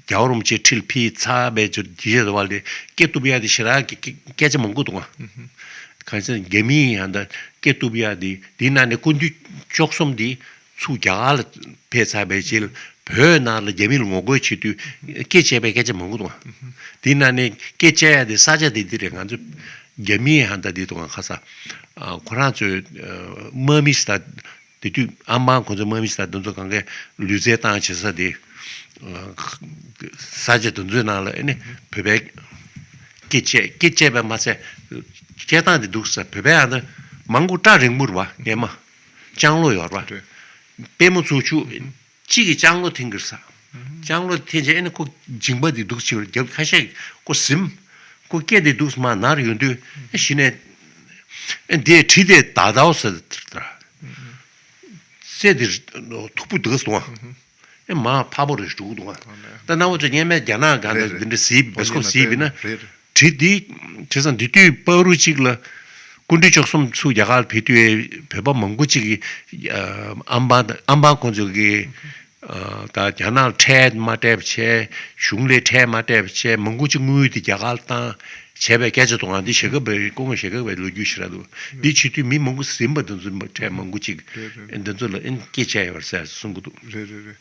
རྒྱལ་བ་རིན་པོ་ཆེ་ཁྲི་ལ་ཕེབས་ཚར་བའི་ཚོད་ཀྱི་རྗེས་དེ་བ་ལས་སྐེ་གཏུབ་ཡ་དེ་ཞེ་དྲག་གི་སྐད་ཆ་མང་པོ་འདུག་ག་གང་ཟེར་རྒྱ་མི་ཡང་ད་སྐེ་གཏུབ་ཡ་དེ་དེའི་ནང་ནས་སྐུ་མདུན་བཅུ་གསུམ་དེ། ཚུར་རྒྱ་གར་ལ་ཕེབས་ཚར་བའི་རྗེས་ལ་བོད་ནང་ལ་རྒྱ་མི་ལ་ངོ་རྒོལ་བྱེད་དུས་སྐེ་བཅད་པའི་སྐད་ཆ་མང་པོ་འདུག་དེ་ནང་ནས་སྐེ་བཅད་ཡ་དེ་ས་ཆ་དེ་འདི་རེད། ང་ཚོ་རྒྱ་མིའི་ཧ་ད་དེ་འདུག་ག་ཁ་ས་ཁོ་རང་ཚོའི་དམག་མི་ཞིག་ད་དེ་དུས་ཨམ་བན་ཁོ་ཚོ་དམག་མི་ཞིག་ད་དེ་ཚོ་གང་གའི་ལུས་རྩལ་བཏང་བྱེད་ས་དེ་ས་ཆ་དེ་ཚོའི་ནང་ལ་ཨེ་ནི་བོད་པའི་སྐེ་བཅད་སྐེ་བཅད་པ་མ་ཚད་སྐད་བཏང་དེ་འདུག་ས་བོད་པའི་ཧ་ད་མང་པོ་སྐྲ་རིང་པོ་རེད་པ་སྔས་མ། ལྕང་ལོ་ཡོད་རེད་པ། རེད། པུས་མོ་ཚུར་བཅུག་གཅིག་གིས་ལྕང་ལོ་འཐེན་གྱི་རེད་ས། ལྕང་ལོ་འཐེན་བྱས་ཨེ་ནི་ཁོ་མཇིང་པ་འདི་འདུག་བྱས་རྒྱབ་ཁ་ཤས་ཁོ་ཟིམ། ཁོ་སྐེ་འདི་འདུག་མར་ནར་ཡོང་དུས་ཨེ་གཞི་ནས་ཨེ་འདི་གྲི་དེ་ད་ད་བ་ཟེར་ད། རྩེ་འདི་མཐུག་པོ་འདུག་སོང་ཨ། ཨེ་མ་ཕ་བོ་རེ་འགྲོ་གི་འདུག་ཨ། ད་ནང་བ་ཚོ་སྔས་མའི་རྒྱ་ནག་གང་འདྲ་འདི་འདྲ་གཟིགས་བེ་སྐོ་གཟིགས་པས་ན། རེད་རེད། གྲི་འདི། བྱས་ཙང་འདི་དུས་པ་རུ་གཅིག་ལ། སྐུ་ཕྲེང་བཅུ་གསུམ་ཚུར་རྒྱ་གར་ལ་ཕེབས་དུས་བོད་པ་མང་པོ་གཅིག་གིས་ཨམ་བན་ཨམ་བན་ཁོང་ཚོ་གིས་ད་རྒྱ་ནག་ལ་ཁྲལ་མ་སྤྲད་པ་བྱས། གཞུང་ལས་ཁྲལ་མ་སྤྲད་པ་བྱས། མང་པོ་གཅིག་དངུལ་དེ་རྒྱ་གར་ལ་བཏང་བྱས་པའི་སྐད་ཆ་དང་། འདི་ཞྭ་སྒབ་པའི་སྐུ་ངོ་ཞྭ་སྒབ་པའི་ལོ་རྒྱུས་ཞིག་རེད་འདུག་འདི་བྱེད་དུས་མི་མང་པོ་ཟིན་པ་འདི་ཚོ་ཁྲལ་མང་པོ་གཅིག་འདི་ཚོ་ལ་ཨེ་སྐེ་བཅད་ཡོད་ཟེར་གསུང་གི་འདུག་རེད་རེད་རེད།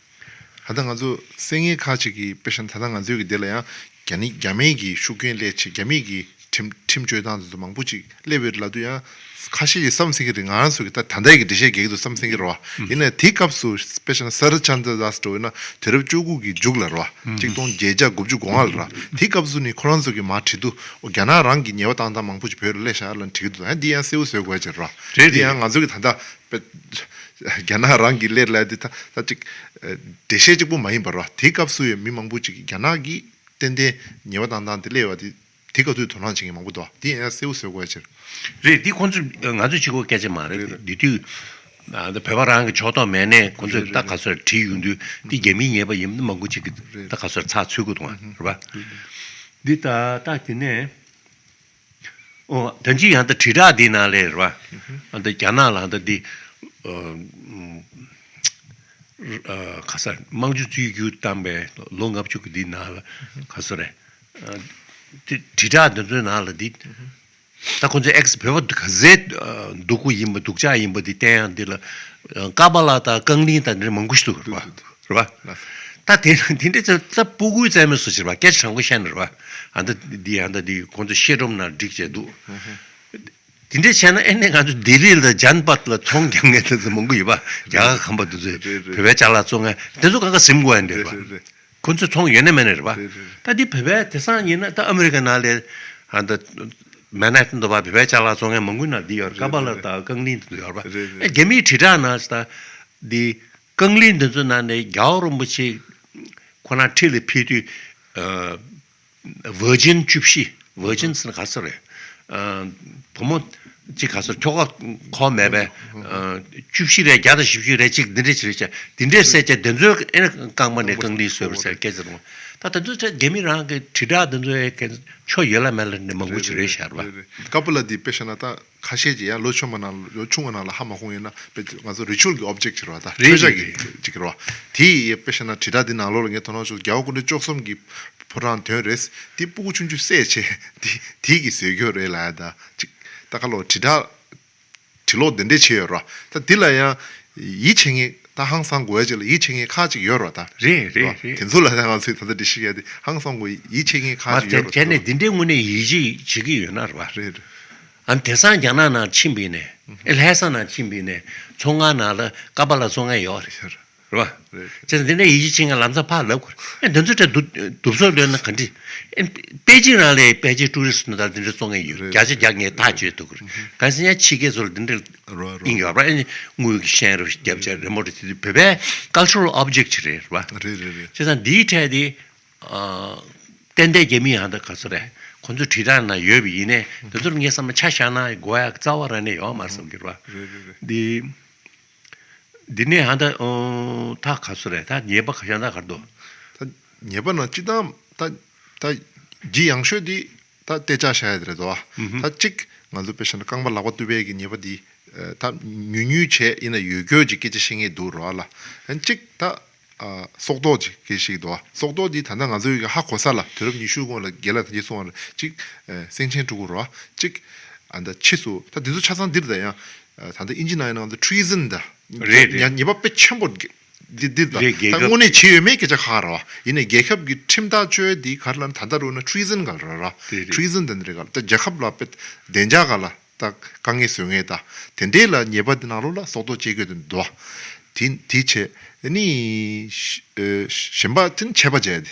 ད་ལྟ་ང་ཚོ་གསན་མཁན་ཁག་ཅིག་གིས་དཔེ་བཞག་ན་ད་ལྟ་ང་ཚོའི་གི་འདི་ལ་ཡང་རྒྱ་ནི་རྒྱ་མིའི་གི་ཤུགས་རྐྱེན་སླེབས་བྱས་རྒྱ་མིའི་གི་ཁྲིམས་ཁྲིམས་གཅོད་སྟངས་དེ་ཚོ་མང་པོ་ཅིག་སླེབས་ཡོད་ལབ་དུས་ཡང་ཁ་ཤས་ཀྱིས་བསམ་ཟིན་གི་རེད། ང་རང་ཚོ་གི་ད་ད་ལྟའི་གི་འགྲེལ་བཤད་རྒྱག་གི་འདུག་བསམ་ཟིན་གི་རེད་བ། ཡིན་ནའི་དེའི་སྐབས་སུ་དཔེ་བཞག་ན་ས་ར་ཅན་དྲ་དཱས་འགྲོ་ཡོད་ན་དུས་རབས་བཅུ་དགུ་གི་མཇུག་ལ་རེད་བ། གཅིག་སྟོང་བརྒྱད་བརྒྱ་དགུ་བཅུ་གོ་ལྔ་ལ་རེད་བ། དེའི་སྐབས་སུ་ནི་ཁོ་རང་ཚོ་གི་མར་བྲིས་དུས་རྒྱ་ནག་རང་གི་ཉེས་པ་བཏང་སྟངས་མང་པོ་ཅིག་བོད་ལ་སླེབས་ཤག་ལབ་བྲིས་གི་འདུག་ཡང་འདི་ཡང་གསལ་པོ་བཟོ་དགོས་ཀྱི་རེད་བ། རེད་འདི་ཡང་རེད། ང་ཚོ་གི་ད་ལྟ། དཔེ། རྒྱ་ནག་རང་གི་སླེབས་ལབ་དེ་ད་ད་ཅིག་འགྲེལ་བཤད་གཅིག་པོ་མ་ཡིན་པར་བ། དེའི་སྐབས་སུ་ཡང་མི་མང་པོ་ཅིག་གིས་རྒྱ་ནག་གིས་ཏན་ཏན་ཉེས་པ་བཏང་སྟངས་དེ་སླེབས་པ་དེ་དེའི་སྐབས་སུ་དོ་སྣང་བྱེད་མཁན་མང་པོ་འདུག་དེ་ཡང་གསལ་པོ་བཟོ་དགོས་ཕྱིར། རེད། འདི་ཁོང་ཚོ་ང་ཚོ་གཅིག་པོ་སྐད་ཆ་མ་རེད། རེད་རེད། འདི་དུས་ད་བོད་པ་རང་གི་ཕྱོགས་གཏོགས་མེད་ནས་ཁོང་ཚོས་རེད་ད་རེད་ག་ཚོད་བྲིས་ཡོང་དུས་འདི་རྒྱ་མིའི་ཉེས་པ་ཡིན་མི་མང་པོ་ཅིག་གིས་རེད་ད་ག་ཚོད་ཚགས་ཚུད་དགོས་འདུག་རེད་པ། འདི་ད་ད་དེ་ནས། ཨོ། ད་ཅི་ཡང་ད་དྲིལ་བསྒྲགས་འདི་ནང་ལས་རེད་བ། ཨ་ད་རྒྱ་ནག་ལ་ད་འདི། ཨ་ཁ་ས་དམངས་གཙོ་བཅོས་བསྒྱུར་བཏང་པའི་ལོ་ལྔ་བཅུ་གི་འདི་ནང་ལ་ཁ་ས་རེད། ཨ་དེ་དྲིལ་བསྒྲགས་འདི་ཚོའི་ནང་ལ་འདི། ད་ཁོ་ཚོས་ཨེག་སི་བོད་པ་ག་ཚད་སྡུག་པོ་ཡིན་པ་སྡུག་ཅག་ཡིན་པ་འདི་བསྟན་ཡག་འདི་ལ། ཀ་པ་ལ་དང་རྐང་གླིང་དང་འདི་འདྲ་མང་པོ་ཞིག་འདུག་རེད་བ། རེད་བ། ད་དེ་དེ་འདྲའི་ཚོ་ད་སྤུ་གུའི་རྩེད་མོ་བཟོ་ཕྱིར་བ་སྐད་ཆ་དྲང་པོ་བཤད་ན་རེད་བ། ཨ་ད་འདི་ཨ་ད་འདི་ཁོང་ཚོ་བཤད་སྒྲུབ་ནང་བསྒྲིགས་བྱས་འདུག་དེ་འདྲས་བྱས་ན་ཨེ་ནས་ང་ཚོ་ལྡི་ལི་ལ་ཇན་པད་ལ་ཚོང་རྒྱག་མཁན་དེ་ཚོ་མང་པོ་ཡོད་པ། རྒྱ་གར་ཁམས་པ་དེ་ཚོས་རེད་རེད། བོད་པའི་ཅ་ལག་བཙོང་མཁན་དེ་ཚོ་གང་ག་ཟིན་དགོས་ཡ་འདྲ་རེད་རེད་བ། རེད་རེད། ཁོ་ཚོས་ཚོང་ཡོད་ན་མེད་ན་རེད་པ། རེད་རེད། ད་འདི་བོད་པའི་དེང་སང་ཡིན་ན་ད་ཨ་མི་རི་ཀ་ནང་ལས་ཨ་ད་མན་ཧ་ཊན་དུ་བ་བོད་པའི་ཅ་ལག་བཙོང་མཁན་མང་པོ་ན་འདི་ཡོད་རེད། ཀ་པ་ལ་དང་རྐང་གླིང་དེ་ཚོ་ཡོད་རེད་པ། རེད་རེད། ཨེ་རྒྱ་མིའི་དྲིལ་བསྒྲགས་ནང་ད་འདི་རྐང་གླིང་དེ་ཚོ་ནང་ནས་རྒྱལ་བ་རིན་པོ་ཆེ་ཁོ་རང་ཁྲི་ལ་ཕེབས་དུས་ཨ་ཝར་ཇིན་བཅུ་བཞི། ཝར་ཇིན་ཟེར་ན་ག་ཚོད་རེད། ཨ། བུ་མོ་གཅིག་ག་ཚོད་ཁྱོ་ག་གོ་མེད་པས། ཨ། བཅུ་བཞི་རེད། བརྒྱ་དང་བཞི་བཅུ་རེད། གཅིག་འདི་འདྲས་ཅིག་རེད་ཅེས་འདི་འདྲས་བསད་ཅེས་དེ་ཚོའི་ཨེ་རྐང་པ་ནས་རྐང་གླིང་བཟོས་པར་ཟེར་སྐད་ཆ་རུང་། ད་དེ་ཚོ་ཚེ་རྒྱ་མི་རང་གི་དྲིལ་བསྒྲགས་དེ་ཚོའི་སྐད་ཆ་ཆོ་ཡོད་ལ་མེད་ལ་ནི་མང་པོ་ཅིག་རེད་ཤག་རེད་པ། རེད་རེད། ཀ་པ་ལ་འདི་དཔེ་བཞག་ན་ད་ཁ་ཤས་ཅིག་ཡང་ལོ་ཆུང་བ་ནང་ལོ་ཆུང་བ་ནང་ལ་ཧ་མ་གོ་ཡིན་ན་དཔེ་ང་ཚོ་རི་ཆུལ་གྱི་ཨོབ་ཇེག་ཅིག་རེད་པ། ད་རེད་ཁྲོས་ཆ་གི་རེད་རེད། ཅིག་རེད་པ། དེ་ཡི་དཔེ་བཞག་ན་དྲིལ་བསྒྲགས་འདི་ནང་ལོགས་ལ་ངས་དོ་སྣང་ཆུ་རྒྱལ་བ་སྐུ་ཕྲེང་བཅུ་གསུམ་གྱི་ཕོ་བྲང་དོན་རེད། འདི་སྤུ་གུ་ཆུང་ཆུང་བསད་བྱས་འདི་འདི་གི་བཟོས་རྒྱུ་རེད་ལ་ཡ། ད་ཅིག་ད་ཁ་ལོ་དྲིལ་བསྒྲགས་དྲི་ལོག་འདི་འདྲས་བྱས་ཡོད་ར། ད་འདི་ལ་ཡང་ཡིད་ཆེས་ངེས་ད་ཧང་སང་དགོས་ཡ་ཅིག་ལ་ཡིད་ཆེས་ངེས་ཁག་ཅིག་ཡོད་ར་ད། རེད་རེད་རེད། དེ་ཚོ་ལ་ད་ང་ཚོས་ད་ལྟ་འདྲི་ཤེས་ཡ་དེ་ཧང་སང་དགོས་ཡིད་ཆེས་ངེས་ཁག་ཅིག་ཡོད་ར། བྱས་ནས་འདི་འདྲའི་དངོས་གནས་ཡིད་ཆེས་བྱེད་ཀྱི་ཡོད་ན་ར་བ། རེད་རེད། ཨ་ནི་དེང་སང་རྒྱ་ནག་ནང་ཕྱིན་པ་ཡིན་ནས་ཨེ་ལྷ་ས་ནང་ཕྱིན་པ་ཡིན་ནས་མཚོ་སྔོན་ནང་ལ་ཀ་པ་ལ་བཙོང་མཁན་ཡོད་རེད། རེད་བ། རེད། བྱས་ཙང་འདི་ནས་ཡིད་ཆེས་བྱེད་མཁན་ལམ་སང་ཕར་ལབ་དགོས། ཨེ་འདི་ཚོ་གྲས་སྡུག་སྡུག་སོགས་ལོན་ན་ག་འདྲི། ཨེ་པེ་ཅིང་རང་ལས་པེ་ཅིང་ཊུ་རི་སི་ཊི་ནང་ལྟར་འདི་འདྲ་བཙོང་མཁན་ཡོད། རེད། བརྒྱ་ཆ་བརྒྱ་ངས་ཐག་གཅོད་ཐུབ་ཀྱི་རེད། གང་ཟེར་ན་ཕྱི་རྒྱལ་ཚོ་ལ་འདི་འདྲ་རོ་རོ། ཨིན་ཡོད་ར། ཨེ་དངུལ་གྱི་ཤན་རུ་རྒྱབ་བྱས་རི་མོ་རུ་དེ་དུས་བོད་པའི་ཀལ་ཅར་རལ་ཨོབ་ཇེག་ཅིག་རེད་ར། རེད་རེད་རེད། བྱས་ཙང་འདིའི་གྲས་དེ་ཨ་ཏན་ཏན་རྒྱ་མི་ཡང་ད་ག་ཚོད་རེད། ཁོ་ཚོ་དྲིལ་བསྒྲགས་ནང་ཡོད་པ་ཡིན་ནའི་དེ་ཚོར་ངས་བསམ་ན་ཆ་བཞག་ན་དགོས་ཡ་རྩ་བ་རང་ནས་ཡོད་མ་རེད་བསམ་གྱི་རེད་བ། རེད་རེད་རེད། འདི། འདི་ནས་ཧ་ད་ཨོ་ད་ག་ཚོད་རེད། ད་ཉེས་པ་ག་ཤ་ད་གར་འདུག་ད་ཉེས་པ་ནང་སྤྱི་བཏང་ད་ད་ལྗི་ཡང་ཤོས་འདི་ད་ཏེ་ཅག་ཤ་ཡ་དེ་རེད་དོ། ཨུ་ཧུ། ད་གཅིག་ང་ཚོ་དཔེ་བཞག་ན་རྐང་པ་ལག་པ་གཏུབ་པའི་གི་ཉེས་པ་འདི་ད་ཉུང་ཉུང་བྱས་ཡིན་ན་ཡོད་རྒྱུ་ཅིག་སྐད་ཆ་བཤད་མཁན་འདུག་རོ་ཨ་ལ། ཡང་གཅིག་ད་ཨ་སྲོག་ཐོག་ཅིག་གི་ཞིག་འདུག་སྲོག་ཐོག་འདི་ད་ལྟ་ང་ཚོ་ཡི་གི་ཧ་གོ་ས་ལ་དུས་རབས་ཉི་ཤུ་གོང་ལ་རྒན་ལགས་ད་ཅི་གསུངས་པ་ལ་གཅིག་ཨ་སེང་ཆེན་ཕྲུ་གུ་རོ་གཅིག་ཨ་ད་ཕྱིས་སུ་ད་འདི་ཚོ་ཆ་ཚང་འདིར་ད་ཡང་ཨ་ད་ལྟ་ཨིན་ཇི་ནང་ཡིན་ན་ང་ཚོ་ཊི་རི་ཟན་ད་རེད་རེད། ཉ་ཉེས་པ་དཔེ་ཆེན་པོ་འདི་འདི་ད་རེད། རྒྱལ་ད་ཁབ་དངོས་གནས་བྱེད་ཡོད་མེད་སྐད་ཆ་ཁག་རོ་ཡིན་ནའི་རྒྱལ་ཁབ་ཀྱི་ཁྲིམས་ཐག་གཅོད་འདི་ག་རེ་ལབ་ན་ད་ལྟ་རུ་ན་ཊི་རི་ཟན་ག་རེ་རོ་རེད་རེད། ཊི་རི་ཟན་ད་འདི་རེད་ག་ད་རྒྱལ་ཁབ་ལ་དཔེ་བདེ་འཇགས་ག་ལ། ད་དཀའ་ངལ་བཟོ་ངེས་ད། དེ་འདྲས་ལ་ཉེས་པ་འདི་ནང་ལོགས་ལ་སྲོག་ཐོག་བཅད་དགོས་དོན་འདུག་དེ་དེ་བྱས་ནི་གཞན་པ་དེ་ནི་ཆད་པ་བཅད་དེ།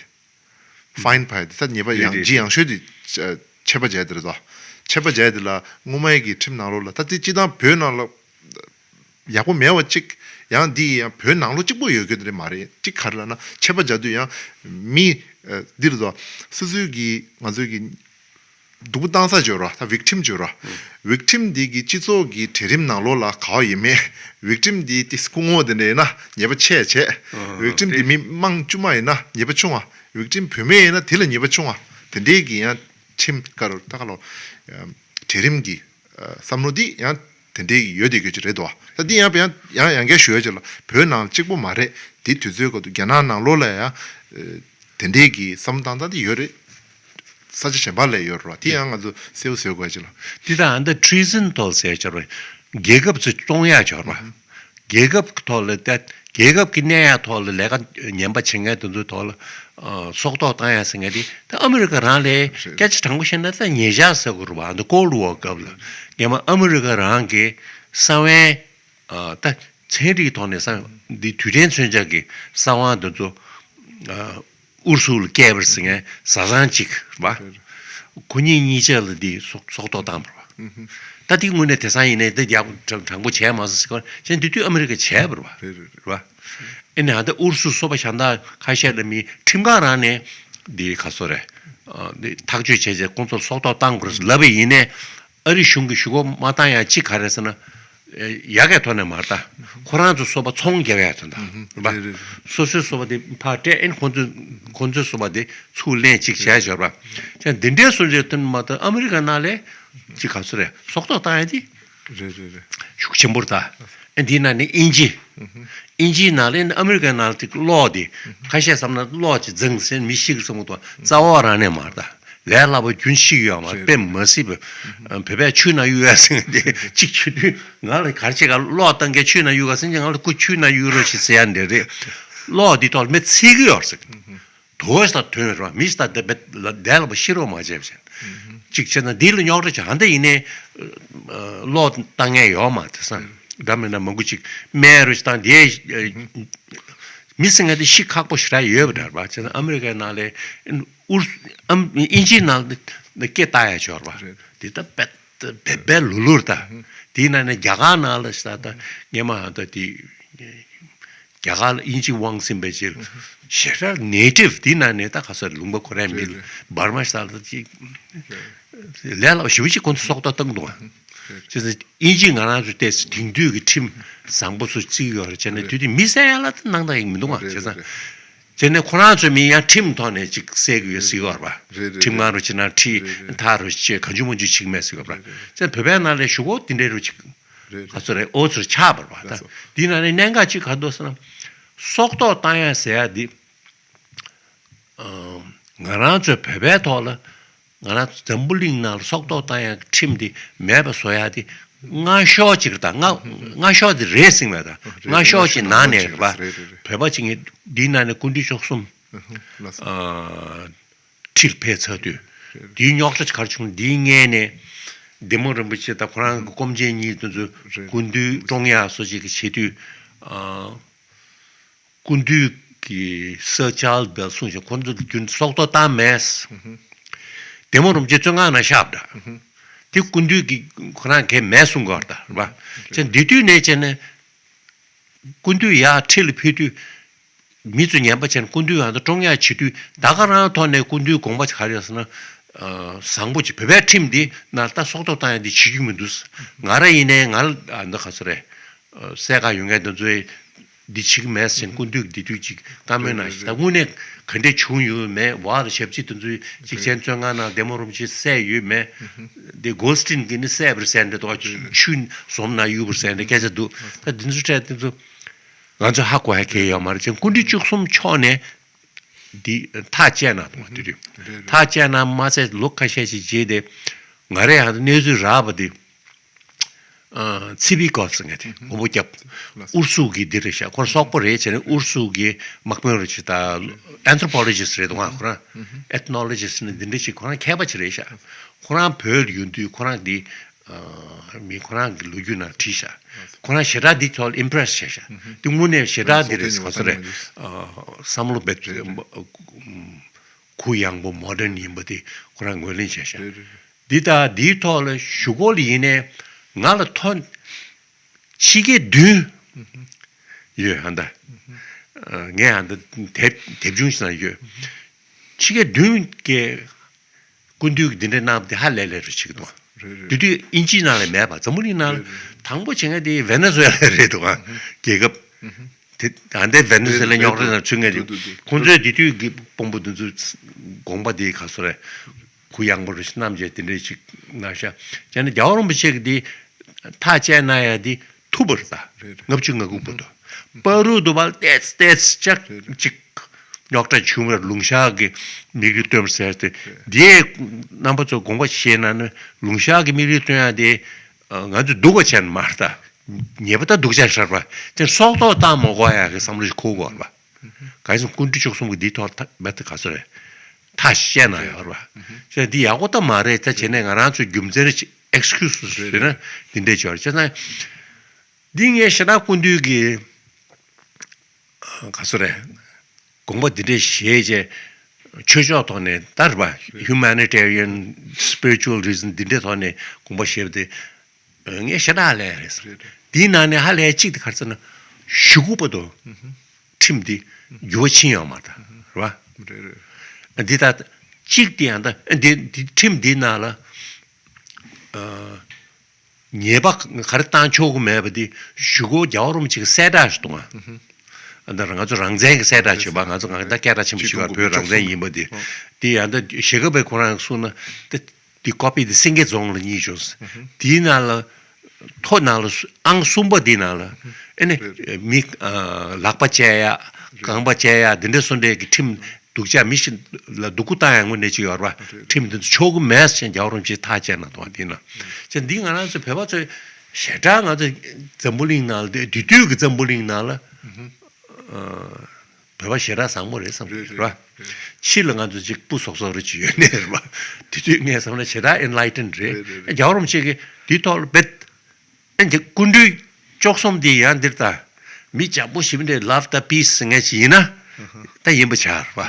ཕའིན་ཕབ་དེ་ད་ཉེས་པ་ཡང་རྗེས་ཡང་ཤོས་དེ་ཆད་པ་བཅད་དེ་རེད་དོ། ཆད་པ་བཅད་དེ་ལ་སྔོན་མའི་གི་ཁྲིམས་ནང་ལོགས་ལ་ད་དེ་སྤྱི་བཏང་བོད་ནང་ལ་ཡག་པོ་མེད་པ་གཅིག་ཡང་འདི་ཡང་བོད་ནང་ལོགས་གཅིག་པོ་ཡོད་རྒྱུ་དེ་རེད་མ་རེད། གཅིག་ག་རེ་ལབ་ན་ཆད་པ་བཅད་དུས་ཡང་མི་འདི་རེད་དོ། སོ་སོའི་གི་ང་ཚོའི་གི་སྡུག་པོ་བཏང་ས་འབྱོར་བ་ད་ཝིག་ཊིམ་འབྱོར་བ། ཝིག་ཊིམ་འདི་གི་སྤྱི་ཚོགས་ཀྱི་གྲལ་རིམ་ནང་ལོགས་ལ་ག་བ་ཡིན་མེད་ཝིག་ཊིམ་འདི་ཏི་སྐུ་ངོ་དེ་འདྲ་ཡིན་ན་ཉེས་པ་ཆེ་བྱས། ཝིག་ཊིམ་འདི་མི་དམངས་དཀྱུས་མ་ཡིན་ན་ཉེས་པ་ཆུང་བ། ཝིག་ཊིམ་བུད་མེད་ཡིན་ན་དེ་ལ་ཉེས་པ་ཆུང་བ། དེ་འདྲའི་གི་ཡང་ཁྲིམས་ཀ་རུ་ད་ག་ལོ་གྲལ་རིམ་གྱི་བསམ་བློ་འདི་ཡང་དེ་འདྲའི་གི་ཡོད་དེ་གི་ཅི་རེད་དོ། ད་འདི་ཡང་ཡང་ཡང་བསྐྱར་ཞུ་ཡ་ཅི་ལ་བོད་ནང་གཅིག་པོ་མ་རེད། དེ་དུས་ཚོད་ག་དུས་རྒྱ་ནག་ནང་ལོགས་ལ་ཡང་དེ་འདྲའི་གི་བསམ་བློ་བཏང་སྟངས་འདི་ཡོད་རེད། ས་ཆ་གཞན་པ་ལས་ཡོད་རེད་བ། དེ་ཡང་ང་ཚོ་གསལ་པོ་བཟོ་དགོས་ཀྱི་ལ། འདི་དང་ཨ་འདི་ཊི་རི་ཟན་ཐོག་ཟེར་ཆོག་རེད། རྒྱལ་ཁབ་ཚོ་བཙོང་ཡག་ཆོག་རེད། རྒྱལ་ཁབ་ཀྱི་ཐོག་ལ་ད་རྒྱལ་ཁབ་ཀྱི་གནས་ཡག་ཐོག་ལ་ལས་ཀ་ངན་པ་བྱེད་མཁན་དེ་ཚོའི་ཐོག་ལ་ཨ་སྲོག་ཐོག་བཏང་ཡག་ཟེར་མཁན་དེ་ད་ཨ་མི་རི་ཀ་རང་ལས་སྐད་ཆ་དྲང་པོ་བཤད་ན་ད་ཉེས་ཆད་ཟེར་དགོས་རེད་བ། ཨ་འདི་ཀོལ་ཌི་ཝར་སྐབས་ལ་སྔོན་མ་ཨ་མི་རི་ཀ་རང་གི་གསང་བའི་ཨ་ད་ཚན་རིག་ཐོག་ནས་གསང་འདི་དུས་དྲན་མཚོན་ཆ་གི་གསང་བ་འདི་ཚོ་ཨ་ཨུ་རུ་སུ་ལ་བསྐྱལ་བར་ཟེར་མཁན་བཟའ་ཚང་གཅིག་རེད་པ། ཁོ་གཉིས་གཉིས་ཆ་ལ་འདི་སྲོག་སྲོག་ཐོག་བཏང་བ་རེད་པ། ད་འདི་དངོས་གནས་དེང་སང་ཡིན་ནའི་འདི་ཡག་པོ་དྲང་དྲང་པོ་བྱས་མ་སོང་ཟེར་གོ་ཅན་འདི་དུས་ཨ་མི་རི་ཀས་བྱས་པ་རེད་པ། རེད་རེད་རེད། རེད་པ། ཨེ་ནས་ཧ་ད་ཨུ་རུ་སུ་སོགས་པ་གཞན་དག་ཁ་ཤས་ལ་མི་ཁྲིམས་ཁང་རང་ནས་འདི་ག་སོ་རེད། འདི་ཐག་གཅོད་བྱས་བྱས་ཁོང་ཚོར་སྲོག་ཐོག་བཏང་དགོས་རེད་ལབ་པ་ཡིན་ནའི་ཨ་རི་གཞུང་གིས་ཞུ་སྒོ་མ་བཏང་ཡ་གཅིག་ག་རེ་ཟེར་ན། ཡ་གའི་ཐོག་ནས་མ་རེད་ད། ཁོ་རང་ཚོ་སོ་པ་ཚོང་རྒྱག་ཡ་ཐོན་ད། རེད་པ། རེད་རེད། སོ་སོའི་སོ་པ་དེ་ཕར་སྤྲད་ཨེ་ཁོང་ཚོས་ཁོང་ཚོའི་སོ་པ་དེ་ཚུར་ལེན་གཅིག་བྱས་ཞོར་པ། ཅན་འདི་འདྲའི་སོ་འཇལ་ཐོན་མ་ཐོན་ཨ་མི་རི་ཀ་ནང་ལས་ཅིག་ག་ཚོད་རེད་སྲོག་ཐོག་བཏང་ཡ་དེ་རེད་རེད་རེད། ཤུགས་ཆེན་པོ་རེད་ད། ཨེ་འདི་ནང་ནས་དབྱིན་ཇི། དབྱིན་ཇིའི་ནང་ལས་ཨ་མི་རི་ཀའི་ནང་ལ་ཅིག་གློག་དེ་ཁ་ཤས་བསམ་ན་གློག་ཅིག་འཛིང་ཟེར་མི་ཤི་གི་བསམ་གི་འདུག་རྩ་བ་རང་ནས་མ་རེད་ད། ལས་སླ་པོ་རྒྱུན་ཤི་གི་ཡོད་མ་རེད། དཔེ་མ་སྲིད་པའི་བོད་པས་ཆུ་ནང་གཡུག་ཡ་ཟེར་མཁན་དེ་གཅིག་ཆུ་དུས་ང་ལ་གར་ཆེ་ག་གློག་བཏང་མཁན་ཆུ་ནང་གཡུག་ག་ཟེར་མཁན་ང་ལ་ཁུ་ཆུ་ནང་གཡུག་རོགས་ཞེས་ཟེར་ཡ་འདི་རེད། གློག་འདི་ཐོག་ལ་མི་ཚིག་གི་ཡོད་ཟེར། དོ་ཞིག་དང་ཐོན་རོགས་མི་ཞིག་དང་བསྡད་བསྡད་ལ་པ་ཤི་རོགས་མ་བྱས་པ་བྱས། གཅིག་བྱས་ན་འདི་ལ་རྙོག་དྲ་བྱ་འདི་ཡིན་ནའི་གློག་བཏང་མཁན་ཡོད་མ་དེ་སང་འདྲ་མིན་ན་མང་པོ་ཅིག་སྨན་རོགས་ཞིག་དང་དེ་མི་ཟེར་མཁན་དེ་ཤི་ཁག་པོ་ཞེ་དྲག་ཡོད་པ་འདྲ་བ་བྱས་ན་ཨ་མི་རི་ཀའི་ནང་ལས་ཨུར་ཨམ་དབྱིན་ཇིའི་ནང་ལ་སྐད་བཏགས་ཡ་ཆོག་རེད་པ། དེ་ལྟ་བེད་བེད་བེད་ལུ་ལུར་ད། དེའི་ནང་ནས་རྒྱ་གར་ནང་ལ་ཞིག་ད་ངས་མ་ཧ་ད་དེ་ རྒྱ་གར་ལ་དབྱིན་ཇི་དབང་ཟིན་པའི་ཕྱིར་ཞེ་དྲག་ནེ་ཊིབ་དེ་ན་ནས་ད་ག་ས་ལུང་པ་ཁོ་རའི་མི་ལ་འབར་མ་ཞིག་ལ་ཅིག་ལས་སླ་པོ་ཞེ་པོ་ཅིག་ཁོང་ཚོ་སྲོག་ཐོག་བཏང་འདུག་ཨ། བྱས་ཙང་དབྱིན་ཇི་ང་རང་ཚོ་ཏོག་ཙམ་དེང་དུས་ཀྱི་ཁྲིམས་བཟང་པོ་ཚོ་བརྩི་གི་ཡོད་རེད། བྱས་ན་དུས་དེ་མི་བསད་ཡ་ལ་ད་སྣང་དག་ཡིན་མི་འདུག་ཨ། བྱས་ཙང་བྱས་ནས་ཁོ་རང་ཚོའི་མི་ཡང་ཁྲིམས་ཐོག་ནས་ཅིག་བསད་གི་ཡོད་ཟེར་གི་ཡོད་རེད་པ། ཁྲིམས་ཁང་རུ་ཕྱིན་ན་ཁྲིད་ཐག་རུ་བཅད་གང་བྱུང་མང་བྱུང་བྱེད་ཀྱི་མེད་ཟེར་གི་ཡོད་རེད་པ། བྱས་ཙང་བོད་པའི་ནང་ལ་གཞུག་གུ་དེ་འདྲའི་རུ་ཅིག་རེད། ག་ཚོད་རེད། ཨོ་ཚོར་ཆགས་པར་བ་ད། ལགས་སོ། འདི་ན་ནི་གནད་འགག་ཅིག་ག་འདུག་ཟེར་ན། སྲོག་ཐོག་བཏང་ཡ་ཟེར་ཡ་འདི། ཨ། ང་རང་ཚོའི་བོད་པའི་ཐོག་ལ། ང་རང་ཚོ་འཛམ་བུ་གླིང་ནང་ལ་སྲོག་ཐོག་བཏང་ཡ་གི་ཁྲིམས་འདི་མེད་པ་བཟོ་ཡ་འདི་སྔ་ཤོས་ཅིག་རེད་ད། སྔ་སྔ་ཤོས་འདི་རེད་ཟེར་བ་ད། རེད། སྔ་ཤོས་ཅིག་ནང་ནས་རེད་པ། རེད་རེད་རེད། བོད་པ་ཅིག་ངས་འདིའི་ནང་ནས་སྐུ་ཕྲེང་བཅུ་གསུམ། ལགས་སོ། ཨ། ཁྲིར་ཕེབས་ཚར་དུས། དེའི་རྙོག་དྲ་ག་རེ་བྱུང་། དེའི་སྔོན་ནས་བདེ་མོ་རིན་པོ་ཆེ་དང་ཁོ་རང་གི་སྐུ་མཆེད་གཉིས་དེ་ཚོ་རེད། སྐུ་མདུན་བཀྲོངས་ཡག་སོགས་ཅིག་གི་བྱེད་དུས། ཨ། སྐུ་མདུན་གྱི་སར་ཅཱལ་སི་བེལ་གསུངས་ཤིང་ཁོ་ཚོ་རྒྱུན་སྲོག་ཐོག་བཏང་མེད། བདེ་མོ་རིན་པོ་ཆེ་བཙོན་ཁང་ནང་བཞག་པ་འདྲ། དེ་སྐུ་མདུན་གྱིས་ཁོ་རང་གས་མེད་གསུང་གི་ཡོད་རེད་ད། རེད་པ། བྱས་འདི་དུས་ནས་བྱས་ནས། སྐུ་མདུན་ཡར་ཁྲི་ལ་ཕེབས་དུས། མི་ཚོ་ངན་པ་བྱས་ནས་སྐུ་མདུན་ཡང་དུ་བཀྲོངས་ཡག་བྱེད་དུས་ད་ག་རང་ཐོག་ནས་སྐུ་མདུན་དགོངས་པ་ག་རེ་ཡོད་ཟེར་ན། ཨ། བཟང་པོ་ཅིག་བོད་པའི་ཁྲིམས་འདི་ནང་ད་སྲོག་ཐོག་བཏང་ཡག་འདི་བྱེད་རྒྱུ་མི་འདུག་ང་རང་ཡིན་ནའི་ང་ལ་ཨ་འདི་ག་ཚོད་རེད། ཨ། སྲས་ཀ་ཡོད་མཁན་དེ་ཚོས་འདི་བྱེད་ཀྱི་མེད་ཟེར་སྐུ་མདུན་གྱིས་འདི་དུས་ཅིག་བཀའ་མོལ་གནང་ཞིག་ད་དངོས་གནས་ག་འདྲས་བྱུང་ཡོད་མེད། བར་ལ་ཞབས་ཕྱི་དེ་ཚོས་ཅིག་བྱས་བཙོན་ཁང་ནང་བདེ་མོ་རིན་པོ་ཆེ་བསད་ཡོད་མེད། འདི་གོལ་སྟིན་གྱིས་ནི་བསད་པར་ཟེར་འདྲ་འདུག་ཆུ་འཛོམས་ན་གཡུག་པར་ཟེར་འདྲ་སྐད་ཆ་འདུག་ད་འདི་ཚོ་འཕྲད་དེ་ཚོ། ང་ཚོ་ཧ་གོ་ཡ་གང་ཡང་ཡོད་མ་རེད། ཅང་སྐུ་ཕྲེང་བཅུ་གསུམ་མཆོག་ནས་འདི་ཐག་བཅད་གནང་འདུག་བ། དེ་དུས་རེད་རེད། ཐག་བཅད་གནང་མ་ཚད་ལོ་ཁ་ཤས་ཤིག་རྗེས་དེ་ང་རའི་ཧ་གནས་ཚུལ་རག་པ་དེ། ཨ། ཚི་བི་ཀོབ་ཟེར་མཁན་དེ་མགོན་པོ་སྐྱབས། ལགས་སོ། ཨུ་རུ་སུ་གི་འདི་རེད་ཤག་ཁོ་སོག་པོ་རེད་བྱས་ནས་ཨུ་རུ་སུ་གི་དམག་དཔོན་རེད་ཅིག་ད་ཨན་ཐྲོ་པོ་ལོ་ཇི་སི་ཊི་རེད་འདུག་ག་ཁོ་རང་ཨེཐ་ནོ་ལོ་ཇི་སི་ཊི་ནི་འདི་འདྲ་ཅིག་ཁོ་རང་མཁས་པ་ཅིག་རེད་ཤག་ཁོ་རང་བོད་ལ་ཡོང་དུས་ཁོ་རང་འདི། ཨ། མི་ཁོ་རང་གི་ལོ་རྒྱུས་ནང་བྲིས་ཤག་ཁོ་རང་ཞེ་དྲག་འདི་ཐོག་ལ་ཨིམ་པི་རེ་སི་བྱས་ཤག་དེ་དངོས་གནས་ཞེ་དྲག་འདི་རེད་ག་ཚོད་རེད། ཨ། བསམ་བློ་རྦད་རེད་རེད། གུ་ཡངས་པོ་མོ་ཌན་ཡིན་པ་དེ་ཁོ་རང་ངོས་ལེན་བྱས་ཤག་རེད་རེད་རེད། འདི་ལྟར་འདིའི་ཐོག་ལ་གཞུག་གུ་ལ་ཡིན་ནའི་ང་ལ་ཐོན། ཕྱི་རྒྱལ་བདུན་ཡོད་ཧ་ད། ཨ། ངས་ཧ་ད་དེབ་དེབ་ཆུང་ཞིག་ནང་ཡོད། ཕྱི་རྒྱལ་བདུན་གྱི་སྐུ་མདུན་གྱིས་འདི་འདྲའི་གནང་བ་དེ་ཧ་ལས་ལས་རུ་ཆེ་གི་འདུག་རེད་རེད། དེ་དུས་དབྱིན་ཇིའི་ནང་ལ་མེད་པ། འཛམ་བུ་གླིང་ནང་ལ་རེད་རེད། དང་པོ་བྱེད་མཁན་དེ་ཝེ་ནེ་ཛུ་ཝེ་ལ་རེད་འདུག་ག་རྒྱལ་ཁབ་དེ་ད་ལྟའི་ཝེ་ནེ་ཛུ་ཝེ་ལ་རྙོག་དྲ་ནང་ཚུད་མཁན་དེ། འདུག་འདུག་ཁོང་ཚོས་དེ་དུས་ཀྱི་དཔོན་པོ་དེ་ཚོའི་དགོངས་པ་དེ་ག་ཚོད་རེད། གུ་ཡངས་པོ་རུ་གནང་བྱས་དེ་འདྲའི་ཅིག་གནང་ཤག་བྱས་ན་རྒྱལ་བ་རིན་པོ་ཆེ་གི་དེ་ཐག་བཅད་གནང་ཡ་དེ་ཐུབ་པ་རེད་ད། རེད་རེད། ལྔ་བཅུ་ང་དགུ་བར་དུ། བར་དུ་བར་ཏེས་ཏེས་ཅག་ཅིག་རྙོག་དྲ་བྱུང་བར་ལུང་ཤར་གྱི་དམིགས་རིམ་སྟོན་པར་ཟེར་ཏེ། རེད། དེའི་རྣམ་པ་ཚོ་དགོངས་པ་བཞེས་གནང་ན་ལུང་ཤར་གྱི་དམིགས་རིམ་སྟོན་ཡ་དེ་ང་ཚོས་སྡུག་པ་བྱས་ན་མ་རེད་ད། ཉེས་པ་ད་སྡུག་ཅག་ཤར་བ་དེ་སྲོག་ཐོག་བཏང་མ་དགོས་ཡ་གི་བསམ་བློ་ཞིག་འཁོར་དགོས་པ། གང་ཡིན་ཟེར་ན་སྐུ་ཕྲེང་བཅུ་གསུམ་གྱི་འདིའི་ཐོག་ཐ་མེད་དེ་ག་ཚོད་རེད། ཐག་བཅད་གནང་ཡོད་རེད་པ། བྱས་ཙང་འདི་ཡག་པོ་ད་མ་རེད། ད་བྱས་ནས་ང་རང་ཚོའི་རྒྱུ་མཚན་ཨེག་སི་ཁིའུ་སི་ཟེར་ན་འདི་འདྲས་ཅིག་ཡོད་རེད། བྱས་ཙང་འདི་ངས་ཞེ་དྲག་སྐུ་མདུན་གྱི་ག་ཚོད་རེད། དགོངས་པ་འདི་འདྲས་བཞེས་བྱས་ཆོས་ཕྱོགས་ཐོག་ནས་ད་རེད་པ། Humanitarian, spiritual reason འདི་འདྲས་ཐོག་ནས་དགོངས་པ་བཞེས་པ་དེ་ངས་ཞེ་དྲག་ལས་རེད་ཟེར། རེད་རེད། འདིའི་ནང་ནས་ཧ་ལས་གཅིག་དེ་ག་རེ་ཟེར་ན། གཞུག་གུ་བར་དུ་ཁྲིམས་འདི་འགྱུར་བ་ཕྱིན་ཡོད་མ་རེད་ད། རེད་པ། རེད་རེད། འདི་ད་གཅིག་དེ་ཡང་ད་འདི་འདི་ཁྲིམས་འདིའི་ནང་ལ་ཨ། ཉེས་པ་ག་རེ་བཏང་ཆོག་གི་མེད་པ་འདི་གཞུག་གུ་རྒྱལ་བ་རིན་པོ་ཆེ་གིས་གསལ་བསྒྲགས་ཤིག་གཏོང་ང་། ཨ། འདི་ང་ཚོ་རང་བཙན་གྱི་གསལ་བསྒྲགས་བྱེད་པ། ང་ཚོ་ང་ད་སྐད་གྲགས་ཆེན་པོ་ཞིག་ཡོད། བོད་རང་བཙན་ཡིན་པ་འདི། འདི་ཡང་ད་ཞྭ་སྒབ་པའི་ཁོ་རང་གསུངས་ན་ད། འདི་ཀོ་པི་འདི་སེང་གེ་རྫོང་ལ་གཉིས་བྱུང་། དེའི་ནང་ལ་ཐོ་ནང་ལ་ཨང་གསུམ་པ་འདི་ནང་ལ་ཨེ་ནི་མི་ལག་པ་བཅད་ཡ། རྐང་པ་བཅད་ཡ་འདི་འདྲ་སོགས་འདྲའི་གི་ཁྲིམས། སྡུག་ཅག་མི་ཞིག་ལ་སྡུག་གུ་བཏང་ཡ་དངོས་གནས་ཅིག་ཡོད་རེད་པ། ཁྲིམས་འདི་ཚོ་ཆོག་གི་མེད་ཟེར་རྒྱལ་བ་རིན་པོ་ཆེས་ཐག་བཅད་གནང་འདུག་པ། འདི་ན་ཅེ་འདི་ང་རང་ཚོ་བོད་པ་ཚོས་ཞེ་དྲག་ང་ཚོ་འཛམ་བུ་གླིང་ནང་ལ། དེ་དུས་ཀྱི་འཛམ་བུ་གླིང་ནང་ལ་བོད་པ་ཞེ་དྲག་བཟང་པོ་རེད་བསམ་གྱི་རེད་པ། ཕྱི་ལ་ང་ཚོ་ཅིག་སྤུ་སོག་སོག་རེ་ཅིག་ཡོད་ནའི་རེད་པ། དེ་དུས་ངས་བསམ་ན་ཞེ་དྲག་ཨེན་ལའི་ཊེན་རེད། རེད་རེད་རེད། རྒྱལ་བ་རིན་པོ་ཆེ་གིས་འདིའི་ཐོག་ལ་རྦད། ཨ་ནི་སྐུ་ཕྲེང་བཅུ་གསུམ་འདི་ཡང་འདིར་ད་མི་འཇམ་པོ་ཞེ་པོ་འདྲ་love the peace ཟེར་མཁན་ཞིག་ཡིན་ན་ད་ཡིན་པ་ཆགས་རེད་པ།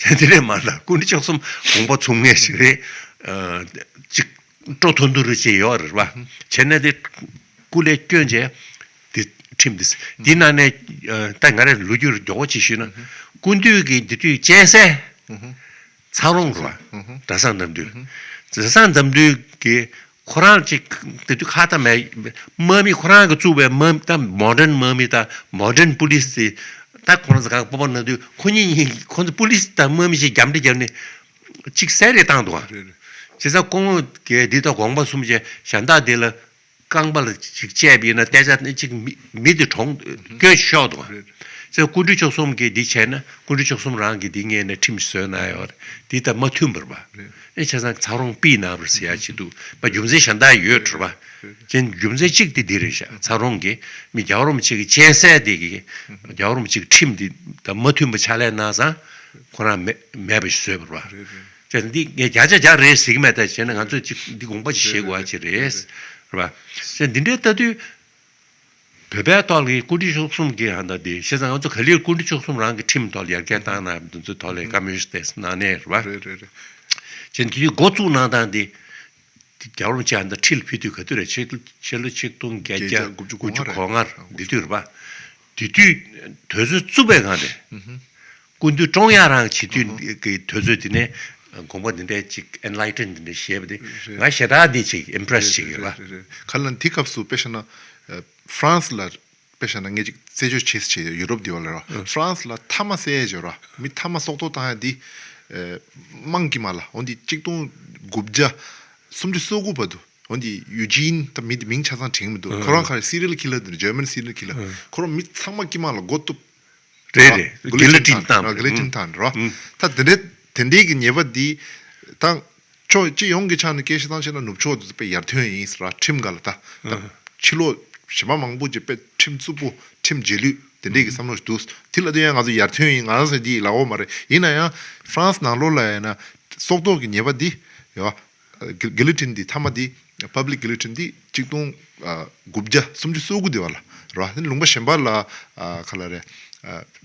དེ་འདི་རེད་མ་གཏོགས་སྐུ་ཕྲེང་བཅུ་གསུམ་དགོངས་པ་མཚུངས་མཁན་ཞིག་རེད། ཨ། ཅིག་སྤྲོ་ཐུང་ཐུང་རེ་ཅིག་ཡོད་རེད་པ། བྱས་ན་དེ་སྐུ་ལས་བསྐྱོན་བྱས་དེ་ ཁྲིམས་འདི། འདི་ནང་ནས་ཨ་ད་ང་རང་ལོ་རྒྱུས་མགྱོགས་པོ་ཅིག་ཞུས་ན། སྐུ་མདུན་གྱིས་འདི་དུས་སྤྱན་གསལ་ཚ་རོང་རེད་བ། གྲྭ་ཚང་འདེམས་ཐོན། གྲྭ་ཚང་འདེམས་ཐོན་གྱིས་ཁོ་རང་ཅིག་དེ་དུས་ཁ་ཏ་མེད། དམག་མི་ཁོ་རང་གིས་བཙུགས་པའི་དམག་ད་མོ་ཌན་དམག་མི་ད་མོ་ཌན་པུ་ལིས་དེ། ད་ཁོ་རང་ཚོ་གང་སྤོབས་པ་གནང་དུས་ཁོ་གཉིས་གཉིས་ཁོ་ཚོ་པུ་ལིས་དང་དམག་མི་ཞིག་རྒྱབ་འདྲེ་རྒྱབ་ནས་ཅིག་བསད་རེས་བཏང་འདུག་ཨ། རེད་རེད། བྱས་ཙང་སྐུ་ངོ་གིས་འདི་ད་དགོངས་པ་གསུམ་བྱས་གཞན་དག་དེ་ལ་རྐང་པ་ལ་ཅིག་བཅད་པ་ཡིན་ན་བལྟས་ཙང་ཅིག་མི་མི་དེ་གྲོངས་སྐྱོན་ཤོར་འདུག་ཨ། རེད། བྱས་ཙང་སྐུ་ཕྲེང་བཅུ་གསུམ་གིས་འདི་བྱས་ན་སྐུ་ཕྲེང་བཅུ་གསུམ་རང་གིས་འདི་ངེས་ནས་ཁྲིམས་བཟོས་གནང་ཡོད་རེད། འདི་ད་མ་མཐུན་པ་རེད་པ། རེད། ཨེ་བྱས་ཙང་ཚ་རོང་པི་ནང་བར་ཟེར་ཡ་ཅིག་འདུག་པ། རྒྱུ་མཚན་གཞན་དག་ཡོད་རེད་པ། རེད། ཅན་རྒྱུ་མཚན་གཅིག་དེ་འདི་རེད་ཤག་ཚ་རོང་གི་མི་རྒྱལ་བ་རིན་པོ་ཆེ་གི་སྤྱན་གསལ་དེ་གི་རྒྱལ་བ་རིན་པོ་ཆེ་གི་ཁྲིམས་འདི་ད་མ་མཐུན་པ་ཕྱག་ལས་གནང་ཙང་ཁོ་རང་མེད་མེད་པ་ཞིག་བཟོས་པ་རེད་པ། རེད་རེད། ཅན་འདི་ངས་བརྒྱ་ཆ་བརྒྱ་རེད་ཟེར་གི་མེད། ད་བྱས་ན་ང་ཚོས་ཅིག་འདི་དགོངས་པ་ཅིག་བཞེས་དགོས་པ་ཅིག་རེད། རེད་པ། ཅན་འདི་འདྲའི་ལྟ་དུས། བོད་པའི་ཐོག་ལ་སྐུ་ཕྲེང་བཅུ་གསུམ་གྱི་ཧ་ད་དེ་བྱས་ཙང་ང་ཚོ་ག་ལེར་སྐུ་ཕྲེང་བཅུ་གསུམ་རང་གི་ཁྲིམས་ཐོག་ལ་ཡར་རྒྱས་བཏང་ན་འདི་ཚོའི་ཐོག་ལ་བཀའ་མོལ་ཞིག་བཏང་གནང་ནས་རེད་པ། རེད་རེད་རེད། བྱས་འདི་འགོ་བཙུགས་གནང་སྟངས་དེ་རྒྱལ་བ་རིན་པོ་ཆེ་ཧ་ད་ཁྲི་ལ་ཕེབས་དུས་ག་དུས་རེད། ཕྱི་ཕྱི་ལོ་ཆིག་སྟོང་བརྒྱད་བརྒྱ་བརྒྱད་བརྒྱ་དགུ་བཅུ་གོ་ལྔ་རེད། དགུ་བཅུ་གོ་ལྔ་འདི་དུས་རེད་པ། དེ་དུས་དོལ་རྩེ་བཙུགས་པའི་སྒང་རེད། སྐུ་མདུན་བཀྲོངས་ཡག་རང་བྱེད་དུས་ཀྱི་དུས་ཚོད་དེ་ནས་དགོངས་པ་འདི་འདྲའི་ཅིག་ཨེན་ལའི་ཊན་འདི་འདྲ་བཞེས་པ་དེ་ང་ཞེ་དྲག་འདི་ཅིག་ཨིམ་པི་རེ་སི་བྱེད་ཀྱི་ཡོད་པ། རེད་རེད་རེད། ག་ལ་འདི་སྐབས་སུ་དཔེ་བཞག་ན་ཨ་ཧྥ་རན་སི་ལ་དཔེ་བཞག་ན་ངས་ཅིག་རྩད་གཅོད་བྱེད་བྱེད་ཡུ་རོབ་འདི་བ་ལ་ར་ཧྥ་རན་སི་ལ་མཐའ་མ་བསད་ཡས་བྱས་ར་མི་མཐའ་མ་སྲོག་ཐོག་བཏང་ཡ་འདི་ཨ་དམངས་ཀྱི་མ་ལ་འོ་འདི་གཅིག་སྟོང་དགུ་བརྒྱ་སུམ་ཅུ་སོ་དགུ་བར་དུ་འོ་འདི་ཡུ་ཇིན་ད་མི་འདི་མིང་ཆ་ཚང་དྲན་གྱི་མི་འདུག་ཁོ་རང་ག་རེ་སི་རི་ཡལ་ཁི་ལར་འདི་ཇར་མན་སི་རི་ཡལ་ཁི་ལར་ཁོ་རང་མི་ཚང་མ་དཀྱིལ་མ་ལ་མགོ་གཏུབ། རེད་རེད། གི་ལི་ཊིན་བཏང་། གི་ལི་ཊིན་བཏང་རོ། ད་དེ་འདྲའི་དེ་འདྲའི་གི་ཉེས་པ་འདི་ད་ཕྱོགས་སྤྱི་ཡོངས་ཀྱི་ཆ་ནས་སྐད་ཆ་བཏང་བྱས་ན་ནུབ་ཕྱོགས་དེ་ཚོ་དཔེ་ཡར་ཐོན་ཡིན་ཟེར་བ་ཁྲིམས་འགལ་ལ་ད་ད་ཕྱི་ལོགས་གཞན་པ་མང་པོ་ཅིག་དཔེ་ཁྲིམས་རྩུབ་པོ་ཁྲིམས་རྗེས་ལུས་དེ་འདྲའི་གི་བསམ་བློ་ཞིག་འདུག་དེ་ལ་དེ་ཡང་ང་ཚོ་ཡར་ཐོན་ཡིན་ང་རང་ཚོ་འདི་ལབ་འོ་མ་རེད། ཡིན་ན་ཡང་ཧྥ་རན་སི་ནང་ལོགས་ལ་ཡིན་ན་སྲོག་ཐོག་གི་ཉེས་པ་འདི་ཡོད། གི་གི་ལི་ཊིན་འདི་མཐའ་མ་འདི་པབ་ལིག་གི་ལི་ཊིན་འདི་གཅིག་སྟོང་དགུ་བརྒྱ་སུམ་ཅུ་སོ་དགུ་འདི་བ་ལ་རོ། ལུང་པ་གཞན་པ་ལ་ག་ལ་རེད།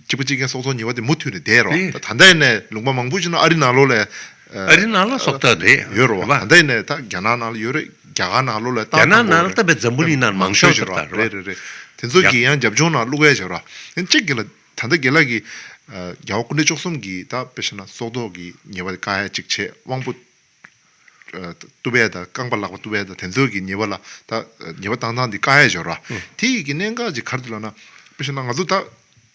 གཅིག་པ་གཅིག་རྐྱང་སྲོག་ཐོག་ཉེས་པ་འདི་མུ་མཐུད་ནས་བསྡད་རོ། ད་ད་ལྟ་ཡིན་ནས་ལུང་པ་མང་པོ་ཞིག་ན་ཨ་རི་ནང་ལོགས་ལ་ཨ་རི་ནང་ལ་སྲོག་ཐོག་རེད་ཡོད་རོ། ད་ལྟ་ཡིན་ནས་ད་རྒྱ་ནག་ནང་ལ་ཡོད་རེད། རྒྱ་གར་ནང་ལོགས་ལ་རྒྱ་ནག་ནང་ལ་ད་བས་འཛམ་བུ་གླིང་ནང་མང་ཤོས་ཤོས་རེད། ད་རེད་རེད་རེད། དེ་ཚོ་གི་ཡང་རྒྱབ་ལྗོངས་ནང་བླུག་ཡ་བྱེད་རོ། གཅིག་གི་ལ་ད་ལྟ་རྒན་ལགས་ཀྱིས་རྒྱལ་བ་སྐུ་ཕྲེང་བཅུ་གསུམ་གྱིས་ད་དཔེ་བཞག་ན་སྲོག་ཐོག་གི་ཉེས་པ་དེ་བཀག་ཡ་གཅིག་བྱས་དབང་པོ་གཏུབ་ཡས་དང་རྐང་པ་ལག་པ་གཏུབ་ཡས་དང་དེ་ཚོ་གི་ཉེས་པ་ལ་ད་ཉེས་པ་བཏང་སྟངས་འདི་བཀག་ཡས་བྱོས་ར། དེ་ཡི་གི་གནད་འགག་ཅིག་ག་རེ་འདུག་ལབ་ན་དཔེ་བཞག་ན་ང་ཚོ་ད་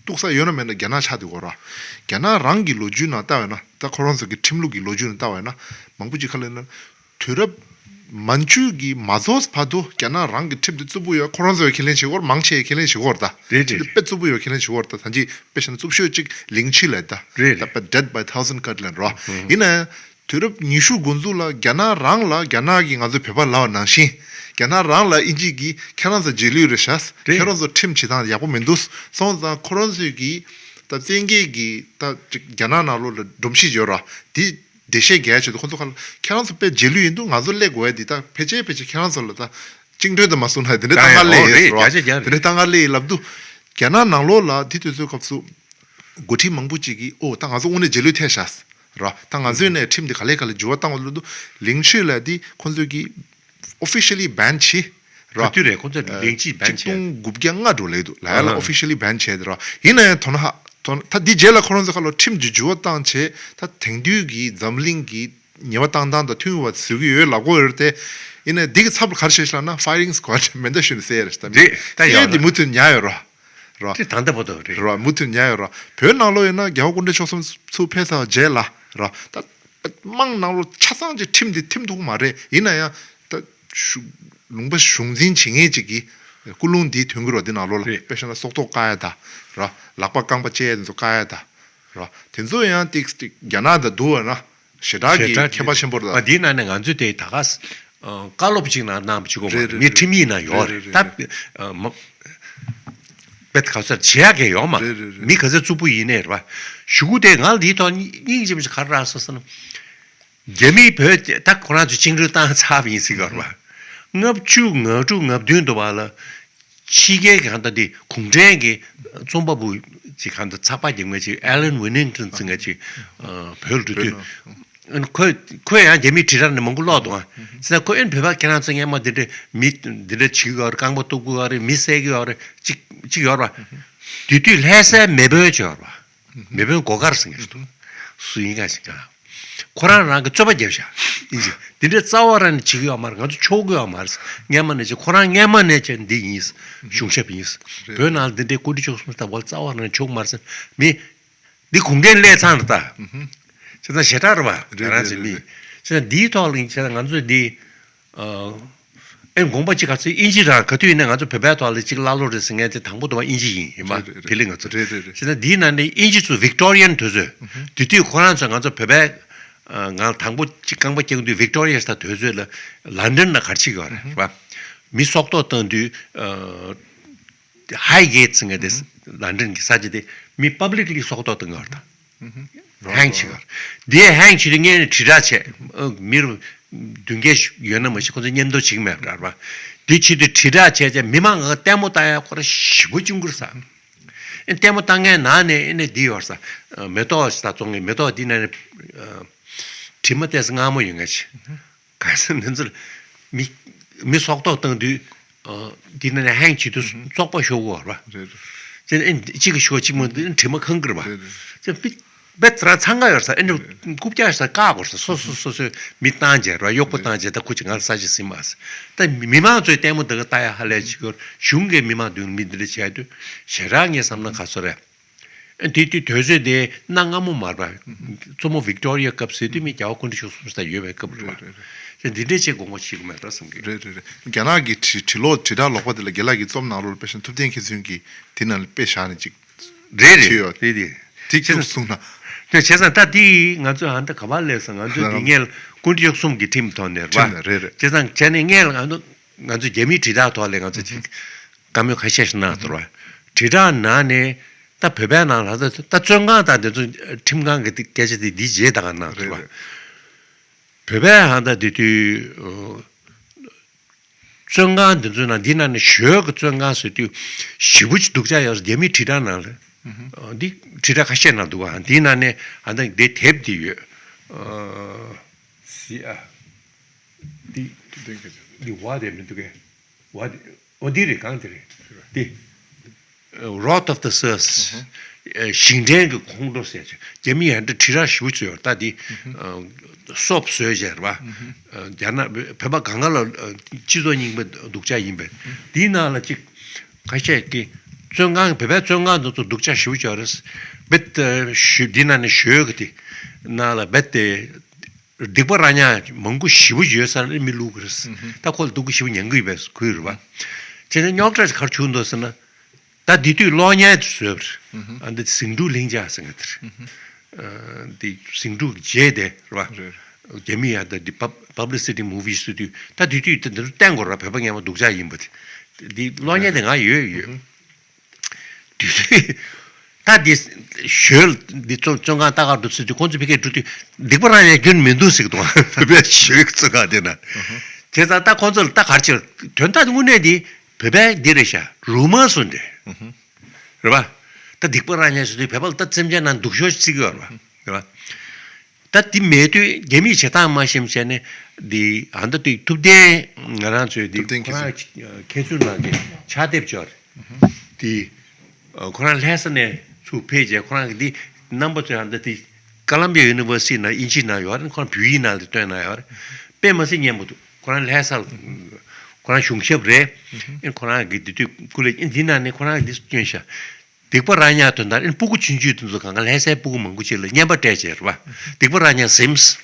གཏུག་ས་ཡོད་ན་མེད་ན་རྒྱ་ནག་ཆགས་འདུག་གོ་ར། རྒྱ་ནག་རང་གི་ལོ་རྒྱུས་ནང་ལྟ་བས་ན་ད་ཁོ་རང་ཚོ་གི་ཁྲིམས་ལུགས་ཀྱི་ལོ་རྒྱུས་ནང་ལྟ་བས་ན་མང་པོ་ཅིག་ག་ལབ་ན་དུས་རབས་མན་ཇུ་གི་མ་རྫོགས་བར་དུ་རྒྱ་ནག་རང་གི་ཁྲིམས་དེ་རྩུབ་པོ་ཡོད། ཁོ་རང་ཚོས་ཁས་ལེན་བྱེད་ཀྱི་ཡོད་རེད། མང་ཆེ་ཁས་ལེན་བྱེད་ཀྱི་ཡོད་རེད་ད། རེད་ཁྲིམས་དེ་རེད། དཔེ་རྩུབ་པོ་ཡོད་ཁས་ལེན་བྱེད་ཀྱི་ཡོད་རེད་ད། ད་ཅི་དཔེ་བཞག་ན་རྩུབ་ཤོས་གཅིག་ལིང་ཆི་ལབ་ད། རེད་ད་རེད། དཔེ་death by thousand cut ལབ་རོ། ཡིན་ན་ཡང་དུས་རབས་ཉི་ཤུ་འགོ་འཛུགས་ལ་རྒྱ་ནག་རང་ལ་རྒྱ་ནག་གིས་ང་ཚོ་བོད་པ་ལབ་པ་ནང་བཞིན་རྒྱ་ནག་རང་ལ་དབྱིན་ཇི་གིས་ཁྱེད་རང་ཚོ་རྗེས་ལུས་རེད་ཤག་རེད། ཁྱེད་རང་ཚོ་ཁྲིམས་བྱེད་སྟངས་ཡག་པོ་མི་འདུག་སོང་ཙང་ཁོ་རང་ཚོས་ཀྱིས་ད་བཙན་རྒྱལ་གྱིས་ད་ཅིག་རྒྱ་ནག་ནང་ལོགས་ལ་སྒྲོམ་གཞི་ཡོད་ར། དེ་འགྲེལ་བཤད་རྒྱག་ཆེད་དུ་ཁོ་ཚོ་ཁ་ལ་ཁྱེད་རང་ཚོ་དཔེ་རྗེས་ལུས་ཡིན་འདུག་ང་ཚོ་སླེབས་དགོས་ཡ་འདི་ད་ཕལ་ཆེར་ཕལ་ཆེར་ཁྱེད་རང་ཚོ་ལ་ད་བཅིངས་འགྲོལ་དུ་མ་སོང་ན་དེ་འདྲའི་ད་ཡང་ང་སླེབས་ཡོད་རེད་ཡིན་རོ། བརྒྱ་ཆ་བརྒྱ་དེ་རེད། འདྲའི་ད་ང་སླེབས་ཡིན་ལབ་དུས་རྒྱ་ནག་ནང་ལོགས་ལ་དེ་དུས་ཚོད་སྐབས་སུ་འགོ་ཁྲིད་མང་པོ་ཅིག་གིས་ཨོ་ད་ང་ཚོ་དངོས་གནས་རྗེས་ལུས་ཐེབས་ཤག་ར། ད་ང་ཚོས་ནས་ཁྲིམས་འདི་ག་ལེ་ག་ལེ་འགྱུར་བ་བཏང་བ་ལབ་དུས་ལིང་ཆུས་ལ་དེ་ཁོ་ཚོས་ཀྱིས་officially ban བྱས་ར། ག་དུས་རེད་ཁོ་ཚོས་ལིང་ཆི་ban བྱས། གཅིག་སྟོང་དགུ་བརྒྱ་ལྔ་དྲུག་ལབ་འདུག་ལ་ཡ་ལ་officially ban བྱས་དེ་ར། ཡིན་ན་ཡང་དོ་ན་ཧ་དོ་ན་ད་འདི་རྗེས་ལ་ཁོ་རང་ཚོ་ཁ་ལོ་ཁྲིམས་ཀྱི་འགྱུར་བ་བཏང་བྱས་ད་དེང་དུས་ཀྱི་འཛམ་གླིང་གི་ཉེས་པ་བཏང་སྟངས་དང་མཐུན་པ་བཟོ་གི་ཡོད་ལབ་ཀྱི་ཡོད་རེད་དེ། ཡིན་ནའི་འདི་གི་ཚབ་ལ་ག་རེ་བྱས་ཤག་ན་firing squad མེ་མདའ་གཞུས་ནས་བསད་ཡ་རེད་ད། རེད་ད་ཡོད་ན་འདི་མུ་མཐུད་ཉར་ཡོད་ར། ར། དེ་ད་ལྟ་བར་དུ་རེད། ར་མུ་མཐུད་ཉར་ཡོད་ར། བོད་ནང་ལོགས་ཡིན་ན་རྒྱལ་བ་སྐུ་ཕྲེང་བཅུ་གསུམ་ཚུར་ཕེབས་ཚར་རྗེས་ལ་ར་ད་དམངས་ནང་ལོགས་ཆ་ཚང་གི་ཁྲིམས་འདི་མཐུན་ཐུབ་ཀྱི་མ་རེད། ཡིན་ན་ཡང་ད་ལུང་པ་གཞུང་འཛིན་བྱེད་མཁན་ཅིག་གི་ཀུན་སློང་འདི་ཐོན་གྱི་རེད་འདི་ནང་ལོགས་ལ། རེད། དཔེ་བཞག་ན་སྲོག་ཐོག་བཀག་ཡ་ད་ར་ལག་པ་རྐང་པ་བཅད་ཡ་དེ་ཚོ་བཀག་ཡ་ད་ར་དེ་ཚོ་ཡང་ཏིག་ཏིག་རྒྱ་ནག་དང་བསྡུར་བ་ན་ཞེ་དྲག་གི་ཞེ་དྲག་ཁྱད་པར་ཆེན་པོ་རེད་ད། ཨ་འདིའི་ནང་ནས་ང་ཚོས་དེ་ད་ག་ཨ་བཀའ་སློབ་ཅིག་ནང་གནང་བ་ཅིག་གོ་རེད་རེད་ངས་རེད། ཁྲིམས་ཡིག་ནང་ཡོད་རེད་རེད་རེད་ད། རེད། ཨ་མ་དཔེ་ག་ཚོད་བྱེད་ཡག་གི་ཡོད་མ་རེད་རེད་རེད། མི་ག་ཚོད་རྩུབ་པོ་ཡིན་ནའི་རེད་པ། གཞུག་གུ་དེ་ང་ལ་འདིའི་ཐོག་སྙིང་རྗེ་མོ་ཞིག་ག་རེ་རག་སོང་ཟེར་ན། རྒྱ་མིའི་བོད་ད་ཁོ་རང་ཚོས་བཅིངས་འགྲོལ་བཏང་ཚར་བ་ཡིན་ཟེར་གི་རེད་པ། ལྔ་བཅུ་ང་དྲུག་ང་བདུན་དུ་བ་ལ། ཕྱི་རྒྱལ་གྱི་གང་ལྟར་དེ་གུང་ཁྲན་གྱི་རྩོམ་པ་པོ་ཅིག་གང་ལྟར་ཚགས་པར་རྒྱབ་མཁན་ཅིག་Alan Wennington ཟེར་མཁན་ཅིག་ཨ་བོད་ལ་འགྲོ་དུས། བོད་ནང་། ཨ་ནི་ཁོས་ཁོས་ཡང་རྒྱ་མིའི་དྲིལ་བསྒྲགས་ནས་མང་པོ་ཀློག་འདུག་ཨ། ཙི་ན་ཁོ་ཨེ་ནི་བོད་པ་ཁྱེད་རང་ཚོ་སྔན་མ་འདི་འདྲའི་མི་འདི་འདྲ་བྱེད་ཀྱི་ཡོད་རེད། རྐང་པ་གཏུབ་ཀྱི་ཡོད་རེད། མི་བསད་ཀྱི་ཡོད་རེད། གཅིག་གཅིག་ཡོད་རེད་པ། དེ་དུས་ལྷ་སའི་མེས་དཔོན་ཅིག་ཡོད་རེད་པ། མེས་དཔོན་སྒོ་དཀར་ཟེར་མཁན་ཞིག་འདུག་སུ་ཡིན་ག་ཞིག་ག་ཁོ་རང་རང་གི་རྩོད་པ་བརྒྱབ་ཤག་ཨིན་ཇི། འདི་འདྲའི་རྩ་བ་རང་ནས་བྱེད་ཀྱི་ཡོད་མ་རེད། ང་ཚོ་ཆོག་གི་ཡོད་མ་རེད། སྔན་མ་ནས་བྱས་ཁོ་རང་སྔན་མ་ནས་བྱས་འདི་ཡིན། གཞུང་ཞབས་ཡིན། བོད་ནང་ལ་འདི་འདྲའི་སྐུ་ཕྲེང་བཅུ་གསུམ་ལྟ་བུ་རྩ་བ་རང་ནས་ཆོག་གི་མ་རེད་ཟེར། མི་འདི་གུང་ཁྲན་སླེབས་ཚར་ད། བྱས་ཙང་ཞེ་དྲག་རེད་པ། རེད་ང་རང་ཚོའི་མི། བྱས་ཙང་འདིའི་ཐོག་ལ་བྱས་ཙང་ང་ཚོས་འདི། ཨ། ཨེ་དགོངས་པ་གཅིག་ག་ཚོད་ཨིན་ཇི་རང་ག་དུས་ཡིན་ན་ང་ཚོ་བོད་པའི་ཐོག་ལ་གཅིག་ཀླ་ཀློ་རེད་ཟེར་མཁན་དེ་དང་པོ་དུ་བ་ཨིན་ཇི་ཡིན་ཡིན་པ། རེད་རེད་དེ་ལས་ང་ཚོ་རེད་རེད་རེད། བྱས་ཙང་འདིའི་ནང་ནས་ཨིན་ཇི་ཚོ་ཝིག་ཏོ་རི་ཡན་དུས་ཚོད། དེ་དུས་ཁོ་རང་ཚོ་ང་ཚོ་བོད་པའི། ཨ། ང་དང་པོ་གཅིག་རྐང་པ་བཀྱག་དུས་ཝིག་ཏོ་རི་ཡ་ད་དུས་ཚོད་ལ་ལན་ཌན་ལ་ག་རེ་བྱེད་ཀྱི་ཡོད་རེད་པ། མི་སྲོག་ཐོག་བཏང་དུས། ཨ། ཧའི་གེ་ཊི་ཟེར་མཁན་དེ་ལན་ཌན་གྱི་ས་ཆ་དེ་མི་པབ་ལིག་ལི་སྲོག་ཐོག་བཏང་གི་ཡོད་རེད་ད། ཧེང་བྱེད་གར། དེ་ཧེང་བྱེད་དུས་ངས་ནི་དྲིལ་བསྒྲགས་བྱས། ཨ། མི་རུ་བདུན་བརྒྱ་ཡོད་ན་མ་གཞི་ཁོ་ཚོ་མཉམ་དུ་བྱེད་ཀྱི་མེད་པ་རེད་པ། དེ་བྱེད་དུས་དྲིལ་བསྒྲགས་བྱས་བྱས་མི་མང་ག་ལྟད་མོ་ལྟ་ཡ་ཁོ་ར་ཞེ་པོ་བྱུང་གི་རེད་ས། ཨེ་ལྟད་མོ་ལྟ་མཁན་ནང་ནས་ཨེ་ནས་འདི་ཡོད་ས། ཨ། མེ་ཏོག་ཞིག་ད་བཙོང་གི་མེ་ཏོག་འདི་ནང་ནས། ཨ། དྲི་མ་བལྟས་ས་མངར་མོ་ཡོད་མཁན་ཞིག་ག་ས་འདི་ཚོར་མི་མི་སྲོག་ཐོག་བཏང་དུས། ཨ། འདི་ནས་ཧེང་བྱེད་དུས་བཙོག་པ་ཤོར་གི་ཡོད་རེད་པ། རེད་རེད། ཅེ་ཨེ་གཅིག་གི་ཤོག་གཅིག་མ་འདི་དྲི་མ་ཁེངས་ཀྱི་རེད་པ། རེད་རེད། ཅེ་པི་པེ་ཏྲ་འཚང་ཁ་ཡོད་ས་ཨེ་འདྲ་རྐུབ་བཀྱག་ས་བཀག་དགོས་ས་སོ་སོ་སོ་སོའི་མི་བཏང་བྱས་རེད་པ། གཡོག་པོ་བཏང་བྱས་ད་ཁུ་ཅི་ང་ལ་ས་ཆ་ཟིན་མ་ཟིན། ད་མི་མང་ཚོའི་ལྟད་མོ་འདི་ག་ལྟ་ཡ་ཧ་ལས་བྱེད་ཀྱི་ཡོད་རེད། གཞུང་གི་མི་མང་མདུན་མི་འདི་འདྲ་བྱས་དུས་ཞེ་དྲག་ངས་བསམ་ན་ག་ཚོད་རེད། དེ་དུས་དུས་ཚོད་དེ་གནའ་སྔ་མོ་མ་རེད་པ། མཚོ་མོ་ཝིག་ཏོ་རི་ཡ་སྐབས་ཟེར་དུས་མི་རྒྱལ་བ་སྐུ་ཕྲེང་བཅུ་གསུམ་ཟེར་ཡོད་པའི་སྐབས་རེད་པ། རེད་རེད་རེད། དེ་འདི་འདྲའི་ཆེ་དགོངས་པ་བཞེས་ཀྱི་མེད་འགྲོ་བསམ་གྱི། རེད་རེད་རེད། རྒྱ་ནག་གི་དྲིལ་དྲིལ་ལོག་དྲིལ་བསྒྲགས་ལོག་པ་དེ་ལ་རྒན་ལགས་ཀྱིས་རྩོམ་ནང་ལོགས་ལ་དཔེ་བཞིན་ཐུབ་བསྟན་མཁས་བཙུན་གྱིས་དེ་ནང་ལ་དཔེ་བཞག་ནས་ཅིག་རེད་རེད་བྲིས་ཡོད། རེད་རེད། དེ་བྱས་དེ་ཙང་། ད་དེ་ང་ཚོས་ཨ་ད་ག་པར་སླེབས་སོང་། ང་ཚོས་འདི་སྔོན་ལ་སྐུ་ཕྲེང་བཅུ་གསུམ་གྱི་ཁྲིམས་ཐོག་ནས་རེད་པ། ཁྲིམས་ནས་རེད་རེད། བྱས་ཙང་བྱས་ནས་སྔོན་ལ་ང་ཚོ་ང་ཚོ་རྒྱ་མིའི་དྲིལ་བསྒྲགས་ཐོག་ལ་ང་ཚོ་ཅིག་བཀའ་མོལ་ཁ་ཤས་ཤིག་གནང་ཐུབ་པ། དྲིལ་བསྒྲགས་ནང་ནས་ད་བོད་པའི་ནང་ལ་ད་ད་བཙོན་ཁང་དང་དེ་ཚོ་ཁྲིམས་ཁང་གི་སྐད་ཆ་དེ་འདི་རྗེས་ད་ག་གནང་ཐུབ་པ། རེད་རེད། བོད་པའི་ཧང་ད་དེ་དུས་བཙོན་ཁང་དེ་ཚོའི་ནང་འདི་ནང་ནས་ཞོལ་གྱི་བཙོན་ཁང་ཟེར་དུས་ཞེ་པོ་ཅིག་སྡུག་ཅག་ཡོད་རེད། རྒྱ་མིའི་དྲིལ་བསྒྲགས་ནང་ལ། འདི་དྲིལ་བསྒྲགས་ཁ་ཤས་ནང་འདུག་ག་འདིའི་ནང་ནས་ཨ་ད་འདི་དེབ་འདི་ཡོད། ཨ། སི་ཨ། འདི་འདི་བ་དེ་མི་འདུག་གས། བ་དེ་ཨོ་འདི་རེད། གང་དེ་རེད། འདི། Wrath of the Seers། ཞིང་བྲན་གྱི་ཁོང་ཁྲོ་ཟེར་ཆེ། རྒྱ་མི་ཡང་འདྲ་དྲིལ་བསྒྲགས་ཞེ་པོ་ཅིག་ཡོད་རེད། ད་འདི་སོབ་བཟོས་བྱས་རེད་པ། རྒྱ་ནག་བོད་པ་གང་ག་ལ་སྤྱི་ཚོགས་རྙིང་པ་སྡུག་ཅག་ཡིན་པས། འདིའི་ནང་ལ་ཅིག་ཁ་ཤས་ཀྱིས་བཙོན་ཁང་བོད་པའི་བཙོན་ཁང་དེ་ཚོ་སྡུག་ཅག་ཞེ་པོ་ཅིག་ཡོད་རེད། རྦད་དེ་ཞུ་འདི་ནང་ནས་ཞོལ་གྱི་དེ་ནང་ལ་རྦད་དེ། སྡིག་པ་ར་ཉག་མང་པོ་ཞེ་པོ་ཡོད་ས་ལ་མི་བླུག་གི་རེད། ད་ཁོ་ལ་སྡུག་གི་ཞེ་པོ་མྱང་གི་ཡོད་པས་ཁུལ་རེད་པ། བྱས་ཙང་རྙོག་དྲ་ག་རེ་བྱུང་འདུག་ཟེར་ན། ད་འདི་དུས་གློག་བརྙན་དེ་བཟོས་པ་རེད། ཨ་འདི་ཟིང་འཁྲུག་ལྷིང་འཇགས་ཟེར་མཁན་དེ་རེད། འདི་ཟིང་འཁྲུག་རྗེས་དེ་རེད་པ། རྒྱ་མི་ཡང་ད་འདི་པབ་པབ་ལི་སི་ཊི་མུ་བི་ཟེར་དུས་ད་འདི་དུས་ད་འདི་ཚོ་བསྟན་དགོས་རེད་པ། བོད་པ་སྔན་མ་སྡུག་ཅག་ཡིན་པ་དེ། འདི་གློག་བརྙན་དེ་ང་ཡོད་ཡོད། དུས་ཚོད། ད་འདི་ཞོལ་འདི་བཙོན་བཙོན་ཁང་ལྟ་གར་འགྲོ་ཚུལ་དུས་ཁོང་ཚོ་ཕ་གིར་འགྲོ་དུས་སྡིག་པ་རང་ཡང་རྒྱུན་མི་འདུག་ཟེར་གི་འདུག་བོད་པའི་ཞོལ་གྱི་བཙོན་ཁང་དེ་ན། བྱས་ཙང་ད་ཁོང་ཚོ་ལ་ད་ག་རེ་བྱེད། དོན་དག་དངོས་གནས་འདི་བོད་པའི་འདི་རེད་ཤག་རུ་མ་སུ་འདྲེ། རེད་པ། ད་སྡིག་པ་རང་ཡང་ཟེར་དུས་བོད་པ་ལ་ད་སེམས་ཅན་ནང་སྡུག་ཤོས་ཤིག་བརྩི་གི་ཡོད་རེད་པ། རེད་པ། ད་འདི་མེད་དུས་རྒྱ་མིས་བྱེད་སྟངས་མ་ཤེས་བྱས་ནས་འདི་ཨ་ད་དུས་ཐུབ་བསྟན་ང་རང་ཚོའི་འདི་ཐུབ་བསྟན་ཁོ་རང་མཁས་བཙུན་ནང་གི་ཕྱག་དེབ་ཅིག་ཡོད་རེད། དེ། ཁོ་རང་ལྷ་ས་ནས་ཚུར་ཕེབས་རྗེས་ཁོ་རང་གི་འདི་རྣམ་པ་ཚོས་ཧ་ད་དེ་ཀ་ལམ་བི་ཡ་ཡུ་ནི་ཝར་སི་ཊི་ནང་དབྱིན་ཇི་ནང་ཡོད་རེད། ཁོ་རང་བོད་ཡིག་ནང་ལ་བཏོན་གནང་ཡོད་རེད། དཔེ་མ་སྲིད་སྙན་པོ་འདུག་ཁོ་རང་ལྷ་ས་ལ་ཁོ་རང་གཞུང་ཞབས་རེད། ཨེ་ཁོ་རང་གི་འདི་དུས་སྐུ་ལས་ཨེ་འདི་ནང་ནས་ཁོ་རང་གི་འདི་བསྐྱོན་ཤག་སྡིག་པ་ར་ཉག་དོན་དག་ཨེ་སྤུ་གུ་ཆུང་ཆུང་དེ་ཚོ་གང་ག་ལྷ་སའི་སྤུ་གུ་མང་པོ་ཅིག་ལ་བརྙན་པར་སྤྲད་བྱས་རེད་པ། སྡིག་པ་ར་ཉག་ཟིམས།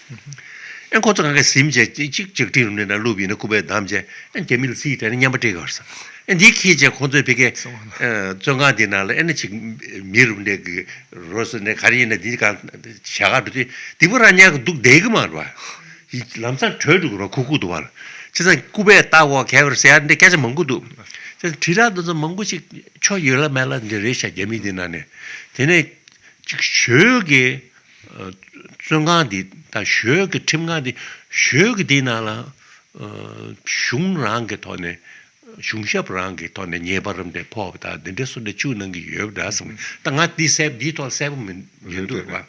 ཨེ་ཁོ་ཚོ་གང་ག་ཟིམས་བྱས་གཅིག་ཅིག་ཅིག་ཁྲིམས་རུ་འདྲ་ན་བླུགས་པ་ཡིན་ན་སྐུ་པའི་འདམ་བྱས་ཨེ་རྒྱ་མི་ལ་རྩིས་སྤྲད་ནས་བརྙན་པར་སྤྲད་གི་ཡོད་རེད་ཟེར། ཨེ་འདི་ཁྱེད་ཅག་ཁོང་ཚོའི་ཕ་གི་བཙོན་ཁང་འདི་ནང་ལ་ཨེ་ན་ཅིག་མི་རུ་འདྲ་གི་རོ་སོ་ནས་ག་རེ་ཡིན་ན་འདི་གང་བྱ་ག་འགྲོ་དུས་སྡིག་པ་ར་ཉག་གི་འདུག་བསྡད་གི་མ་རེད་པ། ལམ་སང་བྲོས་འགྲོ་གི་རོ་ཁུག་ཁུག་འདུག་བ། བྱས་ཙང་སྐུ་པས་ལྟ་དགོས་གལ་བར་ཟེར་ཡ་འདི་སྐད་ཆ་མང་པོ་འདུག་བྱས་ཙང་དྲིལ་བསྒྲགས་འདི་ཚོ་མང་པོ་ཞིག་ཆོ་ཡོད་ལ་མེད་ལ་འདི་རེད་ཤག་རྒྱ་མི་འདི་ནང་ནས། དེ་ནས་ཅིག་ཞོལ་གྱི་བཙོན་ཁང་འདི་དང་ཞོལ་གྱི་ཁྲིམས་ཁང་འདི་ཞོལ་གྱི་འདི་ནང་ལ་གཞུང་རང་གི་ཐོག་ནས་གཞུང་ཞབས་རང་གི་ཐོག་ནས་ཉེས་པ་རམ་འདྲ་ཕོག་པ་དང་འདི་འདྲ་སུ་འདྲ་བཅུག་གནང་གི་ཡོད་པ་འདྲ་སོང་། ད་ང་འདི་གསལ་འདིའི་ཐོག་གསལ་པོ་མི་ཡོད་འདུག་བ།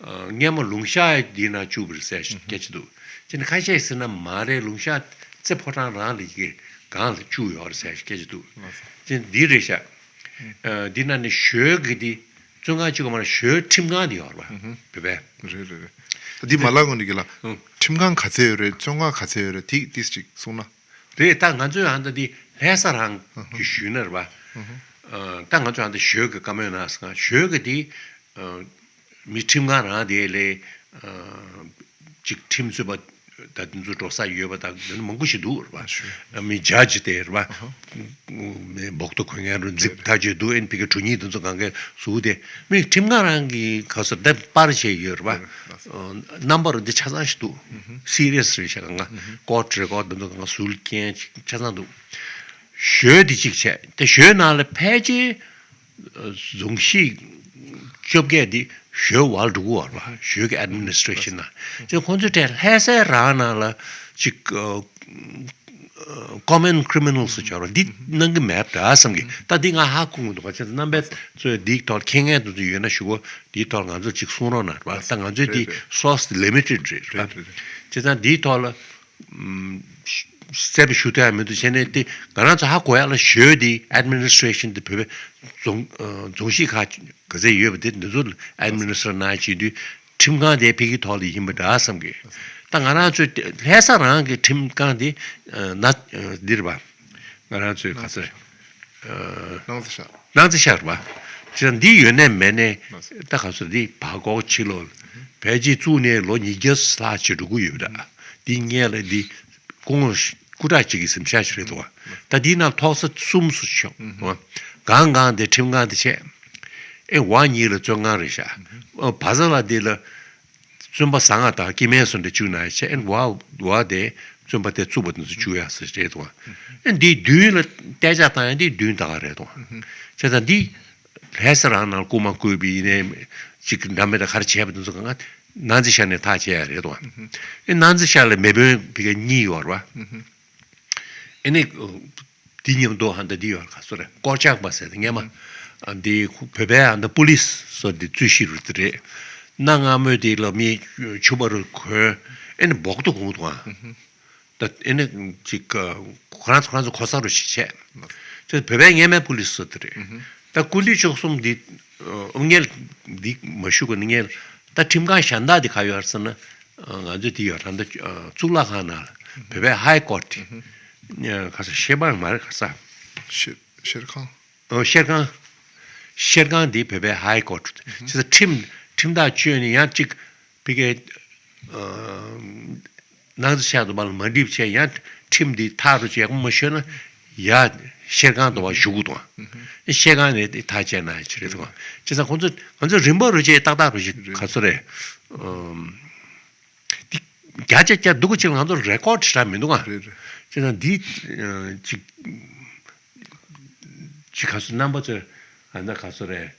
ཨ། སྔས་མ་ལུང་ཤར་འདི་ན་བཅུག་པ་རེད་ཟེར་སྐད་ཆ་འདུག་དེ་ནི་ཁ་ཤས་ཟེར་ན་མ་རེད། ལུང་ཤར་རྩེ་ཕོ་བྲང་རང་ལ་ཡི་གེ་སྒང་ལ་བཅུག་ཡོད་རེད་ཟེར་སྐད་ཆ་འདུག་དེ་འདི་རེད་ཤག་ཨ། འདི་ན་ནི་ཞོལ་གི་འདི་བཙོན་ཁང་གཅིག་གོ་མ་རེད། ཞོལ་ཁྲིམས་ཁང་འདི་ཡོད་རེད་པ། བོད་པའི། རེད་རེད་རེད། འདི་མ་ལག་ངོ་འདི་གི་ལ། ཨང་། ཁྲིམས་ཁང་ག་ཚད་ཡོད་རེད། བཙོན་ཁང་ག་ཚད་ཡོད་རེད། དེ་ཏིས་ཅིག་གསུངས་ན། རེད། ད་ང་ཚོའི་ཨ་མདའ་འདི་ལྷ་ས་རང་གི་ཞུས་ན་རེད་པ། ཨ། ད་ང་ཚོ་ཨ་མདའ་ཞོལ་གི་བཀའ་མོལ་ནང་སང་ཞོལ་གི་འདི། ཨ། མི་ཁྲིམས་ཁང་རང་དེ་ལས། ཨ། ཅིག་ཁྲིམས་རྩོད་པ་ད་དེ་ཚོ་འགྲོ་ས་ཡོད་པ་དང་དེ་ནི་མང་པོ་ཞིག་འདུག་རེད་པ། ཨ། མི་ཇ་ཇི་དེ་རེད་པ། མི་བོག་ཏོ་གོན་མཁན་རུ་འཛིབ་ཐག་ཆོད་འདུག་ཨེན་ཕི་ཀའི་གྲུ་གཉིས་དེ་ཚོ་གང་གའི་ཟུག་དེ་མི་ཁྲིམས་ཁང་རང་གི་ག་ཚོད་བདེ་པར་བྱས་ཡོད་རེད་པ། ཨ། རྣམ་པ་རུ་འདི་ཆ་ཚང་ཞིག་འདུག་སི་རི་ཡས་རེད་ཤག་གང་ག་ཀོར་ཊི་རེ་ཀོར་ཌི་དེ་ཚོ་གང་ག་ཟུར་རྒྱན་ཆ་ཚང་འདུག་ཞོལ་དེ་གཅིག་བྱས། དེ་ཞོལ་ནང་ལ་ཕལ་ཆེར་རྫོང་གཞིས་བཅོ་བརྒྱད་འདི་ཞོལ་བར་འགྲོ་གི་ཡོད་རེད་པ། ཞོལ་གྱི་ཨེཌ་མི་ནི་སི་ཊི་རེ་ཤན་ནང་། དེ་ཁོང་ཚོའི་གྲས་ལྷ་སའི་རང་ནང་ལ་ཅིག་ཨ། ཀོ་མན་ཁི་རི་མི་ནལ་སི་ཟེར་བ་འདི་གནང་གི་མེད་འདྲ་བསམ་གི། ད་འདི་ང་ཧ་གོ་གི་མི་འདུག་པ། བྱས་ཙང་རྣམ་པ་ཚོས་འདིའི་ཐོག་མཁྱེན་མཁན་དེ་ཚོ་ཡོད་ན་ཞུ་གོ། འདིའི་ཐོག་ང་ཚོར་ཅིག་གསུང་རོགས་གནང་རེད་པ། ད་ང་ཚོའི་འདི་རེད་རེད། སོར་སི་ལི་མི་ཊེཌ་རེད་རེད་པ། རེད་རེད་རེད། བྱས་ཙང་འདིའི་ཐོག་ལ། ཨམ། གསལ་པོ་ཞུ་ཐུབ་ཡ་མི་འདུག་བྱས་ནས་དེ་ང་རང་ཚོ་ཧ་གོ་ཡ་ལ་ཞོལ་དེ་ཨེཌ་མི་ནི་སི་ཊི་རེ་ཤན་དེ་བོད་པའི་རྫོང་ཨ། རྫོང་གཞིས་ཁག་ག་ཚད་ཡོད་པ་དེ་འདི་ཚོ་ཨེཌ་མི་ནི་སི་ཊི་རེ་གནང་བྱེད་དུས་ཁྲིམས་ཁང་དེ་ཕ་གིའི་ཐོག་ལ་ཡིན་པ་འདྲ་བསམ་གི། ད་ང་རང་ཚོའི་ལྷ་ས་རང་གི་ཁྲིམས་ཁང་དེ་ཨ། ན་ཨ། འདི་རེད་པ། ང་རང་ཚོའི་ག་ཚོད་རེད། ཨ། སྣང་རྩེ་ཤག་སྣང་རྩེ་ཤག་རེད་པ། བྱས་ཙང་འདི་ཡོད་ནའི་མེད་ནའི་ད་ག་ཚོད་འདི་བར་སྐོར་ཕྱི་ལོགས་ཕལ་ཆེར་བཙུགས་ནས་ལོ་ཉིས་བརྒྱ་ལྷག་ཅིག་འགྲོ་གི་ཡོད་པ་འདྲ། འདི་སྔོན་ལ་འདི་སྐུ་ངོ་སྐུ་དྲག་ཅིག་གི་གཟིམ་ཤག་ཅིག་རེད་འདུག་པ། ད་འདིའི་ནང་ཐོག་ས་གསུམ་བཟོས་ཤག་གང་གང་དེ་ཁྲིམས་ཁང་དེ་བྱས། ཨེ་བ་གཉིས་ལ་བཙོན་ཁང་རེད་ཤག་ཨ། བ་ས་ལ་འདི་ལ། བཙོན་པ་བཟང་ང་དང་སྐྱེ་དམན་སོགས་འདྲ་བཅུག་ན་ཡང་བྱས། ཨེ་བ་བ་དེ་བཙོན་པ་དེ་བཙུགས་པ་དེ་ཚོ་བཅུག་ཡག་ཟེར་རེད་དོ། ཨེ་འདི་མདུན་ལ་གཏད་འཇགས་བཏང་ཡག་འདི་མདུན་བཏང་ཡག་རེད་དོ། བྱས་ཙང་འདི་ལྷ་ས་རང་ནང་རྐུ་མ་རྐུས་པ་ཡིན་ནའི་ཅིག་འདྲ་མི་འདྲ་ག་རེ་བྱས་པ་དེ་ཚོ་གང་ག་སྣང་རྩེ་ཤག་ནས་ཐག་བཅད་ཡག་རེད་དོ། ཨེ་སྣང་རྩེ་ཤག་ལ་མེ་དཔོན་ཕ་གི་གཉིས་ཡོད་རེད་པ། ཨེ་ནི། འདི་མཉམ་དུ་ཧ་ད་འདི་ཡོད་ག་སོ་རེད། སྐོར་ལྕགས་པ་ཟེར་ཏེ་སྔས་མ། ཨ་འདི་བོད་པའི་ཧ་ད་པུ་ལིས་སོ་འདི་རྩོད་གཞི་རུ་དེ་རེད། གནའ་སྔ་མོའི་དེ་ལ་མི་ཕྱུ་པ་རུ་གོན། ཨེ་ནི་བོག་ཏུ་གོན་འདུག་ཨ། ད་ཨེ་ནི་ཅིག་ཁོ་རང་ཚོ་ཁོ་རང་ཚོ་གོ་ས་རུ་ཞིག་བྱས། དེ་བོད་པའི་སྔས་མའི་པུ་ལིས་སོ་དེ་རེད། ད་ཀུ་ལི་མཆོག་གསུམ་འདི་ཨ་ངས་འདི་མ་ཞུ་གོ་ནི་ངས་ད་ཁྲིམས་ཁང་གཞན་དག་འདི་ག་ཡོད་ཟེར་ན། ང་ཚོས་དེ་ཡོད་ད་ལྟ་གཙུག་ལག་ཁང་ནང་ལ་བོད་པའི་ཧའི་ཀོ་ཊི། ཁ་ས་ཤེར་དབང་མ་རེད་ག་ས། ཤེར་ཤེར་ཁང་། ཨོ་ཤེར་ཁང་། ཤེར་ཁང་འདི་བོད་པའི་ཧའི་ཀོ་ཊི། བྱས་ཙང་ཁྲིམས་ཁྲིམས་ཐག་གཅོད་ནས་ཡང་གཅིག་ཕ་གིའི་སྣང་རྩེ་ཤག་དུ་མ་ལ་མ་འགྲིག་བྱས་ཡང་ཁྲིམས་འདི་ཐག་རུ་ཅིག་ཡག་པོ་མ་ཤོད་ན་ཡ་ཤེར་ཁང་དུ་བ་ཞུ་གི་འདུག་ཤེར་ཁང་ནས་དེ་ཐག་བཅད་ན་ཡ་ཅི་རེད་འདུག་བྱས་ཙང་ཁོང་ཚོ་ང་ཚོ་རིམ་པ་རུ་ཅིག་ཏག་ཏག་རུ་ཅིག་ག་ཚོད་རེད། འདི་བརྒྱ་ཆ་བརྒྱ་སྡུག་གུ་ཅིག་ང་ཚོ་རེ་ཀོ་ཌི་བྱེད་རག་མི་འདུག་ཨ། རེད་རེད། བྱས་ཙང་འདི་ཅིག་ཅིག་ག་ཚོད་རྣམ་པ་ཚོས་ཨ་ན་ག་ཚོད་རེད།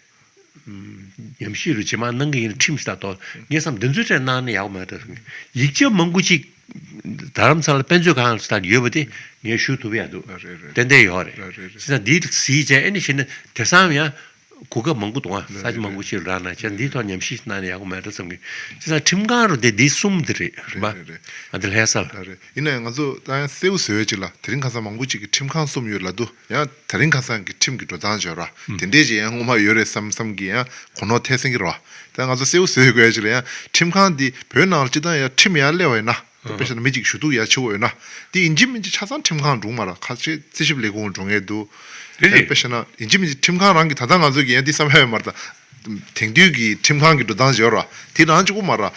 ཉམས་ཞིབ་རུ་ཇེ་མང་གནང་གི་ཡིན་ན་ཁྲིམས་ཞིག་ལྟ་ཏོ་ངས་བསམ་འདི་ཚོའི་གྲས་གནང་ན་ཡག་པོ་མེད་འགྲོ། ཡིག་ཆ་མང་པོ་ཅིག་རྡ་རམ་ས་ལ་དཔེ་མཛོད་ཁང་ལ་ཡོད་པ་དེ་ངས་ཞུ་ཐུབ་ཡག་འདུག་རེད་རེད་རེད། ཏན་ཏན་ཡོད་རེད། རེད་རེད་རེད། བྱས་ཙང་འདི་གཟིགས་བྱས་ཨེ་ནི་བྱས་ན་དེང་སང་ཡང་གོ་སྐབས་མང་པོ་འདུག་ཨ། ས་ཆ་མང་པོ་ཞིག་རག་ན་བྱས་འདིའི་ཐོག་ཉམས་ཞིབ་གནང་ན་ཡག་པོ་མེད་འགྲོ་བསམ་གི། བྱས་ཙང་ཁྲིམས་ཁང་རུ་དེ་འདི་གསུམ་དེ་རེད་རེད་པ། རེད་རེད། ཨ་འདི་ལྷ་ས་ལ། ཨ་རེད། ཡིན་ན་ཡང་ང་ཚོ་ད་ཡང་གསལ་པོ་བཟོས་ཡོད་ཅིག་ལ་དེ་རིང་ཁ་སང་མང་པོ་ཅིག་གིས་ཁྲིམས་ཁང་གསུམ་ཡོད་ལབ་འདུག་ཡང་དེ་རིང་ཁ་སང་གི་ཁྲིམས་ཀྱི་འགྲོ་སྟངས་བརྗོད་ར། དེ་འདྲས་ཅིག་ཡང་སྔོན་མ་ཡོད་རེད་བསམ་བསམ་གི་ཡང་གོ་ནོར་ཐེབས་སེང་གི་ར། ད་ང་ཚོ་གསལ་པོ་བཟོས་དགོས་ཡ་ཅིག་ལ་ཡང་ཁྲིམས་ཁང་འདི་བོད་ནང་ལ་སྤྱི་བཏང་ཡང་ཁྲིམས་ཡར་སླེབས་པ་ཡིན་ན། དཔེ་བཞག་ན་མི་གཅིག་ཞུ་གཏུག་ཡ་ཆེ་བོ་ཡོད་ན། དེ་ཡིན་གཅིག་མིན་གཅིག་ཆ་ཚང་ཁྲིམས་ཁང་འགྲོ་མ་ར་ཁ་ཆེ་རྩིས་ཞིབ་ལས་ཁུངས་འགྲོ་ངེས་འདུག་རེད་རེད། དཔེ་བཞག་ན་ཡིན་གཅིག་མིན་གཅིག་ཁྲིམས་ཁང་རང་གི་ད་ལྟ་ང་ཚོ་གི་ཡང་དེ་བསམ་ཡ་ཡོད་མ་རེད་ད། དེང་དུས་ཀྱི་ཁྲིམས་ཁང་གི་འགྲོ་སྟངས་བྱེད་ར་དེ་རང་གཅིག་པོ་མ་ར།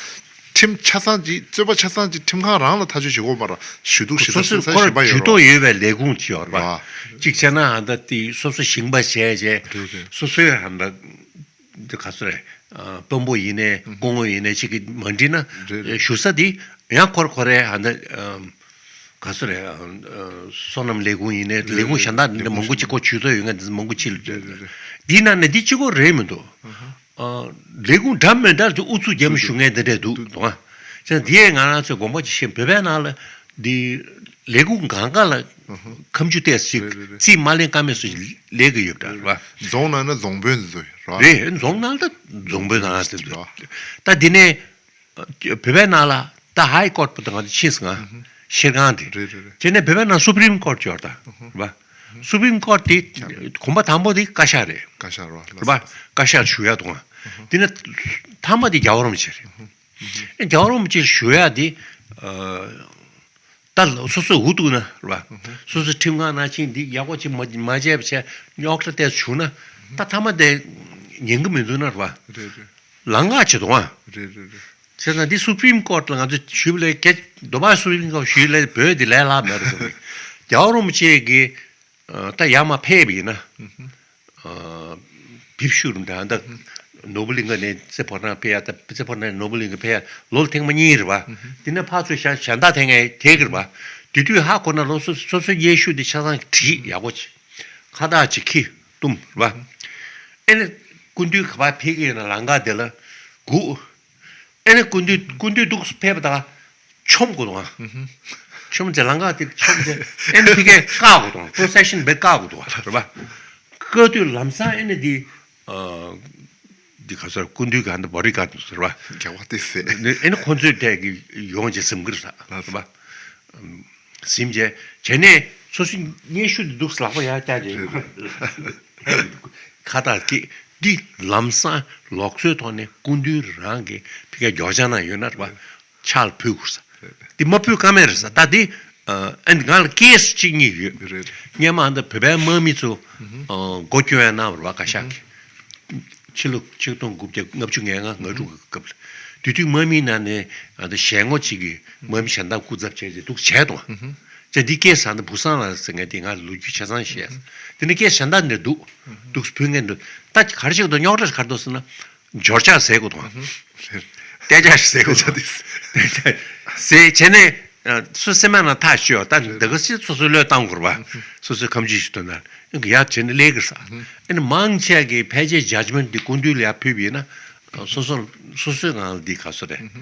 ཁྲིམས་ཆ་ཚང་གཅིག་རྩོད་པ་ཆ་ཚང་གཅིག་ཁྲིམས་ཁང་རང་ལ་ཐག་གཅོད་བྱེད་དགོས་མ་ར་ཞུ་གཏུག་ཞུ་སོ་ས་སོ་སོའི་སོ་ས་ཁོ་ཞིང་པ་ཇུས་ཡོད་ར། གཏོགས་ཡོད་པའི་ལས་ཁུངས་ཅིག་ཡོད་ར། གཅིག་བྱས་ན་ཧ་ད་དེ་སོ་སོ་ཞིང་པ་བྱས་བྱས་རེད་རེད། སོ་སོའི་ཧ་ད། འདི་ག་ཚོད་རེད། ཨ་དཔོན་པོ་ཡིན་ནའི་སྐུ་ངོ་ཡིན་ནའི་གཅིག་གིས་མ་འགྲིག་ན་རེད་རེད། ཞུ་ས་འདི་ཡང་ཁོར་ཁོ་རེ་ཨ་འདི་ཨམ་ག་ཚོད་རེད། ཨ་སོ་ནམ་ལས་ཁུངས་ཡིན་ནའི་རེད་ལས་ཁུངས་རེད། གཞན་དག་འདི་ལས་ཁུངས་མང་པོ་ཅིག་ཁོ་ཇུས་གཏོགས་ཡོད་མཁན་འདི་མང་པོ་ཅིག་རེད་རེད་རེད། འདི་ནང་ནས་འདི་གཅིག་པོ་རེད་མི་འདུག་ཨ་ལས་ཁུངས་འདྲ་མི་འདྲ་ཅིག་ཨུ་ཚུགས་རྒྱབ་ཞུ་མཁན་འདི་འདྲས་འདུག་འདུག་ཨ། བྱས་ཙང་འདི་ཡས་ང་རང་ཚོས་དགོངས་པ་ཅིག་བཞེས། བོད་པའི་ནང་ལ་འདི། ལས་ཁུངས་གང་ག་ལ་ཁ་མཆུ་ཏོག་ཙམ་རེད་རེད་རེད། རྩིས་མ་ལེན་ཀ་མེད་སུ་ལས་ཀྱི་ཡོད་པ་འདྲ་རེད་བ། རྫོང་ནང་ན་རྫོང་དཔོན་ཚོ་རེད་བ། རེད། རྫོང་ནང་ད་རྫོང་དཔོན་ནང་དེ་ཚོ་རེད་བ། ད་འདི་ནས་བོད་པའི་ནང་ལ་ད་ཧའི་ཀོར་བར་དུ་ང་ཚོ་ཕྱིན་སོང་ང་། ཤེལ་ཁང་དེ། རེད་རེད་རེད། དེ་ནས་བོད་པའི་ནང་སུ་པྲིམ་ཀོར་ཡོད་ད་རེད་བ། སུ་པྲིམ་ཀོར་དེ་གོམ་པ་དང་པོ་དེ་བཀའ་ཤག་རེད། བཀའ་ཤག་རེད་བ། རེད་བ། བཀའ་ཤག་ཞུ་ཡ་དུ་ང་། དེ་ནས་མཐའ་མ་དེ་རྒྱལ་བ་རིན་པོ་ཆེ་རེད། རྒྱལ་བ་རིན་པོ་ཆེ་ཞུ་ཡ་དེ། ད་ལ་སོ་སོས་འུ་ཐུག་ན་རེད་བ། སོ་སོའི་ཁྲིམས་ཁང་ནང་ཕྱིན་འདི་ཡག་པོ་ཅིག་མ་མ་བྱས་པ་བྱས་རྙོག་དྲ་ཏོག་ཙམ་བྱུང་ན། ད་མཐའ་མ་དེ་ཉན་གི་མི་འདུག་ན་རེད་བ། རེད་རེད། ལམ་ཁ་ཆེ་དོ་ཨ། རེད་རེད་རེད། བྱས་ཙང་འདི་སུ་པྲིམ་ཀོར་ལ་ང་ཚོས་ཞུས་པ་ལས་སྐད་འདོད་པ་སུ་པྲིམ་ཀོར་ཞུས་ལས་བོད་འདི་ལས་སླ་མེད་རེད་ཟེར་ནས། རྒྱལ་བ་རིན་པོ་ཆེ་གིས་ད་ཡར་མར་ཕེབས་པ་ཡིན་ན། བིབ་ཤུ་རུ་འདྲ་འདྲ། ནོར་བུ་གླིང་ག་ནས་རྩེ་ཕོ་བྲང་ཕེབས་ཡ་ད་རྩེ་ཕོ་བྲང་ནས་ནོར་བུ་གླིང་ག་ཕེབས་ཡ་ལོ་ལ་ཐེངས་མ་གཉིས་རེད་བ། དེ་ནས་ཕར་ཚུར་ཞལ་ཞལ་འདག་ཐེངས་ངེས་དེ་གི་རེད་བ། དེ་དུས་ཧ་གོ་ན་ལོ་སོ་སོ་སོའི་སྙན་ཞུ་དེ་ཆ་ཚང་བྲིས་ཡག་པོ་བྱས། ཁ་བཏགས་ཅིག་ཁྱེར་བཏུམས་རེད་བ། ཨེ་ནས་སྐུ་མདུན་ག་པར་ཕེབས་ཀྱི་ཡོད་ན་ལམ་ཁ་དེ་ལ་སྒུག་ཨེ་ནས་སྐུ་མདུན་སྐུ་མདུན་འདུག་ཕེབས་པ་དང་། མཆོང་དགོས་འདུག་ཨ། མཆོང་ཚེ་ལམ་ཁ་དེ་མཆོང་ཚེ་ཨེ་ནས་ཕ་གིར་བཀག་དགོས་འདུག་ཨ། པྲོ་སེ་ཤན་བེད་བཀག་དགོས་འདུག་ཨ། རེད་པ། བཀག་དུས་ལམ་སང་ཨེ་ནས་འདི་འདི་ག་ཚོད་སྐུ་མདུན་ག་འདི་བོ་ཌི་གཱཌ་ཟེར་བ། རྒྱག་པ་དེ་ཟེར། ཨེ་ནས་ཁོང་ཚོའི་གྲས་ཀྱི་ཡོང་རྗེས་ཟིན་གི་རེད་ས་རེད་པ། ཟིན་རྗེས་བྱས་ནས་སོ་སོའི་སྙན་ཞུ་འདི་འདུག་ལག་པ་ཡར་བཀྱག་རྗེས། ཁ་བཏགས་ཀྱིས་འདི་ལམ་སང་ལུགས་སྲོལ་ཐོག་ནས་སྐུ་མདུན་རང་གིས་ཕ་གིར་མགྱོགས་བྱ་ན་ཡོད་ན་རེད་པ། ཕྱག་ལ་ཕུལ་དགོས་ས། འདི་མ་ཕུལ་ཀ་མེད་རེད་ས། ད་འདི་ཨ་ང་ལ་ཀེ་སི་གཅིག་གཉིས་ཡོད། རེད། སྔོན་མ་འདི་བོད་པའི་དམག་མི་ཚོ་སྒོ་སྐྱོ་བའི་གནང་བ་རེད་པ། བཀའ་ཤག་གིས། ཕྱི་ལོ་ཆིག་སྟོང་དགུ་བརྒྱ་ལྔ་བཅུ་ང་ལྔ་ང་དྲུག་གི་སྐབས་ལ། དེ་དུས་དམག་མིའི་ནང་ནས་ཨ་ད་ཞལ་ངོ་གཅིག་གིས་དམག་མི་གཞན་དག་སྐུ་ཚབ་བྱས་ཏེ་འདུག་བྱས་དང་། བྱས་འདི་སྐད་ས་འདི་བུ་སང་ལ་ཟེར་མཁན་དེ་ང་ལོ་རྒྱུས་ཆ་ཚང་བཤད། དེ་ནས་སྐད་གཞན་དག་འདི་འདུག་འདུག་ཕུལ་མཁན་འདུག་ད་ག་རེ་བྱེད་དགོས་རྙོག་དྲ་ག་རེ་འདུག་ཟེར་ན། འབྱོར་ཆག་ཟེར་དགོས་དང་། གཏད་ཆག་ཟེར་དགོས་དང་། གཏད་ཆག་ཟེར་བྱས་ནས། སུ་སེམས་ནང་ཐག་ཆོད་ད་འདི་ག་སྲིད་སོ་སོའི་བློས་བཏང་དགོས་པ། སོ་སོའི་ཁ་མཆུ་ཞིག་ཐོན་ན་ཡ་བྱས་ནས་ལས་ཀྱི་ས། ཨེ་ནི་མང་ཆེ་གི་ཕལ་ཆེར་ཇཇ་མེན་ཊི་འདི་སྐུ་མདུན་ལ་ཡར་ཕུལ་བ་ཡིན་ན། སོ་སོ་སོ་སོའི་ངང་ལ་འདི་ག་སོ་རེད།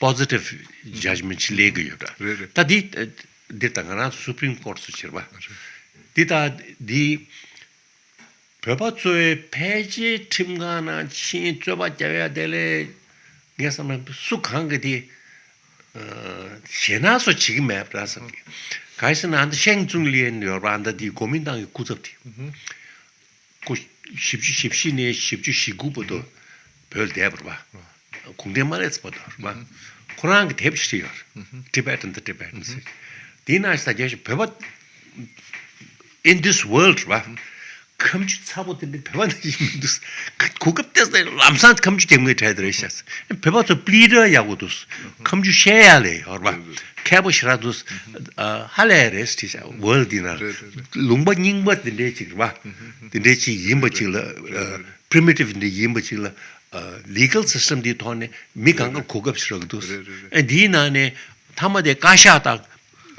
པོ་ཛི་ཊིབ་ཇཇ་མེན་ཊི་ཅིག་ལས་ཀྱི་ཡོད་རེད། རེད་རེད། ད་འདི་འདིར་ད་ང་རང་ཚོ་སུ་པྲིམ་ཀོར་ཊི་སུ་བྱེད་པ། འདི་ད་འདི། བོད་པ་ཚོས་ཕལ་ཆེར་ཁྲིམས་ཁང་ནང་ཕྱིན་རྩོད་པ་རྒྱག་ཡ་དེ་ལས་ངས་བསམ་ན་སུ་གང་གི་དེ་ཞེད་སྣང་སོགས་བྱེད་ཀྱི་མེད་པ་འདྲ་བསམ་གི། ག་རེ་ཟེར་ན་ཨ་ནི་ཤེང་ཙུང་ལི་ཡན་ཡོད་པ་ཨ་ནི་དེ་གོ་མིན་ཏང་གི་སྐུ་ཚབ་དེ། སྐུ་བཞི་བཅུ་ཞེ་བཞི་ནས་བཞི་བཅུ་ཞེ་དགུ་བར་དུ་བོད་ལ་བསྡད་པ་རེད་པ། གུང་ཁྲན་མ་སླེབས་ཚར་བར་དུ་རེད་པ། ཁོ་རང་གི་དེབ་ཞིག་ཡོད་རེད། Tibetan the Tibetans། དེའི་ནང་ཞིག་ད་རྒྱལ་ཞིག་བོད་པ། In this world རེད་པ། ཁ་མཆུ་ཚ་པོ་དེ་འདྲ་བོད་པ་ནང་བཞིན་མི་འདུག་གོ་སྐབས་ཏོག་ཙམ་ལམ་སང་ཁ་མཆུ་རྒྱབ་མཁན་གྲས་དེ་རེད་ཤག་བོད་པ་ཚོ་པི་ལི་ཌར་ཡག་པོ་འདུག་ཁ་མཆུ་བཤད་ཡ་ལས་ཡོད་རེད་པ། མཁས་པོ་ཞེ་དྲག་འདུག་ཧ་ལས་རེད་ཟེར་ཤག་ཝོལ་འདི་ན། རེད་རེད་རེད། ལུང་པ་རྙིང་པ་དེ་འདྲའི་ཅིག་རེད་པ། དེ་འདྲའི་ཅིག་ཡིན་པ་ཅིག་ལ། པི་རི་མི་ཊིབ་འདི་ཡིན་པ་ཅིག་ལ། ལི་གལ་སི་སི་ཊམ་འདིའི་ཐོག་ནས་མི་གང་ག་གོ་སྐབས་ཞིག་རག་འདུག་རེད་རེད་རེད། ཨ་འདིའི་ནང་ནས་མཐའ་མ་དེ་བཀའ་ཤག་དང་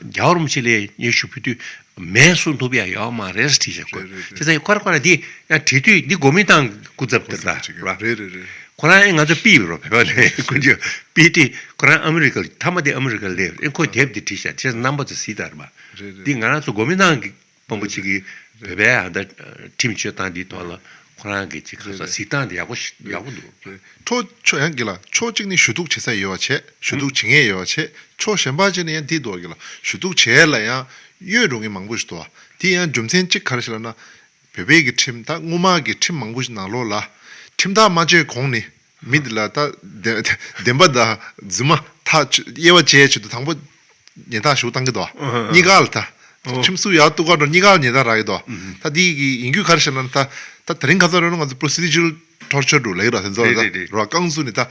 རྒྱལ་བ་རིན་པོ་ཆེ་ལ་སྙན་ཞུ་ཕུལ་དུས་མེད་གསུང་ཐུབ་ཡ་ཡོད་མ་རེད་ཟེར་བྲིས་བཞག་གོ། རེད་རེད་རེད། བྱས་ཙང་ཁོ་ར་ཁོ་ར་འདི་ཡང་བྲིས་དུས་འདི་གོ་མིན་ཏང་སྐུ་ཚབ་དེ་ལྟ་རེད་རེད་རེད། ཁོ་རང་ཡང་ང་ཚོ་པི་ཡོད་རོགས་བོད་པ་ལས་ཀུན་སྤྱོད་པི་ཏི་ཁོ་རང་ཨ་མི་རི་ཀ་མཐའ་མ་དེ་ཨ་མི་རི་ཀ་ལས་ཨེ་ཁོས་དེབ་དེ་བྲིས་བཞག་བྱས་ཙང་རྣམ་པ་ཚོ་གཟིགས་དང་རེད་པ། རེད་རེད། འདི་ང་རང་ཚོ་གོ་མིན་ཏང་གི་དཔོན་པོ་གཅིག་གིས་བོད་པའི་ཨ་ད་ཁྲིམས་གཅོད་སྟངས་འདིའི་ཐོག་ལ་ཁོ་རང་གི་ཅིག་ག་ས་གཟིགས་སྟངས་དེ་ཡག་པོ་ཞིག་ཡག་པོ་འདུག་ཕྲོ་ཕྱོགས་ཡང་གི་ལ་ཕྱོགས་གཅིག་ནི་ཞུ་གཏུག་བྱེད་ས་ཡོད་པ་བྱས་ཞུ་གཏུག་བྱེད་མཁན་ཡོད་པ་བྱས་ཕྱོགས་གཞན་པ་གཅིག་ནི་ཡང་འདི་འདུག་གི་ལ་ཞུ་གཏུག་བྱེད་ལ་ཡང་གཡོལ་འགྲོ་མཁན་མང་པོ་ཞིག་འདུག་དེ་ཡང་རྒྱུ་མཚན་གཅིག་ག་རེ་ཞིག་ལབ་ན་བོད་པའི་གི་ཁྲིམས་ད་སྔོན་མ་གི་ཁྲིམས་མང་པོ་ཞིག་ནང་ལོགས་ལ་ཁྲིམས་ཐག་མ་བཅད་གོང་ནས། མི་འདི་ལ་ད་བདེན་བདེན་པ་དང་རྫུན་མ་ཐག་ཆོད་དབྱེ་བ་འབྱེད་ཆེད་དུ་དང་པོ་ཉེན་རྟགས་ཞུ་བཏང་གི་འདུག་ཨ་ཧ། གཉིས་ཀ་ལ་ད་ཨོ། ཁྲིམས་སྲུང་ཡར་གཏུག་ག་འགྲོ་གཉིས་ཀ་ལ་ཉེན་རྟགས་རག་གི་འདུག་ཨ་ཧ། ད་འདི་གི་ཡིན་རྒྱུ་ག་རེ་ཞེ་ན་ད་ད་དེ་རིང་ཁ་སང་རེད་ན་ང་ཚོ་procedural torture་འགྲོ་ལེགས་ར་དེ་ཚོ་རེད་རེད་རེད། ར་རྐང་བཙུགས་ནས་ད་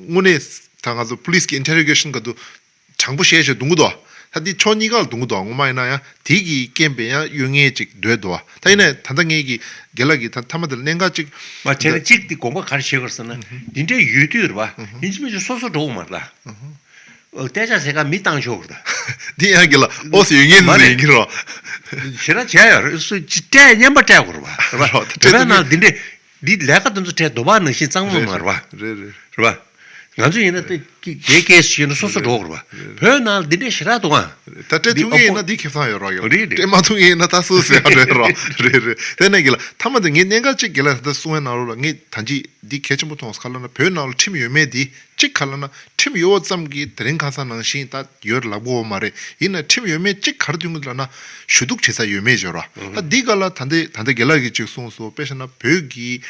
དངོས་གནས་ད་ང་ཚོ་police་གི་interrogation་ག་དུ། དྲང་པོ་བཤད་བྱས་རྡུང་གི་འདུག་ད་འདི་ཕྱོགས་གཉིས་ཀ་ལ་རྡུང་གི་འདུག་ངོ་མ་ཡིན་ན་ཡང་དེ་གི་རྐྱེན་པས་ཡང་གཡོལ་ངེས་ཅིག་འདོད་འདུག་ད་ཡིན་ནའི་ད་ལྟ་ངེད་ཀྱི་རྒན་ལགས་ཀྱིས་ད་མཐའ་མ་དེར་གནད་འགག་ཅིག་མ་བྱས་ན་གཅིག་དེ་དགོངས་པ་ག་རེ་བཞེས་དགོས་ཟེར་ན་འདི་འདྲའི་ཡོད་དུས་རེད་པ། ཡིན་གཅིག་མིན་གཅིག་སོ་སོ་འགྲོ་དགོས་མ་རེད་ད། ཨོ་གཏད་ཞག་ཟེར་ག་མི་བཏང་ཆོག་གི་རེད་ད། འདི་ཡང་གི་ལ་ཨོ་སི་ཡོད་ངེས་མ་ཟེར་རེད། ཡིན་གི་རོ། ཞེ་དྲག་བྱས་ཡོད་རེད་སུ་ཅི་སྤྲད་སྙན་པ་སྤྲད་དགོས་རེད་པ་རེད་པ། རོ་ད་དེ་བས་ན་འདི་འདྲའི་འདི་ལས་ཀ་དེ་ཚོ་སྤྲད་འདོད་པ་ནང་བཞིན་གཙང་མ་མ་རེད་པ། རེད་རེད་རེད་པ། ང་ཚོ་ཡིན་ན་དེ་དེའི་ཀེ་སི་ཡིན་ན་སོ་སོ་འགྲོ་དགོས་རེད་པ། བོད་ནང་ལ་འདི་འདྲའི་ཞེ་དྲག་འདུག་ཨ། ད་སྤྲད་འདི་ཐུབ་ངེས་ཡིན་ན་འདི་ཁེ་བཟང་ཡོད་རོགས་ཡོད། རེད་རེད། སྤྲད་མ་ཐུབ་ངེས་ཡིན་ན་ད་སུ་ཟེར་ཡ་རེད་རོགས། རེད་རེད། དེ་ནས་གི་ལ་མཐའ་མ་དེ་ངས་གནད་འགག་ཅིག་གི་ལ་ད་གསུང་བའི་ནང་ལོགས་ལ་ངས་ད་ཅི་འདི་གལ་ཆེན་པོ་མཐོང་སོང་། ག་ལ་ན་བོད་ནང་ལ་ཁྲིམས་ཡོད་མེད་འདི་གཅིག་ག་ལ་ན་ཁྲིམས་ཡོད་པ་ཙམ་གྱིས་དེ་རིང་ཁ་སང་ནང་བཞིན་ད་ཡོད་ལབ་དགོས་མ་རེད། ཡིན་ན་ཁྲིམས་ཡོད་མེད་གཅིག་ག་རེ་མཐུན་གྱི་ལ་ན་ཞུ་གཏུག་བྱེད་ས་ཡོད་མེད་བརྗོད་རོགས། ད་འདི་ག་ལ་ད་ལྟའི་ད་ལྟའི་རྒན་ལགས་ཀྱིས་ཅིག་གསུངས་སོང་། དཔེ་བཞག་ན་བོད་ཀྱི་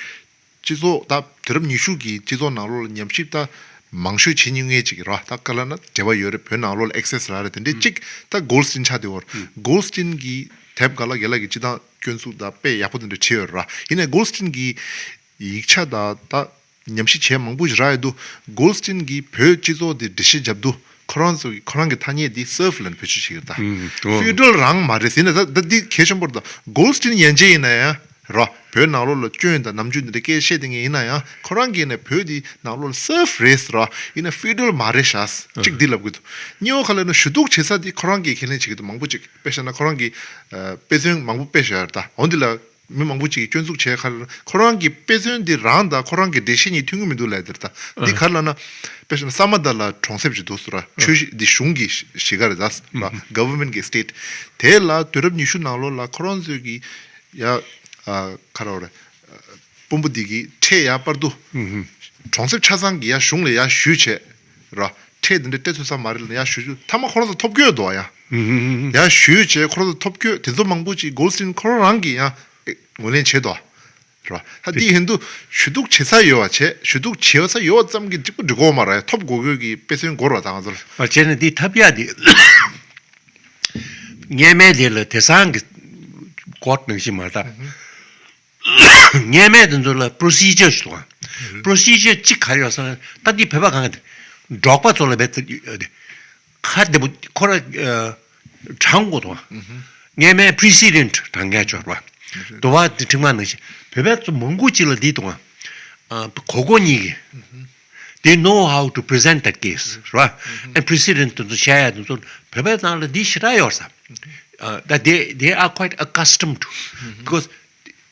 སྤྱི་ཚོགས་ད་དུས་རབས་ཉི་ཤུ་གི་སྤྱི་ཚོགས་ནང་ལོགས་ལ་ཉམས་ཞིབ་ད་མང་ཤོས་བྱེད་མྱོང་མཁན་ཅིག་རེད། ད་ག་ལ་ན་འབྲེལ་བ་ཡོད་རེད། བོད་ནང་ལོགས་ལ་ཨེག་སེ་སི་རག་རེད། དེ་འདྲའི་གཅིག་ད་གོལ་སི་ཊིན་ཆགས་བསྡད་ཡོད་རེད། གོལ་སི་ཊིན་གྱི་དེབ་ག་ལ་རྒན་ལགས་ཀྱིས་སྤྱི་བཏང་སྐྱོན་འཛུགས་ད་དཔེ་ཡག་པོ་དེ་འདྲ་བྲིས་ཡོད་རེད། ཡིན་ནའི་གོལ་སི་ཊིན་གྱི་ཡིག་ཆ་ད་ད་ཉམས་ཞིབ་བྱས་མང་པོ་ཞིག་རག་ཡོད་འདུག་གོལ་སི་ཊིན་གྱིས་བོད་སྤྱི་ཚོགས་དེ་འགྲེལ་བཤད་བརྒྱབ་འདུག་ཁོ་རང་ཚོ་གི་ཁོ་རང་གི་ཐ་སྙད་དེ་སེལ་ཕི་ལབ་ནས་བེད་སྤྱོད་བྱེད་ཀྱི་རེད་ད། ཨུམ། ཨོ། ཕེ་ཌ་རལ་རང་མ་རེད་ཟེར་ན་ད་ད་འདི་གལ་ཆེན་པོ་རེད་ད། གོལ་སི་ཊིན་ཡན་ཆད་ཡིན་ན་ཡང་ར་བོད་ནང་ལོགས་ལ་སྐྱོན་དང་ནམ་རྒྱུན་འདི་འདྲ་སྐད་བཤད་དེ་ངས་ཡིན་ན་ཡང་ཁོ་རང་གིས་ནས་བོད་འདི་ནང་ལོགས་ལ་སེལ་ཕི་རེད་ཟེར་ར། ཡིན་ན་ཕེ་ཌ་རལ་མ་རེད་ཤག་གཅིག་འདི་ལབ་གི་འདུག་གཉིས་པ་ག་ལ་ཡིན་ན་ཞུ་གཏུག་བྱེད་ས་འདི་ཁོ་རང་གིས་ཁས་ལེན་བྱེད་ཀྱི་འདུག་མང་པོ་ཅིག་དཔེ་བཞག་ན་ཁོ་རང་གིས་ཨ་དཔེ་མཚོན་མང་པོ་དཔེ་བཞག་ཡོད་རེད་ད། འོ་འདི་ལ། མི་མང་པོ་ཅིག་གིས་སྐྱོན་འཛུགས་བྱས། ཁ་ཁོ་རང་གི་དཔེ་མཚོན་འདི་རང་དང་ཁོ་རང་གི་འགྲེལ་བཤད་གཉིས་མཐུན་གྱི་མི་འདུག་ལབ་དེར་ད། འདི་ཨ་ག་རེ་ལབ་ན། དཔེ་བཞག་ན་ས་མ་དར་ལ་གྲོང་གསེབ་ཅིག་འདུག་ཟེར་ར། ཨ་ཆོས་གཞི་འདི་གཞུང་གི་གཞི་གཞི་ག་རེད་ད་ཟེར་ར། ཨ་ག་ཝར་མེན་ཊི་གི་སི་ཊེ་ཊི། དེ་ལ་དུས་རབས་ཉི་ཤུ་ནང་ལོགས་ལ་ཁོ་རང་ཚོས་ཀྱི་ཡ་ཨ་ག་རེ་རེད། དཔོན་པོ་འདི་གི་ཁྲལ་ཡར་སྤར་དུས། ཨུ་ཧུ། གྲོང་གསེབ་ཆ་ཚང་གི་ཡ་གཞུང་ལ་ཡ་ཞུས་བྱས། ར། ཁྲལ་འདི་འདྲ་སྤྲད་ཐུབ་ས་མ་རེད་ལབ་ནས་ཡར་ཞུ་རྒྱུ་མཐའ་མ་ཁོ་རང་ཚོ་ཐོབ་སྐྱོད་འདུག་ཡ། ཨུ་ཧུ་ཧུ་ཧུ། ཡར་ཞུས་བྱས་ཁོ་རང་ཚོ་ཐོབ་སྐྱོད་དེ་ཚོ་མང་པོ་ཅིག་གོལ་སི་ཊིན་ཁོ་རང་རང་གིས་ཡང་ངོས་ལེན་བྱས་འདུག་ར། ད་འདི་ཡིན་དུས་ཞུ་གཏུག་བྱེད་ས་ཡོད་པ་བྱས། ཞུ་གཏུག་བྱེད་ས་ཡོད་པ་ཙམ་གྱིས་གཅིག་པུ་འགྲིག་གི་མ་རེད། ཐོབ་དགོས་དགོས་ཀྱི་དཔེ་མཚོན་དགོས་རེད་པ། ད་ང་ཚོ་ལ། བྱས་ནས་འདི་ཐབས་ཡག་འདི་སྔས་མའི་དེ་ལ་དེང་སང་གི་ཀོར་ཊི་ནང་བཞིན་མ་རེད་ད། སྔས་མའི་དེ་ཚོ་ལ་པོ་རོ་སི་ཇར་ཞིག་འདུག་ག་པོ་རོ་སི་ཇར་གཅིག་ག་རེ་ཡོད་ཟེར་ན། ད་འདི་བོད་པ་གང་གི་འབྲོག་པ་ཚོ་ལ་བེད་ཁ་བདེ་པོ་ཁོ་ར་དྲང་དགོས་འདུག་ག་སྔས་མའི་པི་རེ་སི་ཌེན་ཊི་དྲང་ག་ཅོར་བ་འདུག་བ། དེ་ཁྲིམས་ཁང་ནང་བཞིན་བོད་པ་ཚོ་མང་པོ་ཅིག་ལ་འདི་འདུག་ག་གོ་གོ་གཉིས་ཀྱི། They know how to present that case, རེད་བ། ཨ་པི་རེ་སི་ཌེན་ཊི་དེ་ཚོ་བཤད་ཡ་དེ་ཚོ་བོད་པའི་ནང་ལ་འདི་ཞེ་དྲག་ཡོད་ས། ཨ་ད་they they are quite accustomed to, because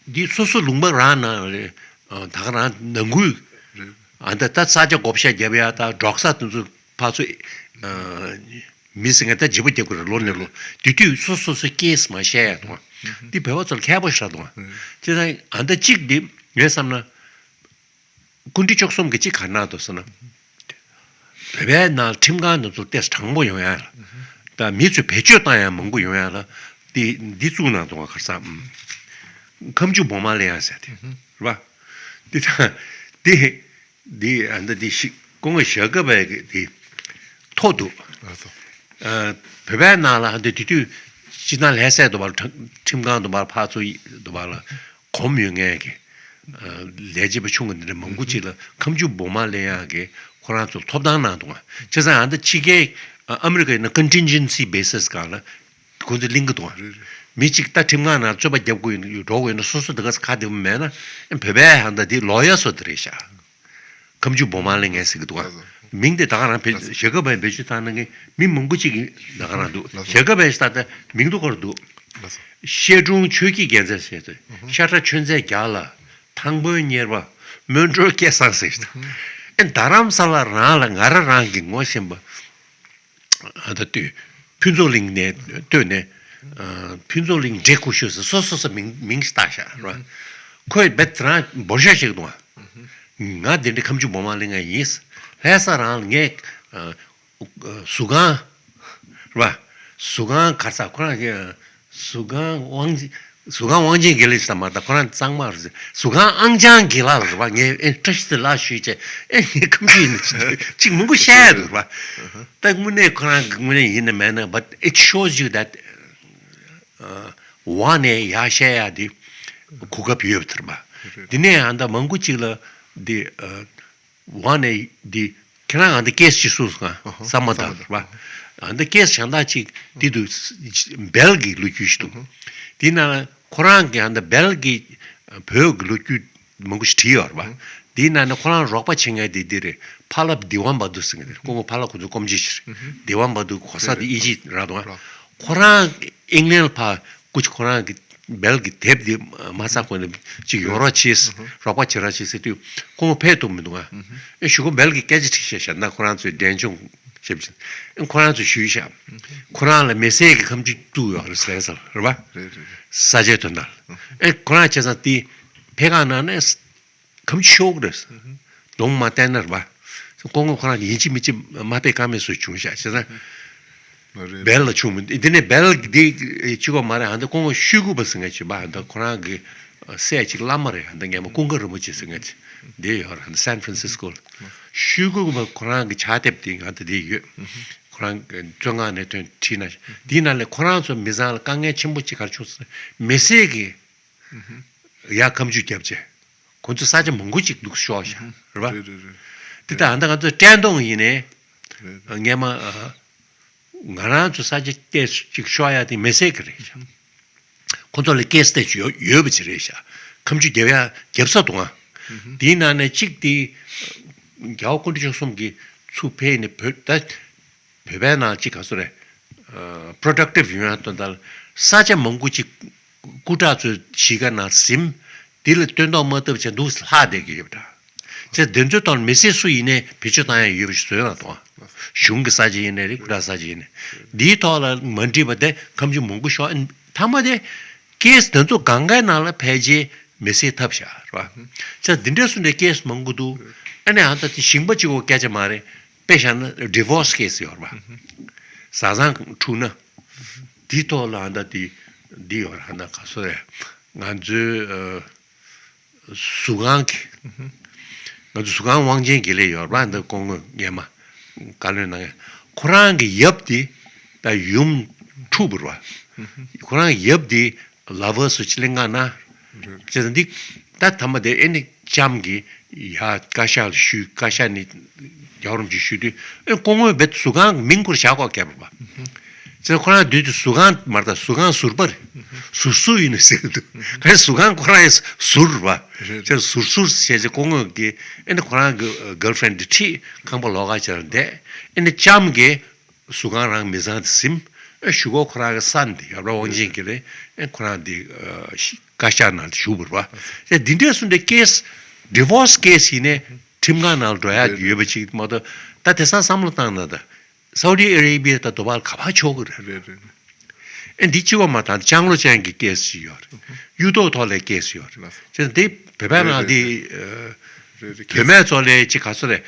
འདི་སོ་སོ་ལུང་པ་རང་ནང་རེད། ཨ་ད་ག་རང་ནང་ཁུལ། རེད། ཨ་ད་ད་ས་ཆ་བགོ་བཤའ་རྒྱབ་ཡ་ད་འབྲོག་ས་དེ་ཚོ་ཕར་ཚུར་ཨ་མི་ཟེར་མཁན་ད་བརྗེ་པོ་རྒྱབ་ཀྱི་རེད། ལོ་ནས་ལོ་དེ་དུས་སོ་སོ་སོ་ཀེ་སི་མ་བཤད་ཡ་དང་། འདི་བོད་པ་ཚོར་མཁས་པོ་ཞེ་དྲག་འདུག་ག་བྱས་ཙང་ཨ་ད་གཅིག་འདི་ངས་བསམ་ན། སྐུ་ཕྲེང་བཅུ་གསུམ་གྱིས་གཅིག་ག་རེ་གནང་འདུག་ཟེར་ན། བོད་པའི་ནང་ཁྲིམས་ཁང་དེ་ཚོ་ཏོག་ཙམ་དྲང་པོ་ཡོང་ཡ་ལ། ད་མི་ཚོས་བེད་སྤྱོད་བཏང་ཡ་མང་པོ་ཡོང་ཡ་ལ། དེ་འདི་བཙུགས་གནང་འདུག་ག་ག་རེ་ཟེར། ཁ་མཆུ་སྦོམ་མ་ལེན་ཡ་ཟེར་དེ། རེད་པ། འདི་ད་འདི་འདི་ཨ་ད་འདི་ཞིག་སྐུ་ངོ་ཞྭ་སྒབ་པའི་གི་དེ་ཐོག་འདུག་ལགས་སོ། ཨ་བོད་པའི་ནང་ལ་འདི་དེ་དུས་སྤྱིར་བཏང་ལྷ་སའི་དུ་བ་ལ་ཁྲིམས་ཁང་དུ་བ་ལ་ཕར་ཚུར་དུ་བ་ལ་གོམས་ཡོད་མཁན་གྱི་ཨ་ལས་བྱེད་པ་ཆུང་ངུ་འདི་འདྲ་མང་པོ་ཅིག་ལ་ཁ་མཆུ་སྦོམ་མ་ལེན་ཡག་གི་ཁོ་རང་ཚོར་ཐོབ་ཐང་གནང་འདུག་ག་བྱས་ཙང་ཨ་ད་ཕྱི་རྒྱལ་ཨ་ཨ་མི་རི་ཀ་ཡིན་ན་ཀོན་ཊིན་ཇེན་སི་བེ་སིས་སྒང་ལ་ཁོ་ཚོས་གླེང་གི་འདུག་ག་རེད་རེད། མི་གཅིག་ད་ཁྲིམས་ཁང་ནང་རྩོད་པ་རྒྱབ་དགོས་ཡིན་འགྲོ་དགོས་ཡིན་ན་སོ་སོ་དེ་ག་ཁ་བདེ་པོ་མེད་ན་ཨ་བོད་པའི་ཧ་ད་དེ་ལོ་ཡར་སོ་དེ་རེད་ཤག་ཁ་མཆུ་སྦོམ་མ་ལེན་མཁན་ཟེར་གི་འདུག་ག་མིང་དེ་ད་ག་རང་བེད་ཞྭ་སྒབ་པའི་བེད་སྤྱོད་བཏང་གནང་མཁན་མི་མང་པོ་ཅིག་གིས་ད་ག་རང་འདུག་ཞྭ་སྒབ་པའི་ད་ལྟ་མིང་དུ་སྐོར་འདུག་ཤེལ་སྒྲོན་ཆོས་ཀྱི་རྒྱལ་མཚན་ཟེར་ཏེ། ཤ་ཁྲག་ཆོས་མཛད་རྒྱལ་ལ། ཐང་དཔོན་གཉེར་པ། སྨོན་གྲོལ་སྐལ་བཟང་ཟེར་ཏེ། ཨེ་རྡ་རམ་ས་ལ་རང་ལ་ང་རང་རང་གི་ངོ་ཤེས་པ། ཨ་ད་ལྟོས། ཕུན་ཚོགས་གླིང་ནས་ལྟོས་ནས། ཨ་ཕུན་ཚོགས་གླིང་འདྲེ་ཀུ་ཤུ་ཟེར་སོ་སོ་སོ་མིང་མིང་ཞིག་བཏགས་ཤག་རེད་བ། ཁོས་རྦད་དེ་རང་འབོར་ཤོག་ཞིག་འདུག་ག་ང་དེ་འདྲའི་ཁ་མཆུ་སྦོམ་མ་ལེན་མཁན་ཡིན། ལྷ་ས་རང་ལ་ངས་ཨ་ཨ་ཟུར་ཁང་རེད་བ། ཟུར་ཁང་ག་རེ་ཟེར་ཁོ་རང་གི་ཟུར་ཁང་དབང་ཆེན་ཟུར་ཁང་དབང་ཆེན་དགེ་ལེགས་ཟེར་མ་ད་ཁོ་རང་གཙང་མ་རེད་ཟེར། ཟུར་ཁང་ཨང་ཅང་དགེ་ལགས་རེད་བ། ངས་ཨེ་བཀྲ་ཤིས་བདེ་ལེགས་ཞུས་བྱས་ཨེ་ངས་ཁ་མཆུ་ཡིན་ན་ཅིག་མང་པོ་བཤད་ཡ་རེད་བ། ད་དངོས་གནས་ཁོ་རང་གི་དངོས་གནས་ཡིན་ན་མེད་ན། But it shows you that འོག་ནས་ཡར་བཤད་ཡ་དེ་གོ་སྐབས་ཡོད་པ་དེ་རེད་བ། དེ་ནས་ཨ་ད་མང་པོ་ཅིག་ལ་དེ་འོག་ནས་དེ་ཁྱེད་རང་ཨ་ད་ཀེ་སི་ཅིག་གསུངས་སོང་ང་། ས་མ་དར་བ། ཨ་ད་ཀེ་སི་གཞན་དག་ཅིག་དེ་དུས་སྦེལ་གྱི་ལོ་རྒྱུས་ཤིག་འདུག་དེ་ན་ཁོ་རང་གི་ཨ་ད་སྦེལ་གྱི་བོད་ཀྱི་ལོ་རྒྱུས་མང་པོ་ཞིག་བྲིས་ཡོད་རེད་བ། དེའི་ནང་ནས་ཁོ་རང་རོགས་པ་བྱེད་མཁན་དེ་འདི་རེད། ཕ་ལབ་དི་ཝན་བ་དུ་ཟེར་མཁན་དེ་རེད། སྐུ་ངོ་ཕ་ལབ་ཁོ་ཚོ་སྐོམ་ཆེ་ཆེ་རེད། དི་ཝན་བ་དུ་གོ་ས་དེ་དབྱིན་ཇི་ར་འདུག་ཨ། ཁོ་རང་ཨིང་ལན་ཕར་སྐུ་མཁྱེན་ཁོ་རང་གི་ སྦེལ་གྱི་དེབ་འདི་མ་ཚར་གོང་ནས་ཅིག་ཡོང་རོགས་བྱེད། རོགས་པ་བྱེད་རོགས་བྱེད་ཟེར་དུས་ཁོང་ཕེབས་ཐུབ་མི་འདུག་ཨ། ཨེ་གཞུག་གུ་སྦེལ་གྱི་སྐད་ཆ་ཅིག་བཤད་བཞག་ན་ཁོ་རང་ཚོའི་འབྲས་ལྗོངས་ཞེས་ཨེ་ཁོ་རང་ཚོས་ཞུས་བཞག་ཁོ་རང་ལ་མི་སེར་གྱི་ཁ་མཆུ་བཙུགས་ཡོད་རེད་ཟེར་ས་རེད་པ། རེད་རེད་རེད། ས་ཆའི་དོན་དག་ལ་ཨེ་ཁོ་རང་བྱས་ཙང་དེ་ཕེབས་ཁང་ནང་ནས་ཁ་མཆུ་ཤོར་གི་རེད། གདོང་མ་བསྟན་ན་རེད་པ། སྐུ་ངོ་ཁོ་རང་ཡིན་གཅིག་མིན་གཅིག་མ་ཕེབས་ཀ་མེད་བཟོ་བྱུང་བཞག་བྱས་ཙང་། མ་རེད། སྦེལ་ལ་བྱུང་མི་འདི་ནས་སྦེལ་འདི་གཅིག་པ་མ་རེད། ཨ་འདི་སྐུ་ངོ་ཤོད་དགོས་པ་ཟེར་མཁན་ཅིག་པ། ཨ་འདི་ཁོ་རང་གི་སྲས་གཅིག་བླ་མ་རེད། ཨ་འདི་སྔས་མ་ཀུན་དགའ་རིན་པོ་ཆེ་ཟེར་མཁན་ཅིག་འདི་ཡོད་རེད། ཨ་འདི་སན་ཧྥ་རན་སིས་ཀོ་ལ་ཤོད་དགོས་པ། ཁོ་རང་གི་ཕྱག་དེབ་འདི་ང་འདི་འདི་ཡོད། ཁོ་རང་གི་བཙོན་ཁང་ནས་ཐོན་བྲིས་ན་འདིའི་ནང་ལས་ཁོ་རང་ཚོ་མི་ཚང་ལ་དཀའ་ངལ་ཆེན་པོ་ཅིག་ག་རེ་བྱུང་ཟེར་ན་མི་སེར་གི་ཡ་ཁ་མཆུ་བརྒྱབ་བྱས། ཁོ་ཚོ་ས་ཆ་མང་པོ་ཅིག་འདུག་ཤོར་ཤག་རེད་པ། རེད་རེད་རེད། དེ་ལྟར་ཨ་ད་ང་ཚོ་བཀྲས་མཐོང་ཡིན་ནའི་རེད། སྔས་མ་ཨ་ང་རང་ཚོ་ས་ཆ་སྐད་ཅིག་ཤོར་ཡ་དེ་མི་སེར་གི་རེད་ཤག་ཁོ་ཚོ་ལ་སྐད་སྟེ་ཡོད་ཡོད་པ་ཅིག་རེད་ཤག་ཁ་མཆུ་རྒྱབ་ཡ་རྒྱབ་ས་དང་། དེའི་ནང་ནས་གཅིག་དེ་རྒྱལ་བ་སྐུ་ཕྲེང་བཅུ་གསུམ་གྱི་ཚུར་ཕེབས་ནས་བོད་ད། བོད་པའི་ནང་གཅིག་ག་ཚོད་རེད། ཨ་productive་ཡོང་ཡ་དོན་དག་ལ་ས་ཆ་མང་པོ་ཅིག་སྐུ་དྲག་ཚོའི་གཞིས་ཀ་ནང་ཟིན། དེ་ལ་སྟོན་ཐོག་མ་བཏབ་བྱས་འདུག་ལྷག་བསྡད་ཀྱི་ཡོད་པ་འདྲ། བྱས་འདི་ཚོའི་ཐོག་ལ་མི་སེར་སུ་ཡིན་ནའི་བེད་སྤྱོད་བཏང་ཡ་ཡོད་པ་ཞིག་བཟོས་ན་དང་། གཞུང་གི་ས་ཆ་ཡིན་ནའི་རེད། སྐུ་དྲག་ས་ཆ་ཡིན་ནའི་འདིའི་ཐོག་ལ་མ་འགྲིག་པ་དེ་ཁ་མཆུ་མང་པོ་ཤོར། མཐའ་མ་དེ་ཀེ་སི་དེ་ཚོ་གང་གའི་ནང་ལ་ཕལ་ཆེར་མི་སེར་ཐབས་ཤག་རེད་པ། བྱས་འདི་འདྲ་སུ་འདྲའི་ཀེ་སི་མང་པོ་འདུག་ཨ་ནི་ཨ་ད་དེ་ཞིང་པ་གཅིག་པོ་སྐད་ཆ་མ་རེད། དཔེ་བཞག་ན་ཌི་ཝོར་སི་ཀེ་སི་ཡོད་རེད་པ། བཟའ་ཚང་འཁྲུག་ན། དེའི་ཐོག་ལ་ཨ་ད་དེ་འདི་ཡོད་རེད། ཨ་ད་ག་སོ་རེད། ང་ཚོའི་ཨ་ཟུར་ཁང་གི་ང་ཚོ་ཟུར་ཁང་དབང་ཆེན་དགེ་ལེགས་ཡོད་རེད་པ། ཨ་ད་སྐུ་ངོ་སྔས་མ་བཀའ་བློན་གནང་ཡ། ཁོ་རང་གི་ཡབ་དེ་ད་ཡུམ་འཁྲུག་པ་རེད་པ། ཁོ་རང་ཡབ་དེ་ལ་བ་སུ་ཅི་ལེ་ང་ན། རེད། ཅེས་འདི་ད་ཐ་མ་དེ་ཨེ་ནི་ལྕམ་གྱིས་ཡ་བཀའ་ཤག་ལ་ཞུས། བཀའ་ཤག་ནས་རྒྱལ་བ་རིན་པོ་ཆེ་ཞུས་དུས་ཨེ་སྐུ་ངོས་བེད་ཟུར་ཁང་གི་མིང་ཁུར་བཞག་གོ་སྐད་པ། ཅེས་ཁོ་རང་དུས་དུས་ཟུར་ཁང་མ་རེད་ད། ཟུར་ཁང་ཟུར་པ་རེད། ཟུར་ཟུར་ཡིན་ནི་ཟེར་གི་འདུག་ག་རེ་ཟུར་ཁང་ཁོ་རང་ཡང་ཟུར་རེད་པ། རེད། ཅེས་ཟུར་ཟུར་བྱས་ཅེས་སྐུ་ངོས་ཀྱིས་ཨེ་ནི་ཁོ་རང་གི་གརལ་ཕྲེན་དེ་ཁྲིད། ཁང་པ་ལོགས་ཀ་བྱས་ནས་བསྡད། ཨེ་ནི་ལྕམ་གྱིས་ཟུར་ཁང་རང་མི་ཚང་དེ་ཟིན། ཨེ་གཞུག་གུ་ཁོ་རང་གི་ས་འདི་ཡབ་ར་དབང་ཆེན་གྱི་རེད། ཨེ་ཁོ་རང་འདི་ཨ་ཤི་བཀའ་ཤག་ནང་དུ་ཞུགས་པ་རེད་པ། ཨེ་འདི་འདྲས་སུ་འདྲའི་ཀེ་སི་ཌི་ཝོར་སི་ཀེ་སི་ཡིན་ནའི་ཁྲིམས་ཁང་ནང་ལ་འགྲོ་ཡ་ཡོད་པ་ཅིག་མ་གཏོགས། ད་དེང་སང་བསམ་བློ་བཏང་ན་ད་སའུ་ཌི་ཨ་རེ་བྷི་ཡ་ད་དུ་བ་ལ་ག་པར་ཕྱོགས་ཀྱི་རེད། རེད་རེད། ཨེ་འདི་གཅིག་པོ་མ་ཐག་ལྕང་ལོ་ཅན་གྱི་ཀེ་སི་ཞིག་ཡོད་རེད། གཡུ་ཐོག་ཐོག་ལ་ཀེ་སི་ཡོད་རེད། ལགས་སོ། བྱས་ཙང་འདི་བོད་པའི་ནང་འདི་ཨ་རེད་རེད། བུད་མེད་ཚོ་ལས་ཅིག་ག་ཚོད་རེད།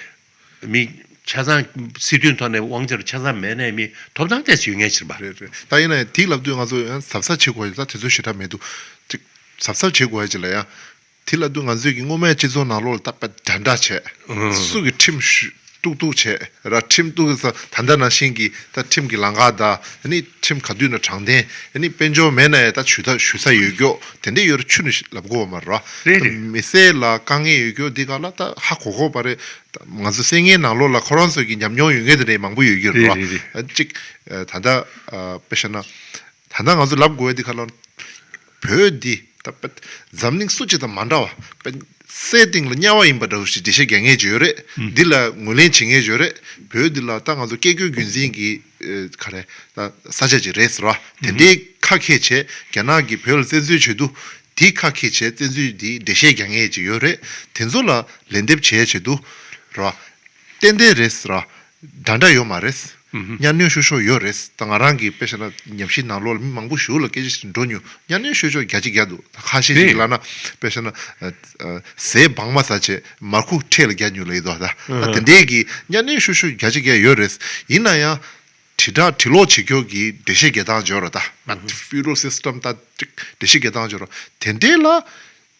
མི་ཆ་ཚང་སྲིད་དོན་ཐོག་ནས་དབང་ཆ་ཆ་ཚང་མེད་ནས་མི་ཐོབ་ཐང་ཏོག་ཙམ་ཡོད་མཁན་ཅིག་རེད་པ། རེད་རེད། ད་ཡིན་ན་ཡང་དེ་ལབ་དུས་ང་ཚོ་ཡང་གཟབ་གཟབ་བྱེད་དགོས་ཡོད། ད་དེ་ཚོ་ཞེ་དྲག་མི་འདུག་ཅིག་གཟབ་གཟབ་བྱེད་དགོས་ཡ་ཅིག་ལ་ཡང་། དེ་ལབ་དུས་ང་ཚོས་ཀྱི་སྔོན་མའི་སྤྱི་ཚོགས་ནང་ལོགས་ལ་ད་དཔེ་འདྲ་འདྲ་བྱས། ཨང་། སུ་གི་ཁྲིམས་ཞུ་གཏུག་གཏུག་བྱས་ར། ཁྲིམས་གཏུག་ས་ད་ལྟ་ནང་བཞིན་གྱི་ད་ཁྲིམས་ཀྱི་ལམ་ཁ་དང་ཨ་ནི་ཁྲིམས་ག་དུས་ན་དྲང་བདེན། ཨ་ནི་དཔལ་འབྱོར་མེད་ན་ཡང་ད་ཞུ་ད་ཞུ་ས་ཡོད་རྒྱུ་དེ་འདྲ་ཡོད་རེད། ཆུ་ནས་ལབ་དགོས་པ་མ་རེད་པ། རེད་རེད། ད་མི་སེར་ལ་དཀའ་ངལ་ཡོད་རྒྱུ་འདི་ག་ལ་ད་ཧ་གོ་གོ་པ་རེད། ད་ང་ཚོ་སེ་ངའི་ནང་ལོགས་ལ་ཁོ་རང་ཚོ་གི་ཉམས་མྱོང་ཡོད་མཁན་དེ་འདྲ་མང་པོ་ཡོད་རྒྱུ་རེད་རེད་པ། རེད་རེད། ཨ་གཅིག་ཨ་ད་ལྟ་ཨ་དཔེ་བཤད་ན། ད་ལྟ་ང་ཚོ་ལབ་དགོས་ཡ་འདི་ག་ལ། བོད་འདི་ད་དཔེ་འཛམ་གླིང་སུ་གཅིག་དང་མ་འདྲ་བ། དཔེ་སའི་སྟེང་ལ་དམྱལ་བ་ཡིན་པ་འདྲ་བོ་ཞིག་འགྲེལ་བཤད་རྒྱག་མཁན་ཅིག་ཡོད་རེད། ཨུམ། འདི་ལ་ངོས་ལེན་བྱེད་མཁན་ཅིག་ཡོད་རེད། བོད་འདི་ལ་ད་ང་ཚོ་སྐད་སྐྱོན་རྒྱུན་འཛིན་གྱི་ཨེ་ག་རེ་ད་ས་ཆ་ཅིག་རེད་ཟེར་བ། དེ་འདྲའི་ཁ་འཁྱེར་བྱས་རྒྱ་ནག་གིས་བོད་ལ་བཙན་འཛུལ་བྱེད་དུས་དེའི་ཁ་འཁྱེར་བྱས་བཙན་འཛུལ་འདི་འགྲེལ་བཤད་རྒྱག་མཁན་ཅིག་ཡོད་རེད། དེ་ཚོ་ལ་ལན་འདེབས་བྱས་བྱེད་དུས་ར། ཏན་ཏན་རེད་ཟེར་བ། འདྲ་འདྲ་ཡོད་མ་རེད། ཨུ་ཧུ། གཉའ་གནོན་ཤོར་ཤོར་ཡོད་རེད། ད་ང་རང་གི་དཔེ་བཤད་ན་ཉམས་ཞིབ་ནང་ལོགས་ལ་མི་མང་པོ་ཞིག་ལ་སྐད་ཆ་ཞིག་འགྲོ་མྱོང་། གཉའ་གནོན་ཤོར་ཤོར་རྒྱ་ཆེ་རྒྱ་འདུག་ད་ཁ་ཤས་ཤིག་རེད། ལབ་ན་དཔེ་བཤད་ན་ཨ་ཨ་ཟས་སྦང་མ་ཟ་བྱས་མར་ཁུ་ཁྲལ་ལ་རྒྱག་མྱོང་ལབ་ཡོད་དོ། ད་ཨ་ད་ཧ། དེ་འདྲའི་གི་གཉའ་གནོན་ཤོར་ཤོར་རྒྱ་ཆེ་རྒྱ་ཡོད་རེད། ཡིན་ན་ཡང་དྲིལ་བསྒྲགས་དྲིལ་ལོག་བྱེད་རྒྱུ་གི་འགྲེལ་བཤད་རྒྱག་སྟངས་ཅིག་ཡོད་རེད། ད་ཨ་ཧ། ཕི་ཌ་རལ་སིས་ཊམ་ད་འགྲེལ་བཤད་རྒྱག་སྟངས་ཅིག་ཡོད་རེད། དེ་འདྲའི་ལ་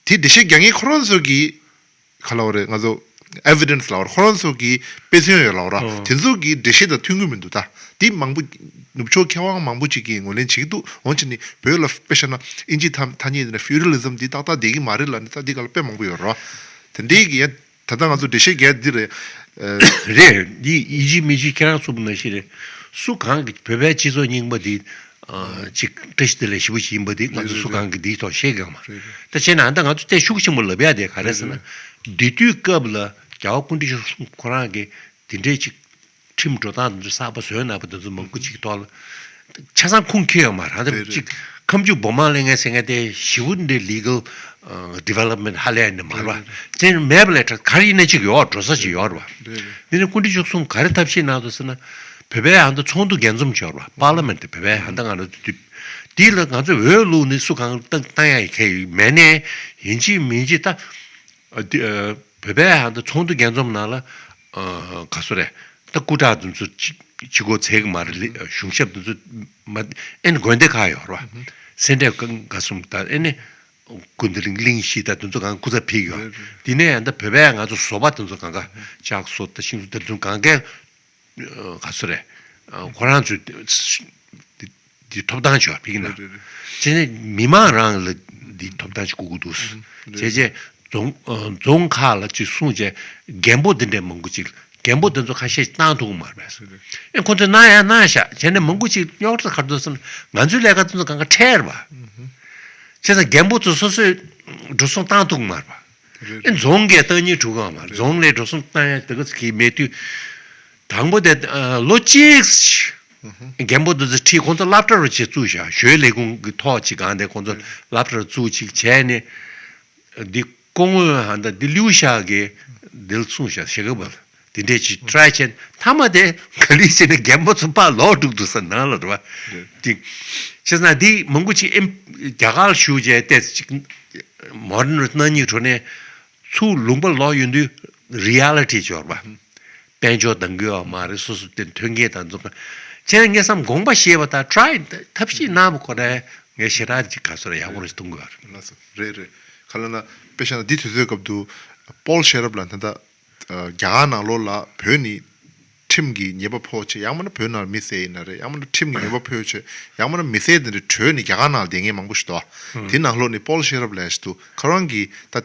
དེ་འགྲེལ་བཤད་རྒྱག་མཁན་ཁོ་རང་ཚོ་གི་ག་ལབ་དགོས་རེད། ང་ཚོ་ཨེ་བི་ཌེན་སི་ལབ་དགོས་རེད། ཁོ་རང་ཚོ་གི་དཔེ་མཚོན་ཡོད་ལབ་དགོས་རེད། ཨོ། དེ་ཚོ་གི་འགྲེལ་བཤད་དང་མཐུན་གྱི་མི་འདུག་ད་དེ་མང་པོ་ནུབ་ཕྱོགས་མཁས་དབང་མང་པོ་ཅིག་གིས་ངོས་ལེན་བྱེད་ཀྱི་འདུག་འོན་ཀྱང་ནི་བོད་ལ་དཔེ་བཤད་ན་ཨིན་ཇིའི་ཐ་ཐ་སྙད་དེ་ནས་ཕེ་ཌ་རལ་ལི་ཛམ་འདི་ཏག་ཏག་བསྡད་ཀྱི་མ་རེད་ལབ་ནས་ད་འདི་ག་ལ་དཔེ་མང་པོ་ཡོད་རེད། དེ་འདྲའི་གི་ཡ་ད་ལྟ་ང་ཚོ་འགྲེལ་བཤད་རྒྱག་འདི་རེད། རེད། འདི་ཡིན་གཅིག་མིན་གཅིག་ཁྱེད་རང་གསུངས་པ་ནང་བཞིན་རེད། སུ་གང་གིས་བོད་པའི་སྤྱི་ཚོགས་རྙིང་པ་འདི་ཨ་ཅིག་བཀྲ་ཤིས་བདེ་ལེགས་ཞེ་པོ་ཞིག་ཡིན་པ་འདི་ང་ཚོ་རེད་སུ་རེད་གང་གིས་འདིའི་ཐོག་བཤད་གི་ཡོད་མ་རེད། རེད་རེད། ད་བྱས་ན་ཨ་ད་ང་ཚོ་ཏོག་ཙམ་ཤུགས་ཆེན་པོ་ལབ་ཡ་དེ་ག་རེ་ཟེར་ན། རེད་རེད། དེ་དུས་སྐབས་ལ་རྒྱལ་བ་སྐུ་ཕྲེང་བཅུ་གསུམ་ཁོ་རང་གིས་དེ་འདྲའི་ཅིག་ཁྲིམས་འགྲོ་སྟངས་དེ་ཚོ་གསར་པ་བཟོས་གནང་བ་དེ་ཚོ་མང་པོ་ཅིག་ཐོག་ལ་ ཆ་ཚང་ཁུངས་འཁྱོལ་ཡོད་མ་རེད། ད་རེད་རེད། ཅིག་ཁ་མཆུ་སྦོམ་མ་ལེན་མཁན་ཟེར་མཁན་དེ་ཞེ་པོ་འདི་legal development ཧ་ལས་ནི་མ་རེད་བ། རེད་རེད། དེ་མེད་པ་ལས་གྲགས་ག་རེ་ཡིན་ན་ཅིག་ཡོད། འགྲོ་ས་ཅིག་ཡོད་རེད་བ། རེད་རེད། འདི་ནི་སྐུ་ཕྲེང་བཅུ་གསུམ་ག་རེ་ཐབས་ཤེས་གནང་འདུག་ཟེར་ན། བོད་པའི་ཨ་མདོ་ཚོགས་འདུ་རྒྱས་འཛོམས་བྱས་པ་པར་ལི་མེན་ཊི་དེ་བོད་པའི་ཨ་མདོ་ང་རང་དུས་དུས་ལ་ང་ཚོས་འོས་བླུགས་ནས་སུ་གང་བཏང་བཏང་ཡ་གལ་ཡོད་མེད་ནས་ཡིན་གཅིག་མིན་གཅིག་ད། ཨ་དེ་ཨ་བོད་པའི་ཧ་ད་ཚོགས་འདུ་རྒྱས་འཛོམས་ནང་ལ་ཨ་ག་སོ་རེད། ད་སྐུ་དྲག་དེ་ཚོ་ཅི་ཅི་གོ་ཚད་གི་མ་རེད། ལི་གཞུང་ཞབས་དེ་ཚོ་མ་ཨེ་ནི་དགོན་སྡེ་ཁག་ཡོད་རེད་བ། སེ་འབྲས་དགའ་གསུམ་དང་ཨེ་ནི་སྐུ་འདི་གླིང་གླིང་བཞི་དང་དེ་ཚོ་གང་སྐུ་ཚབ་ཕེབས་ཡོད། དེ་ནས་ཡང་ད་བོད་པའི་ང་ཚོ་བཟོ་པ་དེ་ཚོ་གང་ག་ལྕགས་བཟོ་དང་ཤིང་བཟོ་དེ་ཚོ་གང་གའི་ག་སོ་རེད། ཁོ་རང་ཚོས་འདི་ཐོབ་ཐང་ཆོག་ཕིག་ན། རེད་རེད་རེད། བྱས་ནས་མི་མང་རང་ལ་འདི་ཐོབ་ཐང་ཅིག་དགོས་ཀྱི་འདུག། རེད། བྱས་རྗེས་རྫོང་རྫོང་ཁག་ལ་ཅིག་གསུངས་རྗེས་རྒན་པོ་འདི་འདྲའི་མང་པོ་ཅིག་རྒན་པོ་འདི་ཚོ་ཁ་ཤས་བཏང་ཐུབ་ཀྱི་མ་རེད་པས། རེད་རེད། ཨེ་ཁོ་ཚོས་གནང་ཡ་གནང་ཤག་བྱས་ནས་མང་པོ་ཅིག་རྙོག་དྲ་ག་རེ་འདུག་ཟེར་ན་ང་ཚོའི་ལས་ཀ་འདི་ཚོ་གང་ག་འཕྲལ་བ། བྱས་ཙང་རྒན་པོ་ཚོ་སོ་སོས་འགྲོ་སོང་བཏང་ཐུབ་ཀྱི་མ་རེད་པ། རེད་ཨེ་རེད། རྫོང་གིས་བཏང་སྙིང་བྲོ་གི་ཡོད་མ་རེད། རྫོང་ལས་འགྲོ་སོང་བཏང་ཡ་དེ་ག་ཚོད་ཀྱི་མེད་དུས། དང་པོ་དེ་ཨ་ལོ་གཅིག་རྒན་པོ་འདི་ཚོ་ཁྲིད་ཁོང་ཚོ་སློབ་གྲྭ་རུ་ཆེད་བཙུགས་བཞག་ཞོལ་ལས་ཁུངས་ཀྱི་ཐོག་ཅིག་གང་དེ་ཁོང་ཚོ་སློབ་གྲྭ་རུ་བཙུགས་ཅིག་བྱས་ནས་འདི་སྐུ་ངོ་ཧ་ད་འདི་ལིའུ་ཤ་གིས་འདིར་གསུངས་བཞག་ཞེ་གི་བ་འདི་འདྲས་ཅིག་ཊ་རའི་བྱས་མཐའ་མ་དེ་ག་ལི་བྱས་ནས་རྒན་པོ་ཚོ་ཕར་ལོག་འགྲོ་འདུག་ས་ནང་ལ་རེད་བ། འདི་བྱས་ན་འདི་མང་པོ་ཅིག་ཨེམ་རྒྱ་གར་བཞུགས་བྱས་ཏེ་ཅིག་མོ་ཌན་རུ་གནང་སྙིང་བྲོ་ནས། ཚུར་ལུང་པ་ལོག་ཡོང་དུས་རི་ཡ་ལི་ཊི་འབྱོར་བ། དཔལ་འབྱོར་འདང་གི་ཡོད་མ་རེད། སོ་སོ་དེ་མཐུན་རྐྱེན་དང་འཛོམས་ཁ་བྱས་ན་ངས་བསམ་དགོངས་པ་བཞེས་པ་དང་ཊ་རའི་ཐབས་ཤེས་གནང་བ་ཁོ་ནས་ངས་ཞེ་དྲག་ཅིག་ག་སོ་ར་ཡག་པོ་རེད་གཏོང་གི་ཡོད་རེད། ལགས་སོ། རེད་རེད། ག་ལ་ན་དཔེ་བཞག་ན་འདི་དུས་ཚོད་སྐབས་དུ་པོལ་ཤེ་རབ་ལ་ད་ལྟ་རྒྱ་གར་ནང་ལོགས་ལ་བོད་ནི་ཁྲིམས་ཀྱི་ཉེས་པ་ཕོག་ཆེ་ཡང་མིན་ན་བོད་ནང་མི་བསད་ཡིན་ན་རེད། ཡང་མིན་ན་ཁྲིམས་ཀྱི་ཉེས་པ་ཕོག་ཆེ་ཡང་མིན་ན་མི་བསད་དེ་འདྲ་བྲོས་ནས་རྒྱ་གར་ནང་ལ་བསྡད་མཁན་མང་པོ་ཞིག་འདུག་ཨ། དེ་ནང་ལོགས་ནས་པོལ་ཤེ་རབ་ལས་ཞིག་འདུག་ཁོ་རང་གིས་ད་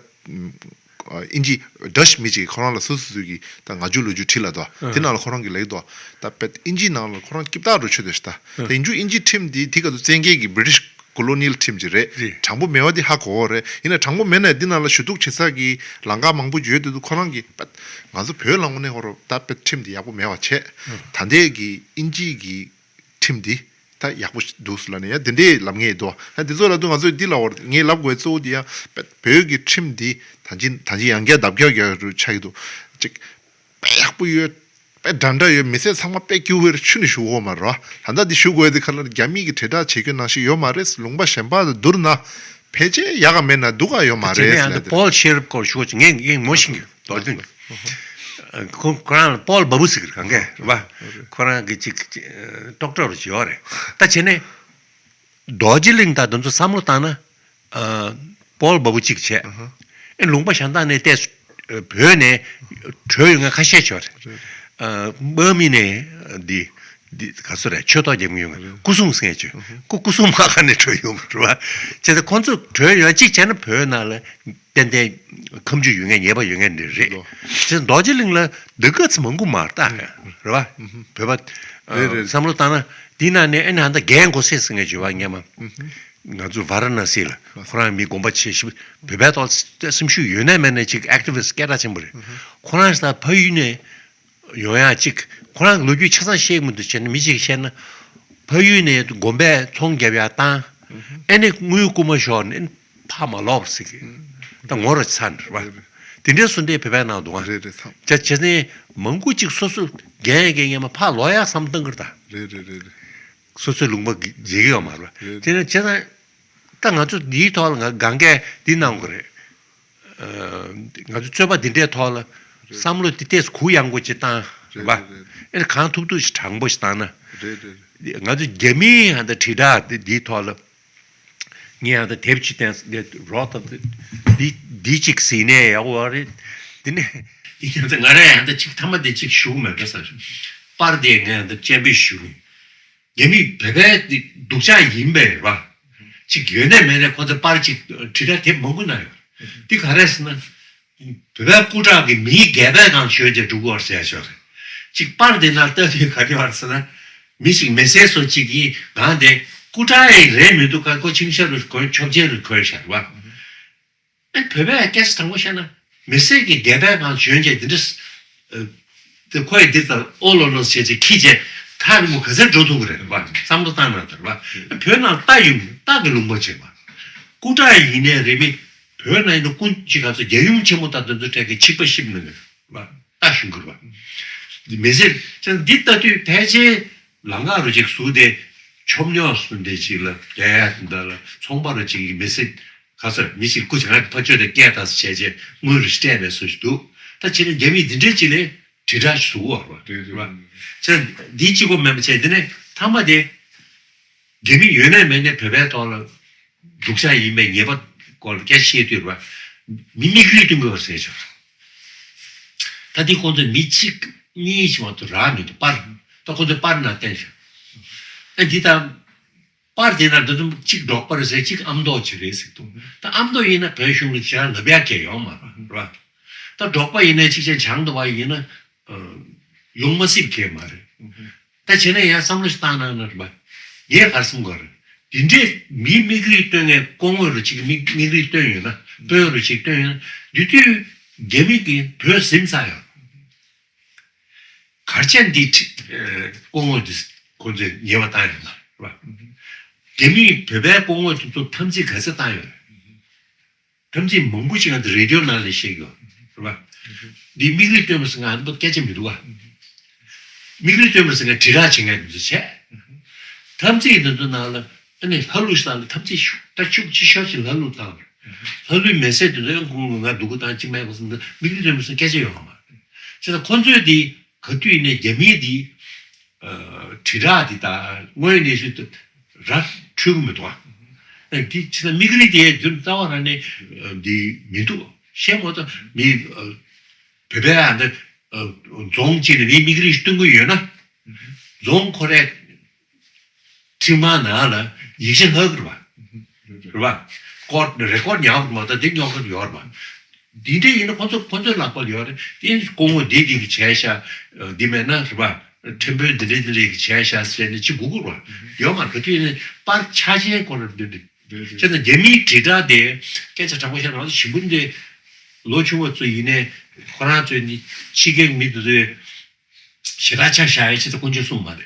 ཨིན་ཇི་ཌ་ཆི་མི་གཅིག་ཁོ་རང་ལ་སོ་སོ་སོ་གིས་ད་ང་རྒྱུ་ལོ་རྒྱུས་བྲིས་ལ་འདུག་དེ་ནང་ལ་ཁོ་རང་གིས་ལེགས་འདུག་ད་པད་ཨིན་ཇི་ནང་ལ་ཁོ་རང་སྐྱིབ་ཐག་རུ་ཆོད་དེ་ཞིག་ད་ད་ཡིན་རྒྱུ་ཨིན་ཇི་ཁྲིམས་འདི་དེ་ག་ཚོད་བཙན་རྒྱལ་གྱི་བྷི་རི་ཊི་ཤི་ཀོ་ལོ་ནི་ཡལ་ཁྲིམས་ཅིག་རེད། རེད། དྲང་པོ་མེད་པ་དེ་ཧ་གོ་བ་རེད། ཡིན་ན་དྲང་པོ་མེད་ན་འདི་ནང་ལ་ཞུ་གཏུག་བྱེད་ས་གི་ལམ་ཁ་མང་པོ་ཡོད་དེ་འདུག་ཁོ་རང་གིས་པད་ང་ཚོ་བོད་ལ་དངོས་གནས་ཧོ་རོ་ད་པད་ཁྲིམས་དེ་ཡག་པོ་མེད་པ་བྱས། ད་ལྟའི་གི་ཨིན་ཇིའི་གི་ཁྲིམས་དེ་ད་ཡག་པོ་འདུག་ལ་ནས་ཡང་དེ་འདྲའི་ལབ་ངེས་འདུག་ཡང་དེ་ཚོ་ལ་དུ་ང་ཚོས་འདི་ལ་བར་ངས་ལབ་དགོས་གཙོ་བོ་དེ་ཡང་བོད་ཀྱི་ཁྲིམས་འདི་ད་ཅི་ད་ཅི་ཡང་བསྐྱར་ལྡབ་བརྒྱ་བརྒྱ་རུ་ཆགས་ཀྱི་འདུག་ཅིག་དཔེ་ཡག་པོ་ཡོད། དཔེ་འདྲ་འདྲ་ཡོད། མི་ཚེ་ཚང་མ་དཔེ་སྐྱིད་པོ་ཆུ་ནས་ཞུ་འོ་མ་རོ། ད་ལྟ་འདི་ཞུ་དགོས་དེ་ཁ་ལ་རྒྱ་མི་གི་དྲིལ་བསྒྲགས་བྱེད་རྒྱུ་ནང་བཞིན་ཡོད་མ་རེད། ལུང་པ་གཞན་པ་དང་བསྡུར་ན་ཕལ་ཆེར་ཡག་ག་མེད་ན་སྡུག་ག་ཡོད་མ་རེད་ཟེར་ན་དེ། པོལ་ཤེ་རབ་སྐོར་ཞུ་ཅིག་ངས་ངས་ངོ་ཤེས་ཀྱི་རྡོ་རྗེ་ཁོ་ཁོ་རང་ལ་པོལ་བ་བུ་ཟེར་གི་གང་གས་རེད་པ། ཁོ་རང་གི་ཅིག་ཏོག་ཏོག་རུ་ཅིག་ཡོད་རེད། ད་བྱས་ནས་རྡོ་རྗེ་གླིང་དང་དེ་ཚོ་བསམ་བློ་བཏང་ན་ཨ་པོལ་བ་བུ་གཅིག་བྱས། ཨ་ལུང་པ་གཞན་དག་ནས་བལྟས་བོད་ནས་བྲོས་ཡོང་མཁན་ཁ་ཤས་ཅིག་ཡོད་རེད། ཨ་དམག་མི་ནས་འདི་འདི་ག་ཚོད་རེད། ཆོས་ཐོག་རྒྱབ་མཁན་ཡོང་མཁན་སྐུ་སྲུང་ཟེར་མཁན་ཅིག་ཁོ་སྐུ་སྲུང་དམག་སྒར་ནས་བྲོས་ཡོང་རེད་པ། བྱས་ཙང་ཁོང་ཚོ་བྲོས་ཡོང་གཅིག་བྱས་ན་བོད་ནང་ལ་ཏན་ཏན་ཁ་མཆུ་ཡོད་མཁན་ཉེས་པ་ཡོད་མཁན་འདི་རེད། ལོ། དེ་རྡོ་རྗེ་གླིང་ལ་འདི་ག་ཚོད་མང་པོ་མ་རེད་ད་རེད་པ། བོད་པ་རེད་རེད། བསམ་བློ་བཏང་ན་འདི་ནང་ནས་ཨ་ནི་ཧ་ད་རྒན་གོ་སེ་ཟེར་མཁན་བྱུང་བ་སྔོན་མ། ང་ཚོ་ཝཱ་ར་ཎ་སི་ལ་ཁོ་རང་མི་དགོངས་པ་ཆེ་ཞིག་བོད་པའི་ཐོག་སེམས་ཤུགས་ཡོད་ན་མེད་ན་ཅིག་ཨེག་ཊི་བི་སི་ཊི་སྐད་གྲགས་ཆེན་པོ་རེད། ཁོ་རང་ས་ཕ་ཡུལ་ནས་ཡོང་ཡག་ཅིག་ཁོ་རང་གི་ལོ་རྒྱུས་ཆ་ཚང་ཤེས་མི་འདུག་བྱས་ན་མི་ཅིག་བཤད་ན་ཕ་ཡུལ་ནས་དགོན་པའི་ཚོང་རྒྱབ་ཡག་བཏང་། ཨེ་ནི་དངུལ་རྐུ་མ་ཤོར་ནས་ཨེ་ནི་ཕར་མ་ལོག་ཟེར་གི་ད་ངོ་ར་ཚ་ནི་རེད་པ། དེ་འདྲའི་བཟོ་འདྲའི་བོད་པའི་ནང་འདུག་ཨ། རེད་རེད་ཚང་། བྱས་བྱས་ནས་མང་པོ་ཅིག་སོ་སོ་རྒན་ཡང་རྒན་ཡང་མ་ཕར་ལོག་ཡག་བསམ་བཏང་གི་རེད་ད། རེད་རེད་རེད་རེད། སོ་སོའི་ལུང་པ་བརྗེ་གི་ཡོད་མ་རེད་པ། རེད། དེ་ནས་བྱས་ཙང་ད་ང་ཚོ་འདིའི་ཐོག་ལ་ང་གང་གས་འདི་གནང་དགོས་རེད། ཨ་ང་ཚོ་རྩོད་པ་འདི་འདྲའི་ཐོག་ལ་བསམ་བློ་འདི་ཏོག་ཙམ་གུ་ཡངས་པོ་ཅིག་བཏང་རེད་པ། རེད་རེད། ཨེ་ནི་གང་ཐུབ་ཐུབ་ཞིག་དྲང་པོ་ཞིག་བཏང་ན། རེད་རེད། ང་ཚོ་རྒྱ་མིའི་ཧ་ད་དྲིལ་བསྒྲགས་འདི་འདིའི་ཐོག་ལ་ངས་ཧ་ད་དེབ་ཅིག་བསྟན་འདི་རོགས་ད་འདི་འདི་ཅིག་ཟིན་ནས་ཡག་པོ་རེད། འདི་ནས་འདི་ང་ཚོ་ང་རང་ཧ་ད་ཅིག་མཐའ་མ་འདི་ཅིག་ཞུ་གི་མེད་པ་ས་པར་འདི་ངས་ཧ་ད་སྤྱན་འབུལ་ཞུ་གི། རྒྱ་མིས་བོད་པའི་འདི་སྡུག་ཅག་ཡིན་པས་རེད་པ། ཅིག་ཡོད་ནས་མེད་ནས་ཁོ་ཚོ་པར་ཅིག་དྲིལ་བསྒྲགས་དེབ་མང་པོ་གནང་ཡོད། འདི་ག་རེ་ཟེར་ན། བོད་པའི་སྐུ་དྲག་གིས་མིའི་སྒལ་པའི་སྒང་ཞོན་བྱས་འགྲོ་གི་ཡོད་ཟེར་ཡ་ཞོག་རེད། ཅིག་པར་དེ་ནང་ལྟ་དུས་ག་རེ་བར་ཟེར་ན། མི་ཞིག་མི་སེར་ཚོ་ཅིག་གིས་གང་དེ་སྐུ་དྲག་ཡིན་རེད་མི་འདུག་ག་ཁོ་ཆིན་ཤ་རུ་གོན་ཆོབ་ཆེན་རུ་གོན་ཤར་བ། ཨེ་བོད་པས་སྐད་ཆ་དྲང་པོ་བཤད་ན་མི་སེར་གྱི་སྒལ་པའི་ནང་བྱོན་བྱས་འདི་འདྲ། དེ་ཁོས་འདི་ལྟར་ཨོ་ལོ་ལོ་བྱས་བྱས་ཁྱི་བྱས་ ཐག་རིང་པོ་ག་ཚོད་འགྲོ་ཐུབ་ཀྱི་རེད་བ། བསམ་བློ་བཏང་ན་ལྟར་བ། བོད་ནང་རྟ་ཡོང་རྟ་གི་ལུང་པ་བྱེད་པ། སྐུ་དྲག་ཡིན་ནའི་རེད་མི། བོད་ནང་ཡིན་ན་སྐུ་མཁྱེན་ག་ཚོད་རྒྱལ་ཡུམ་ཆེན་མོ་དང་དེ་ཚོ་གྲས་ཀྱི་ཆིག་པ་ཤིབ་ནང་གི་བ། རྟ་ཞུ་དགོས་བ། འདི་མི་ཟེར་ཅང་འདི་ལྟ་དུས་ཕལ་ཆེར་ལམ་ཁ་རུ་ཅིག་བཟོས་ཏེ། ཆོམ་ཉོག་བཟོས་ཏེ་ཅིག་ལ་བསྡད་ཡ་དེ་འདྲ་ལ་ཚོང་པ་རུ་ཅིག་གི་མི་ཟེར། ག་ཚོད་མི་ཞིག་སྐུ་ཅག་ཕ་ཆོས་དེ་སྐད་བཏང་ཟེར་བྱས་རྗེས་དངུལ་རེ་སྤྲད་པའི་བཟོ་ཞིག་འདུག་ད་བྱས་ན་རྒྱ་མིས་འདི་འདྲའི་ཅིག་ལས་དྲིལ་བསྒྲགས་ཞིག་བཟོ་གི་ཡོད་རེད་བ། རེད་རེད། བྱས་ན་འདི་གཅིག་པོ་མིན་པ་བྱས་འདི་ནས་མཐའ་མ་དེ་རྒྱ་མི་ཡོད་ནའི་མེད་ནའི་བོད་པའི་ཐོག་ལ་སྡུག་ཅག་ཡིན་པའི་ཉེས་པ་སྐོར་ལ་སྐད་ཆ་བཤད་དུས་རེད་བ། མི་མིག་རིལ་སྟོན་གི་ཡོད་ཟེར་ཆོག་ད་འདི་ཁོང་ཚོས་མི་གཅིག་གཉིས་ཤིག་མ་གཏོགས་རག་མི་འདུག་པར། ད་ཁོང་ཚོས་པར་ནང་བསྟན་ཤག་ཨ་འདི་ད། པར་དེ་ན་འདི་ཚོ་གཅིག་འབྲོག་པ་རེད་ཟེར་གཅིག་ཨ་མདོ་ཅིག་རེད་ཟེར་འདུག་ད་ཨ་མདོ་ཡིན་ན་བོད་གཞུང་ལ་ཞེ་དྲག་ལབ་ཡག་གང་ཡང་ཡོད་མ་རེད་བ། ད་འབྲོག་པ་ཡིན་ན་གཅིག་ཅན་བྱང་དུ་བ་ཡིན་ན་ཡོང་མ་སྲིད་མཁན་མ་རེད། ད་བྱས་ན་ཡང་བསམ་བློ་ཞིག་བཏང་གནང་ན་རེད་བ། ངས་ག་རེ་བསམ་དགོས་རེད། འདི་འདྲས་མིའི་མིག་རིལ་སྟོན་མཁན་སྐུ་ངོ་རུ་གཅིག་མིག་མིག་རིལ་སྟོན་ཡོད་ན་དཔོན་རུ་གཅིག་སྟོན་ཡོད་ན་འདི་དུས་རྒྱ་མི་གིས་བོད་ཟིན་ཚར་ཡོད། གར་ཆེན་འདི་ཁྲི་ཨ་སྐུ་ངོ་འདི་ཁོ་ཚོས་ཉེས་པ་བཏང་ཡོད་ལ་རེད་བ། རྒྱ་མིས་བོད་པའི་སྐུ་ངོ་དེ་ཚོ་འཐབ་འཛིང་ག་ཚོད་བཏང་ཡོད་རེད། འཐབ་འཛིང་མང་པོ་ཞིག་ང་ཚོ་རེ་ཌི་ཡོ་ནང་ལ་བཤད་ཀྱི་ཡོད་རེད་བ། འདི་མིག་རིལ་སྟོན་པ་ཟེར་ང་ཚོ་སྐད་ཆ་མི་འདུག་བ། མིག་རིལ་སྟོན་པ་ཟེར་ང་དྲིལ་བསྒྲགས་བྱེད་མཁན་དེ་ཚོ་བྱས། འཐབ་འཛིང་དེ་ཚོ་ནང་ལ་ཨ་ནི་ལྷ་ཀླུ་ས་ལ་འཐབ་འཛིང་ཤུགས་ད་ཤུགས་ཆེ་ཤོས་ཅིག་ལྷ་ཀླུ་བཏང་རེད། ལྷ་ཀླུའི་མི་སེར་དེ་ཚོ་ཡང་ཁོང་ལ་ང་སྡུག་པོ་བཏང་གཅིག་མེད་པ་སོང་ད་མིག་རིལ་སྟོན་པ་ཟེར་སྐད་ཆ་ཡོང་བ་མ་རེད། བྱས་ཙང་ཁོ་ཚོས་དེ་ག་དུས་ནས་རྒྱ་མིའི་དེ་དྲིལ་བསྒྲགས་དེ་དང་དངོས་གནས་ཤུལ་དུ་ར་འཕྲོད་གི་མི་འདུག་ཨ། དེ་བྱས་ཙང་མིག་རིལ་དེ་དུས་རྩ་བ་རང་ནས་དེ་མི་འདུག་བཤད་མ་གཏོགས་མི་བོད་པའི་ཨ་འདི་རྫོང་གཅིག་ནས་མི་མིག་རིལ་སྟོན་གི་ཡོད་ན། རྫོང་ཁོ་རའི་ཁྲིམས་ཁང་ནང་ལ་ཡིག་ཆ་ལྷག་གི་རེད་བ། རེད་བ། ཀོར་རེ་ཀོར་ཉར་གི་མ་གཏོགས་འདི་རྙོག་གི་ཡོད་རེད་བ། འདི་འདྲ་ཡིན་ན་ཁོ་ཚོ་ཁོ་ཚོའི་ལག་པར་ཡོད་རེད། དེ་སྐུ་ངོ་འདི་འདི་གི་བྱས་ཤག་འདི་མེད་ན་རེད་བ། ཁྲིམས་དཔོན་འདི་འདྲ་འདི་འདྲ་གི་བྱས་ཤག་ཟེར་ནས་ཅི་དགོས་ཀྱི་རེད་བ། ཡོད་མ་རེད། ག་དུས་ཡིན་ན་པར་ཆ་ཆའི་སྐོར་ལ་འདི་འདྲ། བྱས་ཙང་རྒྱ་མིའི་དྲིལ་བསྒྲགས་དེ་སྐད་ཆ་དྲང་པོ་བཤད་ན་ང་ཚོ་ཞིམ་པོ་འདི་ལོ་ཆུང་བ་ཚོ་ཡིན་ནའི་ཁོ་རང་ཚོའི་འདི་ཕྱི་རྒྱལ་མི་འདི་ཚོའི་ཞེ་དྲག་ཆ་བཞག་ཡ་ཆེད་དུ་དཀོན་མཆོག་གསུངས་མ་རེད།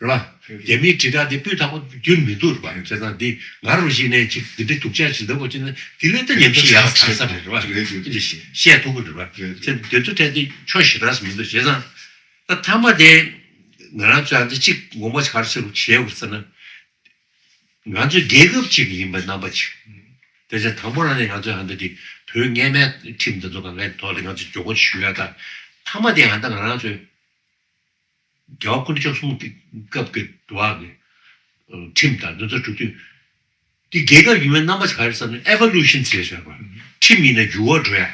རེད་བ། རྒྱ་མིའི་དྲིལ་བསྒྲགས་དེ་སྤུས་དག་པོ་རྒྱུན་མི་འདུག་རེད་བ། བྱས་ཙང་འདི་ང་རུ་ཞིག་ནས་ཅིག་འདི་འདྲའི་སྡུག་ཅག་ཅིག་འདྲ་པོ་ཅིག་ན་དེ་ལས་ད་ཉམས་ཞིབ་ཡག་ག་ས་རེད་རེད་བ། རེད་རེད། བཤད་ཐུབ་ཀྱི་རེད་བ། རེད་རེད། བྱས་དེ་ཚོ་གྲས་དེ་ཆོ་ཞེ་དྲག་མི་འདུག་བྱས་ཙང་ད་མཐའ་མ་དེ་ང་རང་ཚོ་ཨ་འདི་ཅིག་ངོ་མ་ག་རེ་ཟེར་བྱས་དགོས་ཟེར་ན། ང་ཚོ་རྒྱལ་ཁབ་ཅིག་ཡིན་པའི་རྣམ་པ་ཅིག་དེ་ཚེ་དང་པོ་རང་ནས་ང་ཚོས་ཧ་ད་དེ་བོད་སྔས་མའི་ཁྲིམས་དེ་ཚོ་གང་གའི་ཐོག་ལ་ང་ཚོས་མགྱོགས་པོ་ཞུ་ཡ་དང་། མཐའ་མ་དེ་ཧ་ད་ང་རང་ཚོས་རྒྱལ་བ་སྐུ་ཕྲེང་བཅུ་གསུམ་གྱི་སྐབས་ཀྱི་འདུལ་བ་གི་ཁྲིམས་དང་དེ་ཚོ་གྲུབ་དུས། དེ་རྒྱལ་ཁབ་ཡིན་པའི་རྣམ་པ་ཅིག་ག་རེ་ཟེར་ན་ཨེ་ཝོ་ལུ་ཤན་ཟེར་བཞག་པ། ཁྲིམས་ཡིན་ན་འགྱུར་བ་འགྲོ་ཡ།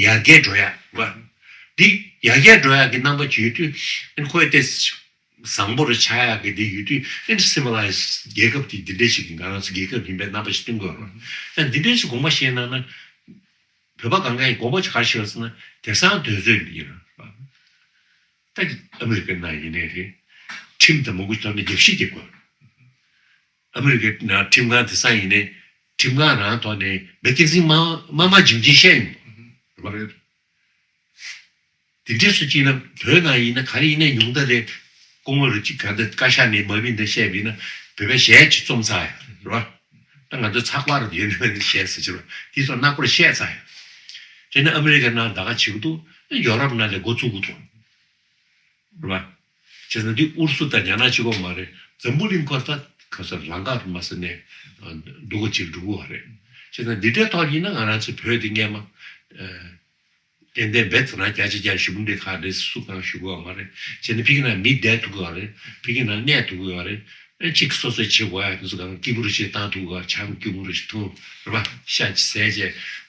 ཡར་རྒྱས་འགྲོ་ཡ་བ། འདི་ཡར་རྒྱས་འགྲོ་ཡ་གི་རྣམ་པ་ཅིག་ཡོད་དུས་ཨེ་ཁོས་དེ། བཟང་པོ་རུ་ཆགས་ཡག་གི་དེ་ཡོད་དུས་ཨེ་འདྲ་སི་ཝི་ལའི་ཛི་རྒྱལ་ཁབ་དེ་འདི་འདྲ་ཞིག་གི་ང་རང་ཚོ་རྒྱལ་ཁབ་ཡིན་པའི་རྣམ་པ་ཞིག་སྟོན་དགོས་རེད། ད་འདི་འདྲ་ཞིག་དགོངས་པ་བཞེས་གནང་ན། བོད་པ་གང་ག་ཡིན་དགོངས་པ་ཅིག་ག་རེ་བཞེས་ཟེར་ན་དེང་སང་དུས་ཚོད་འདི་ཡིན་རེད། ད་ཨ་མི་རི་ཀའི་ནང་ཡིན་ནའི་རེད། ཁྲིམས་དང་མང་པོ་ཐོག་ནས་རྒྱབ་བཤིག་རྒྱབ་དགོས། ཨ་མི་རི་ཀའི་ནང་ཁྲིམས་ཁང་དེང་སང་ཡིན་ནའི་ཁྲིམས་ཁང་རང་ཐོག་ནས་བེ་ཏིང་སིང་མ་མ་མ་ཇིང་ཇིང་བཤད་ཡོང་རེད། དེ་འདྲས་སུ་ཅིག་ན་བོད་ནང་ཡིན་ན་ག་རེ་ཡིན་ན་ཉུང་མཐའ་རེད། སྐུ་ངོ་རུ་ཅིག་ག་འདི་བཀའ་ཤག་ནས་མ་བིན་འདི་བཤད་པ་ཡིན་ན་བོད་པའི་གཞས་ཅིག་རྩོམ་ཚར་ཡ་རེད་བ། ད་ང་ཚོ་ཚགས་པར་རུ་ཡོད་ན་གཞས་ཟེར་གྱི་རེད་བ། དེ་ཚོ་ནག་པོར་བཤད་ཚར་ཡ། དེ་ནས་ཨ་མི་རི་ཀ་ནང་ད་ག་བྱེད་ཀྱི་འདུག་ཡོ་རོབ་ནང་ལ་འགོ་བཙུགས་ཀྱི་འདུག་རེད་བ། བྱས་ཙང་འདི་ཨུ་རུ་སུ་དང་རྒྱ་ནག་གཅིག་པོ་མ་རེད། འཛམ་བུ་གླིང་སྐོར་ད་ག་ས་ལང་ཀ་རུ་མ་ཟེར་ནས་སྡུག་ག་ཅིག་འགྲོ་གི་བ་རེད། བྱས་ཙང་འདི་འདྲའི་ཐོག་ཡིན་ན་ང་རང་ཚོའི་བོད་འདི་སྔས་མ། ཏན་ཏན་རྦད་དེ་རང་རྒྱ་ཆེ་རྒྱ་ཞེ་པོ་འདི་ཁ་རེད་སུ་གང་ཞུ་གི་ཡོད་མ་རེད། བྱས་ན་ཕ་གི་ནང་མི་བསྡད་ཐུབ་ཀྱི་ཡོད་རེད། ཕ་གི་ནང་གནས་ཐུབ་ཀྱི་ཡོད་རེད། ཨེ་གཅིག་སོ་སོའི་བྱེད་དགོས་ཡ་དེ་ཚོ་གང་སྐྱིད་པོ་རུ་ཞིག་བཏང་ཐུབ་ཀྱི་ཡོད་རེད། ཆ་མི་སྐྱིད་པོ་རུ་ཞིག་འཐུང་རེད་པ། ཤ་ཅིག་ཟས་བྱས་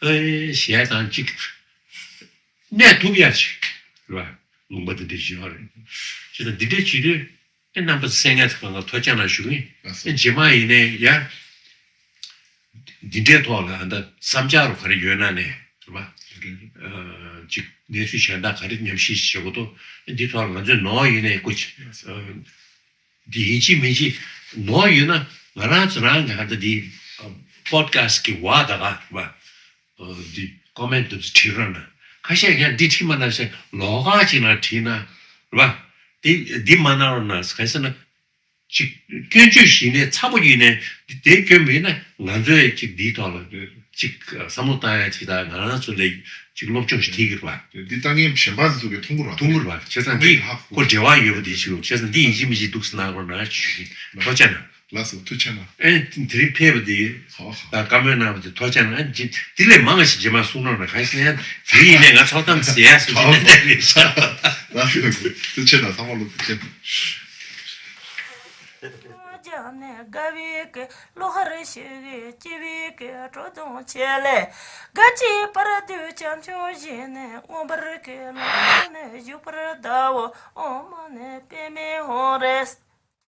ཨེ་གཞས་བཏང་གཅིག་གནས་ཐུབ་ཡ་ཅིག་རེད་པ། ལུང་པ་འདི་འདྲ་ཞིག་ཡོད་རེད། བྱས་ན་འདི་འདྲ་བྱེད་དུས། ཨེ་རྣམ་པ་ཚོ་གསན་མཁན་ཚོ་གང་ག་ཐུགས་རྗེ་ཆེ་གནང་ཞུ་གི་ཡིན། ཨེ་རྗེས་མ་ཡིན་ནའི་ཡ། འདི་འདྲའི་ཐོག་ལ་ཨ་ད་བསམ་འཆར་རུ་ག་རེ་ཡོད་ན་ནས་རེད་པ། ཅིག་གནས་ཚུལ་གཞན་དག་ག་རེ་ཉམས་ཞིབ་བྱེད་དགོས་འདུག་འདི་ཐོག་ལ་ང་ཚོས་ནོར་ཡོད་ནའི་སྐུ་མཁྱེན། འདི་ཡིན་གཅིག་མིན་གཅིག་ནོར་ཡོད་ན་ང་རང་ཚོ་རང་གི་ཨ་ད་འདི་པོ་ཌི་ཁ་སི་ཊི་གི་བ་ད་ག་རེད་པ། འདི་ཀོ་མེན་ཊི་དེ་ཚོ་བྲིས་རོགས་གནང་། ཁ་ཤས་ཀྱང་འདི་བྲིས་མ་གནང་ཞེས་ལོགས་ཀ་ཅིག་ནང་བྲིས་ན་རེད་པ། དེ་འདི་མ་གནང་རོགས་གནང་། གང་ཟེར་ན། ཅིག་སྐྱོན་བརྗོད་ཞུས་ནས་ཚ་པོ་ཡིན་ནས་དེ་སྐྱོན་མེད་ན། ང་ཚོས་ཅིག་འདིའི་ཐོག་ལ་ཅིག་བསམ་བློ་བཏང་ཡ་ཅིག་དང་། ང་རང་ཚོ་ལ་ཅིག་སློབ་སྦྱོང་ཞིག་ཐེབས་ཀྱི་རེད་པ། འདི་ལྟ་མཁན་གཞན་པ་ཚོ་གིས་མཐོང་གི་རེད་པ། མཐོང་གི་རེད་པ། བྱས་ཙང་འདི་ཧ་གོ་ཁོ་འབྲེལ་བ་ཡོད་པ་དེ་ཞིག་ཡོད། བྱས་ཙང་འདི་ཡིན་གཅིག་མིན་གཅིག་འདུག་སེ་གནང་རོགས་གནང་ཞུ་གི། ཐུགས་རྗེ་གནང་། ལགས་སོ། ཐུགས་རྗེ་གནང་། ཨེ་དེ་རིང་ཕེབས་པ་དེ་ཧོ་ཧོ། ད་བཀའ་མོལ་གནང་བ་དེ་ཐུགས་རྗེ་གནང་། ཨེ་ཇི་དེ་ལས་མང་བ་ཞིག་རྗེས་མ་གསུང་རོགས་གནང་། གང་ཞིག་ན་ཡང་དེ་རིང་ཡིན་ནས་ང་ཚོགས་གཏམ་ཟེར་ཡ་སུ་ཞིག་ནས་བསྡད་རེད་ཤག་ལགས་སོ། ཐུགས་རྗེ་གནང་། ཚང་མ་ལ་ཐུགས་རྗེ་གནང་། རྒྱབ་ནས་དགའ་བའི་སྐད། བློ་ཁར་ཤོད་ཀྱི་སྐྱིད་པའི་སྐད། བྲོ་བརྡུང་བྱེད་ལས་དགའ་སྐྱིད་བར་དུ་བྱམས་སྐྱོང་བཞིན་ནས། མངོན་པར་སྐྱེ་ལོ་ནས་བཞུགས་པར་གདའོ། ཨོཾ་མ་ཎི་པདྨེ་ཧཱུྃ་རེ།